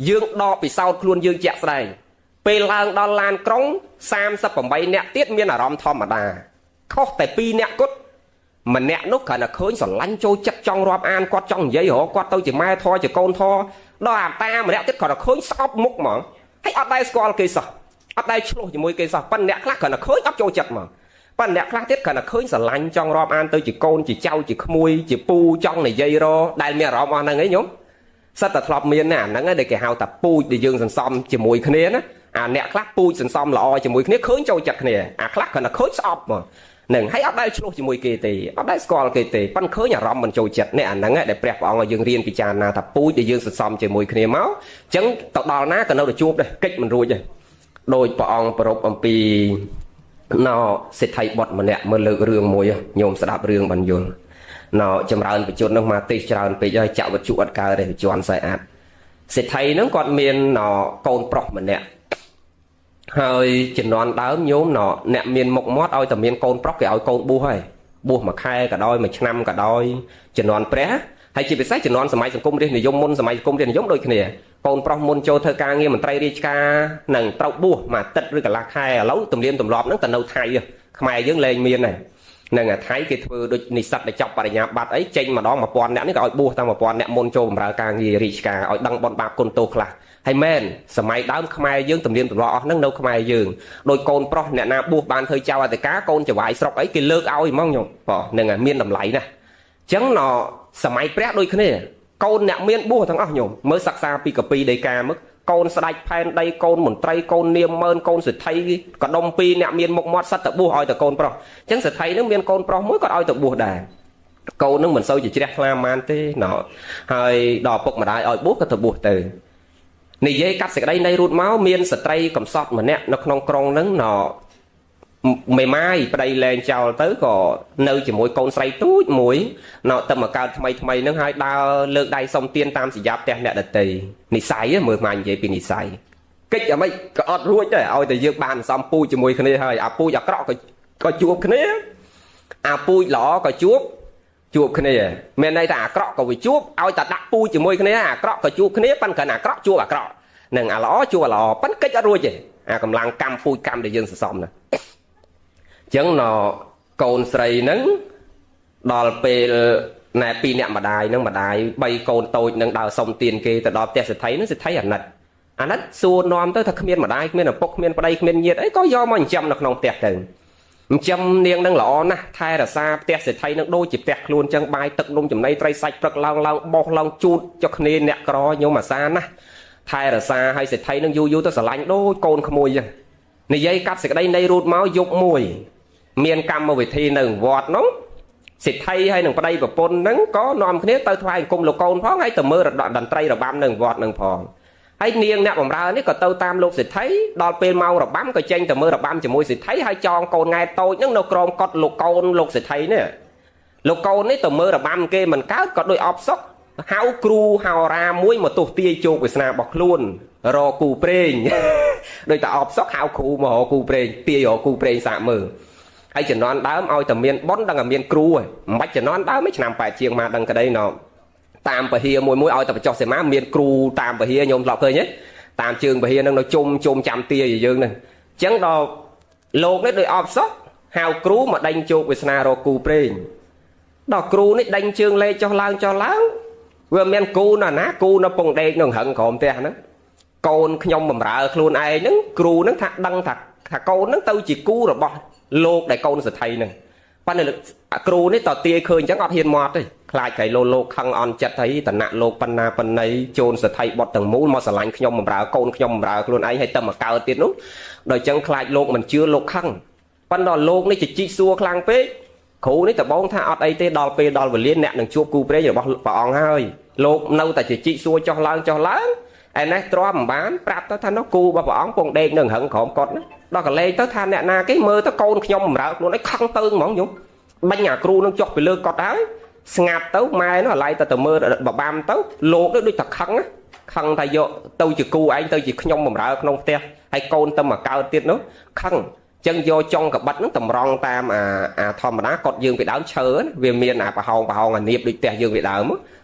យើងដកពិសោធន៍ខ្លួនយើងជាក់ស្ដែងពេលឡើងដល់ឡានក្រុង38នាក់ទៀតមានអារម្មណ៍ធម្មតាខុសតែ2នាក់គត់ ម្នាក់នោះគ្រាន់តែឃើញស្រឡាញ់ចូលចិត្តចង់រាប់អានគាត់ចង់និយាយរកគាត់ទៅជាម៉ែធរជាកូនធរដល់អាតាម្នាក់ទៀតគ្រាន់តែឃើញស្អប់មុខហ្មងហើយអត់ដែលស្គាល់គេសោះអត់ដែលឆ្លោះជាមួយគេសោះប៉ុន្តែអ្នកខ្លះគ្រាន់តែឃើញអត់ចូលចិត្តហ្មងប៉ុន្តែអ្នកខ្លះទៀតគ្រាន់តែឃើញស្រឡាញ់ចង់រាប់អានទៅជាកូនជាចៅជាក្មួយជាពូចង់និយាយរដែលមានអារម្មណ៍អស់ហ្នឹងឯងញោមសិតតែធ្លាប់មានណាអាហ្នឹងដែលគេហៅថាពូជដែលយើងសន្សំជាមួយគ្នាណាអាអ្នកខ្លះពូជសន្សំល្អជាមួយគ្នាឃើញចូលចិត្តគ្នាអាខ្លះគ្រាន់តែឃើញស្អប់ហ្មងនឹងហើយអត់ដែលឆ្លោះជាមួយគេទេអត់ដែលស្គាល់គេទេប៉ិនឃើញអារម្មណ៍មិនចូលចិត្តនេះអាហ្នឹងដែលព្រះព្រះអង្គឲ្យយើងរៀនពិចារណាថាពូជដែលយើងសន្សំជាមួយគ្នាមកអញ្ចឹងទៅដល់ណាក៏នៅតែជួបដែរកិច្ចមិនរួចទេដោយព្រះអង្គប្រពអំពីណោសេដ្ឋីបុត្រម្នាក់មើលលើករឿងមួយញោមស្ដាប់រឿងបានយល់ណោចម្រើនបច្ចុប្បន្ននោះមកទេសច្រើនពេកហើយចាក់វត្ថុអត់កើតទេជន់ខ្សែអាត់សេដ្ឋីហ្នឹងគាត់មានណោកូនប្រុសម្នាក់ហើយជំនាន់ដើមញោមណអ្នកមានមុខមាត់ឲ្យតែមានកូនប្រុសគេឲ្យកូនបួសហើយបួសមួយខែក៏ដោយមួយឆ្នាំក៏ដោយជំនាន់ព្រះហើយជាពិសេសជំនាន់សម័យសង្គមរាស្ត្រនិយមមុនសម័យសង្គមរាស្ត្រនិយមដូចគ្នាកូនប្រុសមុនចូលធ្វើការងារមន្ត្រីរាជការនឹងត្រូវបួសមួយអាទិត្យឬកន្លះខែឥឡូវទំនៀមទម្លាប់ហ្នឹងទៅនៅថៃខ្មែរយើងលែងមានដែរនឹងអាថៃគេធ្វើដូចនិស្សិតដែលចប់បរិញ្ញាបត្រអីចេញម្ដង1000នាក់នេះក៏ឲ្យបួសតាម1000នាក់មុនចូលបម្រើការងាររាជការឲ្យដឹងបុណ្យបាបគុណទោសខ្លះហើយមែនសម័យដើមខ្មែរយើងទំនៀមទម្លាប់អស់ហ្នឹងនៅខ្មែរយើងដោយកូនប្រុសអ្នកណាបួសបានធ្វើចៅអធិការកូនចវាយស្រុកអីគេលើកឲ្យហ្មងញោមបងនឹងមានតម្លៃណាស់អញ្ចឹងណសម័យព្រះដូចគ្នាកូនអ្នកមានបួសទាំងអស់ញោមមើលសិក្សាពីកពីដីកាមកកូនស្ដេចផែនដីកូនមន្ត្រីកូននាមម៉ឺនកូនសេដ្ឋីកដុំពីរអ្នកមានមុខមាត់សិតតែបួសឲ្យតែកូនប្រុសអញ្ចឹងសេដ្ឋីនឹងមានកូនប្រុសមួយគាត់ឲ្យទៅបួសដែរកូននឹងមិនសូវជាជ្រះថ្លាម៉ានទេណហើយដល់ពុកម្ដាយឲ្យបួសក៏ទៅបួសទៅនិយាយកាត់សេចក្តីនៃរូតមកមានស្ត្រីកំសត់ម្នាក់នៅក្នុងក្រុងហ្នឹងណមេម៉ាយប្តីលែងចោលទៅក៏នៅជាមួយកូនស្រីទូចមួយណទៅមកកើតថ្មីថ្មីហ្នឹងហើយដើរលើកដៃសុំទានតាមសញ្ញាផ្ទះអ្នកដតីនិស័យមើលមកនិយាយពីនិស័យកិច្ចអាម៉េចក៏អត់រួចដែរឲ្យតែយើងបានសំពូជជាមួយគ្នាហើយអាពូជអាក្រក់ក៏ជួបគ្នាអាពូជល្អក៏ជួបគ្នាមានន័យថាអាក្រក់ក៏វាជួបឲ្យតែដាក់ពូជជាមួយគ្នាអាក្រក់ក៏ជួបគ្នាប៉ុន្តែអាក្រក់ជួបអាក្រក់និងអាល្អជួបអាល្អប៉ុន្តែកិច្ចអត់រួចទេអាកម្លាំងកម្មពូជកម្មដែលយើងសន្សំណាចឹងណកូនស្រីហ្នឹងដល់ពេលណែពីរអ្នកម្ដាយហ្នឹងម្ដាយ3កូនតូចនឹងដើរសុំទានគេទៅដល់ផ្ទះសេដ្ឋីហ្នឹងសេដ្ឋីអាណិតអាណិតសួរនាំទៅថាគ្មានម្ដាយគ្មានឪពុកគ្មានប្តីគ្មានញាតិអីក៏យកមកចិញ្ចឹមនៅក្នុងផ្ទះទៅចិញ្ចឹមនាងនឹងល្អណាស់ថែរក្សាផ្ទះសេដ្ឋីនឹងដូចជាផ្ទះខ្លួនចឹងបាយទឹកនំចំណីត្រីសាច់ព្រឹកឡើងឡើងបោះឡើងជូតចុះគ្នាអ្នកក្រញោមអាសាណាស់ថែរក្សាឲ្យសេដ្ឋីនឹងយូរយូរទៅស្រឡាញ់ដូចកូនក្មួយចឹងនិយាយកាត់សេចក្តីនៃរូតមកយប់មួយមានកម្មវិធីនៅវត្តនោះសេដ្ឋីហើយនឹងប្តីប្រពន្ធហ្នឹងក៏នាំគ្នាទៅថ្វាយអង្គមលោកកូនផងហើយទៅមើលតន្ត្រីរបាំនៅវត្តហ្នឹងផងហើយនាងអ្នកបម្រើនេះក៏ទៅតាមលោកសេដ្ឋីដល់ពេលម៉ោងរបាំក៏ចេញទៅមើលរបាំជាមួយសេដ្ឋីហើយចងកូនង៉ែតូចហ្នឹងនៅក្រោមកត់លោកកូនលោកសេដ្ឋីនេះលោកកូននេះទៅមើលរបាំគេមិនកើតក៏ដូចអបសុកហៅគ្រូហោរាមួយមកទោះទាយជោគវាសនារបស់ខ្លួនរកគូព្រេងដូចតែអបសុកហៅគ្រូមករកគូព្រេងទាយរកគូព្រេងសាកមើលហើយជំនាន់ដើមឲ្យតែមានប៉ុនដឹងតែមានគ្រូហើយមិនបាច់ជំនាន់ដើមឯឆ្នាំ8ជាងមកដឹងក្តីណតាមពហិមួយមួយឲ្យតែបញ្ចុះសេមាមានគ្រូតាមពហិញោមធ្លាប់ឃើញទេតាមជើងពហិនឹងនៅជុំជុំចាំទាយយើងហ្នឹងអញ្ចឹងដល់លោកនេះដូចអបសុកហៅគ្រូមកដេញជោគវាសនារកគូព្រេងដល់គ្រូនេះដេញជើងលេខចុះឡើងចុះឡើងវាមានគូណាណាគូនៅពងដេកនៅរឹងក្រោមផ្ទះហ្នឹងកូនខ្ញុំបំរើខ្លួនឯងហ្នឹងគ្រូហ្នឹងថាដឹងថាកូនហ្នឹងទៅជាគូរបស់លោកដែលកូនសេដ្ឋីហ្នឹងប៉ុន្តែគ្រូនេះតទាយឃើញអញ្ចឹងអត់ហ៊ានមកទេខ្លាចក្រៃលោលោកខឹងអន់ចិត្តហើយតណៈលោកបណ្ណាបណ្ណៃជូនសេដ្ឋីបុតទាំងមូលមកស្រឡាញ់ខ្ញុំបំរើកូនខ្ញុំបំរើខ្លួនឯងហើយទៅមកកើតទៀតនោះដល់អញ្ចឹងខ្លាចលោកមិនជឿលោកខឹងប៉ុន្តែលោកនេះជជីកសួរខ្លាំងពេកគ្រូនេះតបងថាអត់អីទេដល់ពេលដល់វេលាអ្នកនឹងជួបគូព្រេងរបស់ព្រះអង្គហើយលោកនៅតែជជីកសួរចុះឡើងចុះឡើងឯនេះទ្រាំមិនបានប្រាប់ទៅថានោះគូរបស់ព្រះអង្គពងដេកនឹងរឹងក្រោមកត់ណាដល់កលេទៅថាអ្នកណាគេមើលទៅកូនខ្ញុំបំរើខ្លួនឯងខឹងទៅហ្មងញោមបាញ់អាគ្រូនឹងចុះពីលើកត់ហើយស្ងាត់ទៅម៉ែនោះអាឡ័យទៅមើលបបាំទៅលោកនេះដូចតែខឹងខឹងថាយកទៅជាគូឯងទៅជាខ្ញុំបំរើក្នុងផ្ទះហើយកូនទៅមកកើតទៀតនោះខឹងចឹងយកចុងកបិតហ្នឹងតម្រង់តាមអាធម្មតាកត់យើងពីដើមឈើវាមានអាប្រហោងប្រហោងអានៀបដូចផ្ទះយើងពីដើម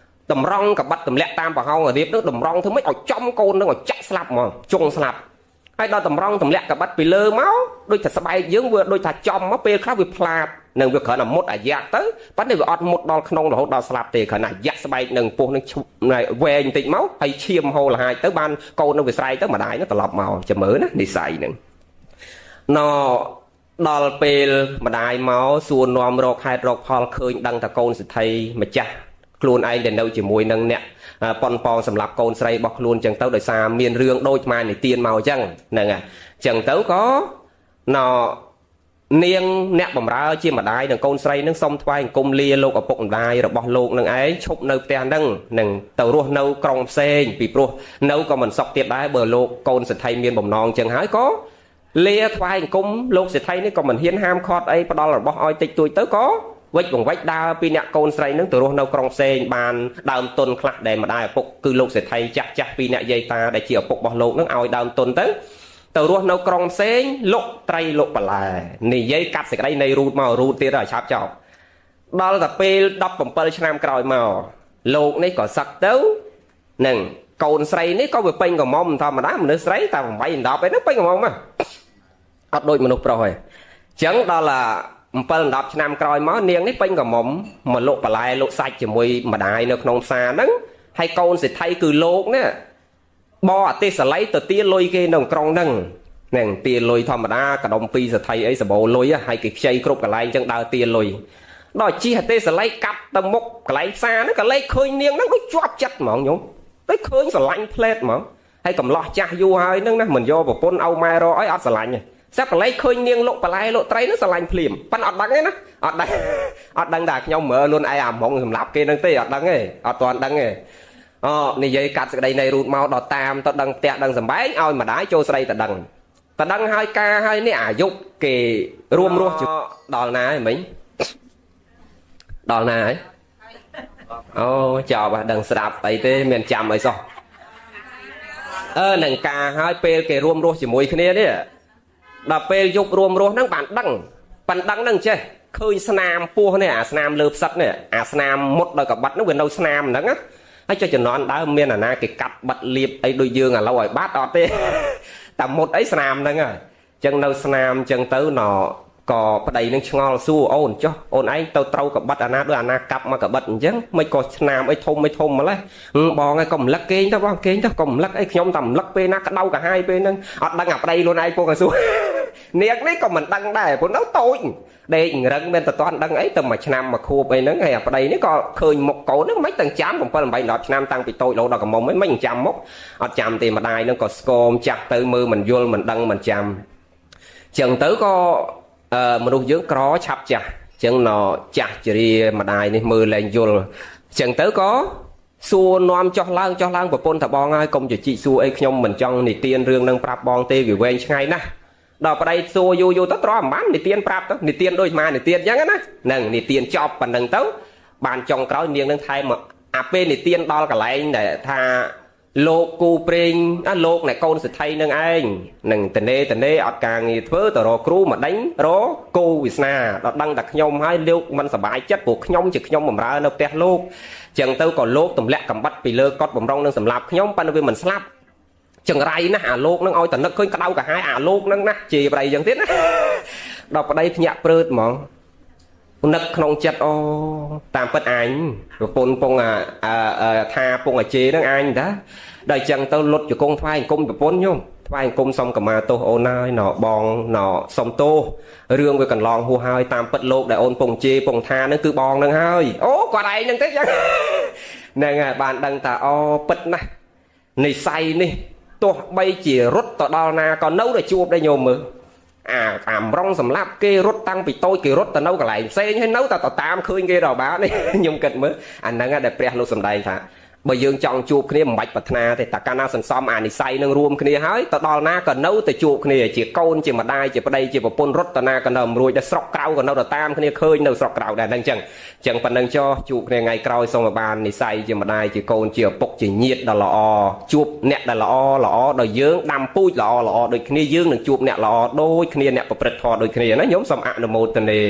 តម្រង់កបិតទម្លាក់តាមប្រហោងអានៀបហ្នឹងតម្រង់ធ្វើម៉េចឲ្យចំកូនហ្នឹងឲ្យចាក់ស្លាប់ហ្មងជុងស្លាប់ហើយដល់តម្រង់ទម្លាក់កបិតពីលើមកដូចតែស្បែកយើងវាដូចថាចំមកពេលខ្លះវាផ្លាត នឹងវាគ្រាន់តែមុតអាយ៉ាក់ទៅប៉ុន្តែវាអត់មុតដល់ក្នុងរហូតដល់ស្លាប់ទេគ្រាន់តែយ៉ាក់ស្បែកនឹងពោះនឹងវែងបន្តិចមកហើយឈាមហូរលហាយទៅបានកូននឹងវាស្រែកទៅម្ដាយនឹងត្រឡប់មកចាំមើលណានិស័យនឹងណដល់ពេលម្ដាយមកសួរនាំរកហេតុរកផលឃើញដឹងថាកូនសេដ្ឋីម្ចាស់ខ្លួនឯងដែលនៅជាមួយនឹងអ្នកប៉ុនប៉ងសម្រាប់កូនស្រីរបស់ខ្លួនចឹងទៅដោយសារមានរឿងដូចម៉ែនិទានមកចឹងហ្នឹងហើយចឹងទៅក៏ណនាងអ្នកបំរើជាម្ដាយនិងកូនស្រីនឹងសុំថ្វាយអង្គមលាលោកឪពុកម្ដាយរបស់លោកនឹងឯងឈប់នៅផ្ទះហ្នឹងនឹងទៅរស់នៅក្រុងផ្សេងពីព្រោះនៅក៏មិនសុខទៀតដែរបើលោកកូនសេដ្ឋីមានបំណងចឹងហើយក៏លាថ្វាយអង្គមលោកសេដ្ឋីនេះក៏មិនហ៊ានហាមឃាត់អីផ្ដល់របស់ឲ្យតិចតួចទៅក៏វិចបង្វិចដើរពីអ្នកកូនស្រីនឹងទៅរស់នៅក្រុងផ្សេងបានដើមទុនខ្លះដែលម្ដាយឪពុកគឺលោកសេដ្ឋីចាស់ចាស់ពីអ្នកយាយតាដែលជាឪពុករបស់លោកនឹងឲ្យដើមទុនទៅទៅរស់នៅក្រុងផ្សេងលុកត្រីលុកបន្លែនិយាយកាត់សេចក្តីនៃរូតមករូតទៀតឲ្យឆាប់ចោលដល់តែពេល17ឆ្នាំក្រោយមកលោកនេះក៏សឹកទៅនឹងកូនស្រីនេះក៏វាពេញកំមុំធម្មតាមនុស្សស្រីតែ8 10ឯហ្នឹងពេញកំមុំហ៎អត់ដូចមនុស្សប្រុសទេអញ្ចឹងដល់អា7 10ឆ្នាំក្រោយមកនាងនេះពេញកំមុំមកលក់បន្លែលក់សាច់ជាមួយម្ដាយនៅក្នុងផ្សារហ្នឹងហើយកូនសេដ្ឋីគឺលោកនេះបអតិសល័យទៅទាលុយគេនៅក្រុងហ្នឹងហ្នឹងទាលុយធម្មតាកដុំពីសេដ្ឋីអីសបោលុយហើយគេខ្ចីគ្រប់កន្លែងចឹងដើរទាលុយដល់ជីអតិសល័យកាត់ទៅមុខកន្លែងផ្សារហ្នឹងក៏លេខឃើញនាងហ្នឹងដូចជាប់ចិត្តហ្មងញោមដូចឃើញស្រឡាញ់ផ្លេតហ្មងហើយកំឡោះចាស់យូរហើយហ្នឹងណាមិនយកប្រពន្ធឲ្យម៉ែរកអីអត់ស្រឡាញ់ទេសាប់កន្លែងឃើញនាងលក់បន្លែលក់ត្រីហ្នឹងស្រឡាញ់ភ្លាមប៉ិនអត់ដឹងទេណាអត់ដឹងអត់ដឹងថាខ្ញុំមើលខ្លួនឯងអាម៉ងសម្រាប់គេហ្នឹងទេអត់ដឹងទេអត់ទាន់ដឹងទេអូនិយាយកាត់សេចក្តីនៃរូតមកដល់តាមទៅដឹងផ្ទះដឹងសំបែងឲ្យម្ដាយចូលស្រីទៅដឹងទៅដឹងហើយការហើយនេះអាយុគេរួមរស់ដល់ណាហើយមិញដល់ណាហើយអូចប់ដឹងស្ដាប់អីទេមានចាំអីសោះអឺនឹងការហើយពេលគេរួមរស់ជាមួយគ្នានេះដល់ពេលយប់រួមរស់ហ្នឹងបានដឹងប៉ិនដឹងហ្នឹងចេះឃើញស្នាមពោះនេះអាស្នាមលើផ្សិតនេះអាស្នាមមុតដោយកបាត់ហ្នឹងវានៅស្នាមហ្នឹងណាហើយចុះជំនាន់ដើមមានអាណាគេកាត់បិទលៀបអីដូចយើងឥឡូវឲ្យបាត់អត់ទេតែមុតអីស្នាមហ្នឹងហើយអញ្ចឹងនៅស្នាមអញ្ចឹងទៅណក៏ប្តីនឹងឆ្ងល់សួរអូនចុះអូនឯងទៅត្រូវកបិតអាណាដូចអាណាកាប់មកកបិតអញ្ចឹងមិនក៏ស្នាមអីធំអីធំម្លេះបងឯងក៏រំលឹកគេងទៅបងគេងទៅក៏រំលឹកអីខ្ញុំតែរំលឹកពេលណាក្តៅកាហាយពេលហ្នឹងអត់ដឹងអាប្តីខ្លួនឯងពងឲ្យសួរនាងនេះក៏មិនដឹងដែរព្រោះនៅតូចដេករឹងមានតែតន់ដឹងអីទៅមួយឆ្នាំមួយខួបអីហ្នឹងហើយអាប្តីនេះក៏ឃើញមុខកូនហ្នឹងមិនទាំងចាំ7 8 10ឆ្នាំតាំងពីតូចរហូតដល់កំមុំអីមិនចាំមុខអត់ចាំទេម្ដាយហ្នឹងក៏ស្គមចាស់ទៅមើលមិនយល់មិនដឹងមិនចាំចឹងទៅក៏មនុស្សយើងក្រឆាប់ចាស់ចឹងណចាស់ជរាម្ដាយនេះមើលលែងយល់ចឹងទៅក៏សួរនាំចោះឡើងចោះឡើងប្រពន្ធថាបងហើយកុំជជីកសួរអីខ្ញុំមិនចង់និទានរឿងនឹងប្រាប់បងទេវាវែងឆ្ងាយណាស់ដល់ប្តីសួរយូរយូរទៅទ្រាំមិនបាននិទានប្រាប់ទៅនិទានដូចម៉ានិទានអញ្ចឹងណាហ្នឹងនិទានចប់ប៉ុណ្ណឹងទៅបានចុងក្រោយនាងនឹងថែមអាពេលនិទានដល់កន្លែងដែលថាលោកគូព្រេងលោកអ្នកកូនសេដ្ឋីនឹងឯងនឹងតនេតនេអត់ការងារធ្វើទៅរកគ្រូមកដេញរកគោវាសនាដល់ដឹងតែខ្ញុំហើយលោកមិនសប្បាយចិត្តព្រោះខ្ញុំជាខ្ញុំបំរើនៅផ្ទះលោកចឹងទៅក៏លោកទម្លាក់កំបិតពីលើកត់បំរុងនឹងសម្លាប់ខ្ញុំប៉ុន្តែវាមិនស្លាប់ចង្រៃណាស់អាលោកនឹងឲ្យតនឹកឃើញក្តៅកាហាយអាលោកនឹងណាជេរប្តីចឹងទៀតណាដល់ប្តីភ្ញាក់ព្រឺតហ្មងនឹកក្នុងចិត្តអូតាមពិតអញប្រពន្ធពងអាថាពងអាជេរហ្នឹងអញតាដល់ចឹងទៅលុតជង្គង់ថ្វាយអង្គមប្រពន្ធខ្ញុំថ្វាយអង្គមសុំកម្មាទោសអូនហើយណបងណសុំទោសរឿងវាកន្លងហួសហើយតាមពិតលោកដែលអូនពងជេរពងថាហ្នឹងគឺបងហ្នឹងហើយអូគាត់ឯងហ្នឹងទេចឹងហ្នឹងហើយបានដឹងថាអូពិតណាស់និស័យនេះទោះបីជារត់ទៅដល់ណាក៏នៅតែជួបដែរញោមមើលអាម្រុងសម្លាប់គេរត់តាំងពីតូចគេរត់ទៅនៅកន្លែងផ្សេងហើយនៅតែទៅតាមឃើញគេដល់បាននេះខ្ញុំគិតមើលអាហ្នឹងដែលព្រះលោកសម្ដែងថាបើយើងចង់ជួបគ្នាមិនបាច់ប្រាថ្នាទេតែកាលណាសន្សំអានិស័យនឹងរួមគ្នាហើយទៅដល់ណាក៏នៅតែជួបគ្នាជាកូនជាម្ដាយជាប្តីជាប្រពន្ធរត់ទៅណាក៏នៅមិនរួចដែរស្រុកក្រៅក៏នៅតែតាមគ្នាឃើញនៅស្រុកក្រៅដែរហ្នឹងចឹងចឹងប៉ុណ្្នឹងចុះជួបគ្នាថ្ងៃក្រោយសូមឲ្យបាននិស័យជាម្ដាយជាកូនជាឪពុកជាញាតិដ៏ល្អជួបអ្នកដែលល្អល្អដោយយើងដាំពូជល្អល្អដូចគ្នាយើងនឹងជួបអ្នកល្អដូចគ្នាអ្នកប្រព្រឹត្តធម៌ដូចគ្នាណាញោមសូមអនុមោទនា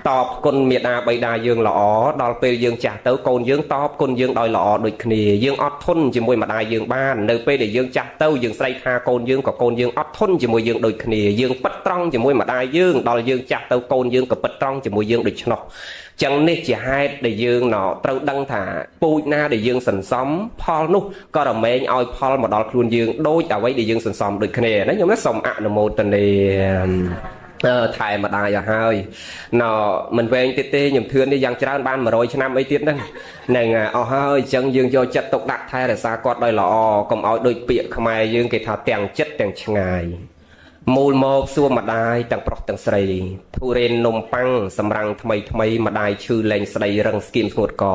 តបគុណមេដាបៃតាយើងល្អដល់ពេលយើងចាស់ទៅកូនយើងតបគុណយើងដោយល្អដូចគ្នាយើងអត់ធន់ជាមួយម្ដាយយើងបាននៅពេលដែលយើងចាស់ទៅយើងស្រីថាកូនយើងក៏កូនយើងអត់ធន់ជាមួយយើងដូចគ្នាយើងពិតត្រង់ជាមួយម្ដាយយើងដល់យើងចាស់ទៅកូនយើងក៏ពិតត្រង់ជាមួយយើងដូច្នោះចឹងនេះជាហេតុដែលយើងត្រូវដឹងថាពូជណាដែលយើងសន្សំផលនោះក៏រមែងឲ្យផលមកដល់ខ្លួនយើងដូចអ្វីដែលយើងសន្សំដូចគ្នាណាខ្ញុំណាសូមអនុមោទនាថែម្ដាយឲ្យហើយណមិនវែងទៀតទេខ្ញុំធឿននេះយ៉ាងច្រើនបាន100ឆ្នាំអីទៀតហ្នឹងនឹងអស់ហើយអញ្ចឹងយើងយកចិត្តទុកដាក់ថែរក្សាគាត់ដោយល្អកុំឲ្យដូចពាក្យខ្មែរយើងគេថាទាំងចិត្តទាំងឆ្ងាយមូលមកសួរម្ដាយទាំងប្រុសទាំងស្រីធុរេននំប៉័ងសម្រាំងថ្មីថ្មីម្ដាយឈឺលែងស្ដីរឹងស្គៀមស្ងួតក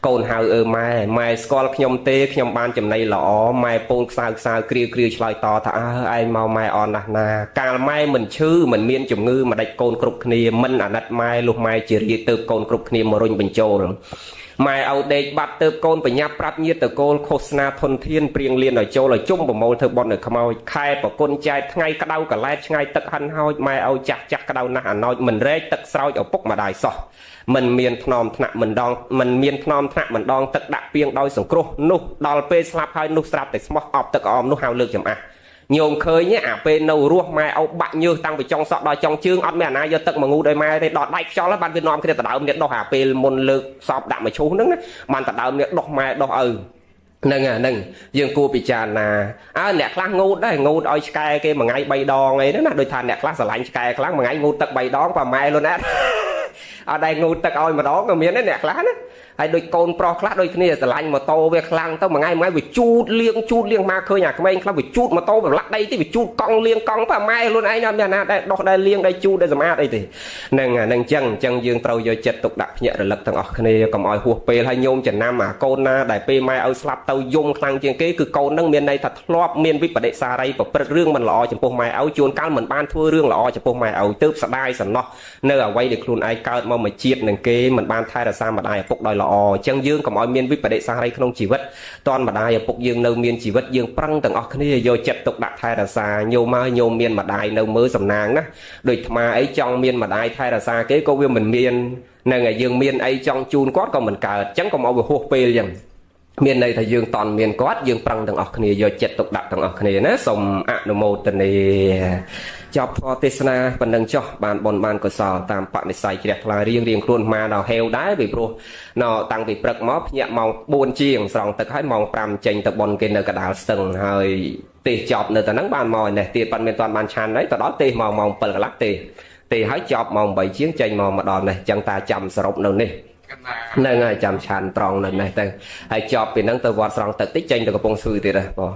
កូនហៅអើម៉ែម៉ែស្គាល់ខ្ញុំទេខ្ញុំបានចំណីល្អម៉ែពូលខ្សៅខ្សៅគ្រាគ្រាឆ្លើយតថាអើឯងមកម៉ែអន់ណាស់ណាកាលម៉ែមិនឈឺមិនមានជំងឺម្ដេចកូនគ្រប់គ្នាមិនអាណិតម៉ែលុះម៉ែជារាជទៅកូនគ្រប់គ្នាមករុញបញ្ចូលម៉ែឲ្យដេកបាត់ទៅកូនបញ្ញាប្រាប់ញាតិតកូលឃោសនាធនធានព្រៀងលៀនឲ្យចូលឲ្យជុំប្រមូលធ្វើបុណ្យឲ្យខ្មោចខែប្រគុណចែកថ្ងៃក្តៅកលែតឆ្ងាយទឹកហិនហោចម៉ែឲ្យចាស់ចាស់ក្តៅណាស់អាណោចមិនរែកទឹកស្រោចឪពុកម្ដាយសោះមិនមានថ្នមថ្នាក់មិនដងមិនមានថ្នមថ្នាក់មិនដងទឹកដាក់ពីងដោយសង្គ្រោះនោះដល់ពេលស្លាប់ហើយនោះស្រាប់តែស្មោះអបទឹកអមនោះហៅលើកចំអះញោមឃើញអាពេលនៅរស់ម៉ែឲ្យបាក់ញើសតាំងពីចុងសក់ដល់ចុងជើងអត់មានអាណាយកទឹកមកងូតឲ្យម៉ែទេដល់ដៃខ្យល់បានវានាំគ្នាដដើមនេះដោះអាពេលមុនលើកសពដាក់មកឈូសហ្នឹងណាបានដដើមនេះដោះម៉ែដោះឪហ្នឹងហ្នឹងយើងគួរពិចារណាអើអ្នកខ្លះងូតដែរងូតឲ្យឆ្កែគេមួយថ្ងៃ3ដងអីហ្នឹងណាដូចថាអ្នកខ្លះស្រឡាញ់ឆ្កែខ្លាំងមួយថ្ងៃងូតទឹក3ដងប៉ាម៉ែលុនណាអត់ដែរងូតទឹកឲ្យម្ដងក៏មានដែរអ្នកខ្លះណាហើយដូចកូនប្រុសខ្លះដូចគ្នាស្រឡាញ់ម៉ូតូវាខ្លាំងទៅមួយថ្ងៃមួយថ្ងៃវាជូតលៀងជូតលៀងមកឃើញអាក្មេងខ្លះវាជូតម៉ូតូប្រឡាក់ដីទេវាជូតកង់លៀងកង់ប៉ាម៉ែខ្លួនឯងអត់មានណាដែរដោះដែរលៀងដែរជូតដែរសម្អាតអីទេហ្នឹងហ្នឹងចឹងចឹងយើងត្រូវយកចិត្តទុកដាក់ភ្ញាក់រលឹកទាំងអស់គ្នាកុំឲ្យហួសពេលហើយញោមចំណាំអាកូនណាដែលពេលម៉ែឲ្យស្លាប់ទៅយំខ្លាំងជាងគេគឺកូនហ្នឹងមានន័យថាធ្លាប់មានវិបដិសារីប្រព្រឹត្តរឿងមិនល្អចំពោះម៉ែឲ្យជួនកាលមិនបានធ្វើរឿងល្អចំពោះម៉ែឲ្យទើបស្ដាយសំណោះនៅអ្វីដែលខ្លួនឯងកើតមកមួយជាតិនឹងគេមិនបានថែរក្សាម្ដាយឪពុកដោយល្អអញ្ចឹងយើងកុំឲ្យមានវិបដិសារីក្នុងជីវិតតនម្ដាយឪពុកយើងនៅមានជីវិតយើងប្រឹងទាំងអស់គ្នាយកចិត្តទុកដាក់ថែរក្សាញោមមកញោមមានម្ដាយនៅមើលសំណាងណាដូចអាត្មាអីចង់មានម្ដាយថែរក្សាគេក៏វាមិនមាននឹងឲ្យយើងមានអីចង់ជូនគាត់ក៏មិនកើតអញ្ចឹងកុំឲ្យវាហួសពេលអញ្ចឹងមានន័យថាយើងតន់មានគាត់យើងប្រឹងទាំងអស់គ្នាយកចិត្តទុកដាក់ទាំងអស់គ្នាណាសូមអនុមោទនាចប់ធម៌ទេសនាប៉ុណ្ណឹងចុះបានបុណ្យបានកុសលតាមបនិស្ស័យជ្រះថ្លារៀងរៀងខ្លួនមកដល់ហេវដែរពីព្រោះណតាំងពីព្រឹកមកភ្ញាក់ម៉ោង4ជាងស្រង់ទឹកហើយម៉ោង5ចេញទៅបុណ្យគេនៅកដាលស្ទឹងហើយទេសចប់នៅតែហ្នឹងបានមកឯនេះទៀតប៉ុន្តែមានតាន់បានឆាន់ហើយទៅដល់ទេសមកម៉ោង7កន្លះទេទេហើយចប់ម៉ោង8ជាងចេញមកមកដល់នេះចឹងតាចាំសរុបនៅនេះហ្នឹងហើយចាំឆានត្រង់នៅនេះទៅហើយចប់ពីហ្នឹងទៅវត្តស្រង់ទឹកតិចចេញទៅកំពង់ស្ពឺទៀតហ៎បង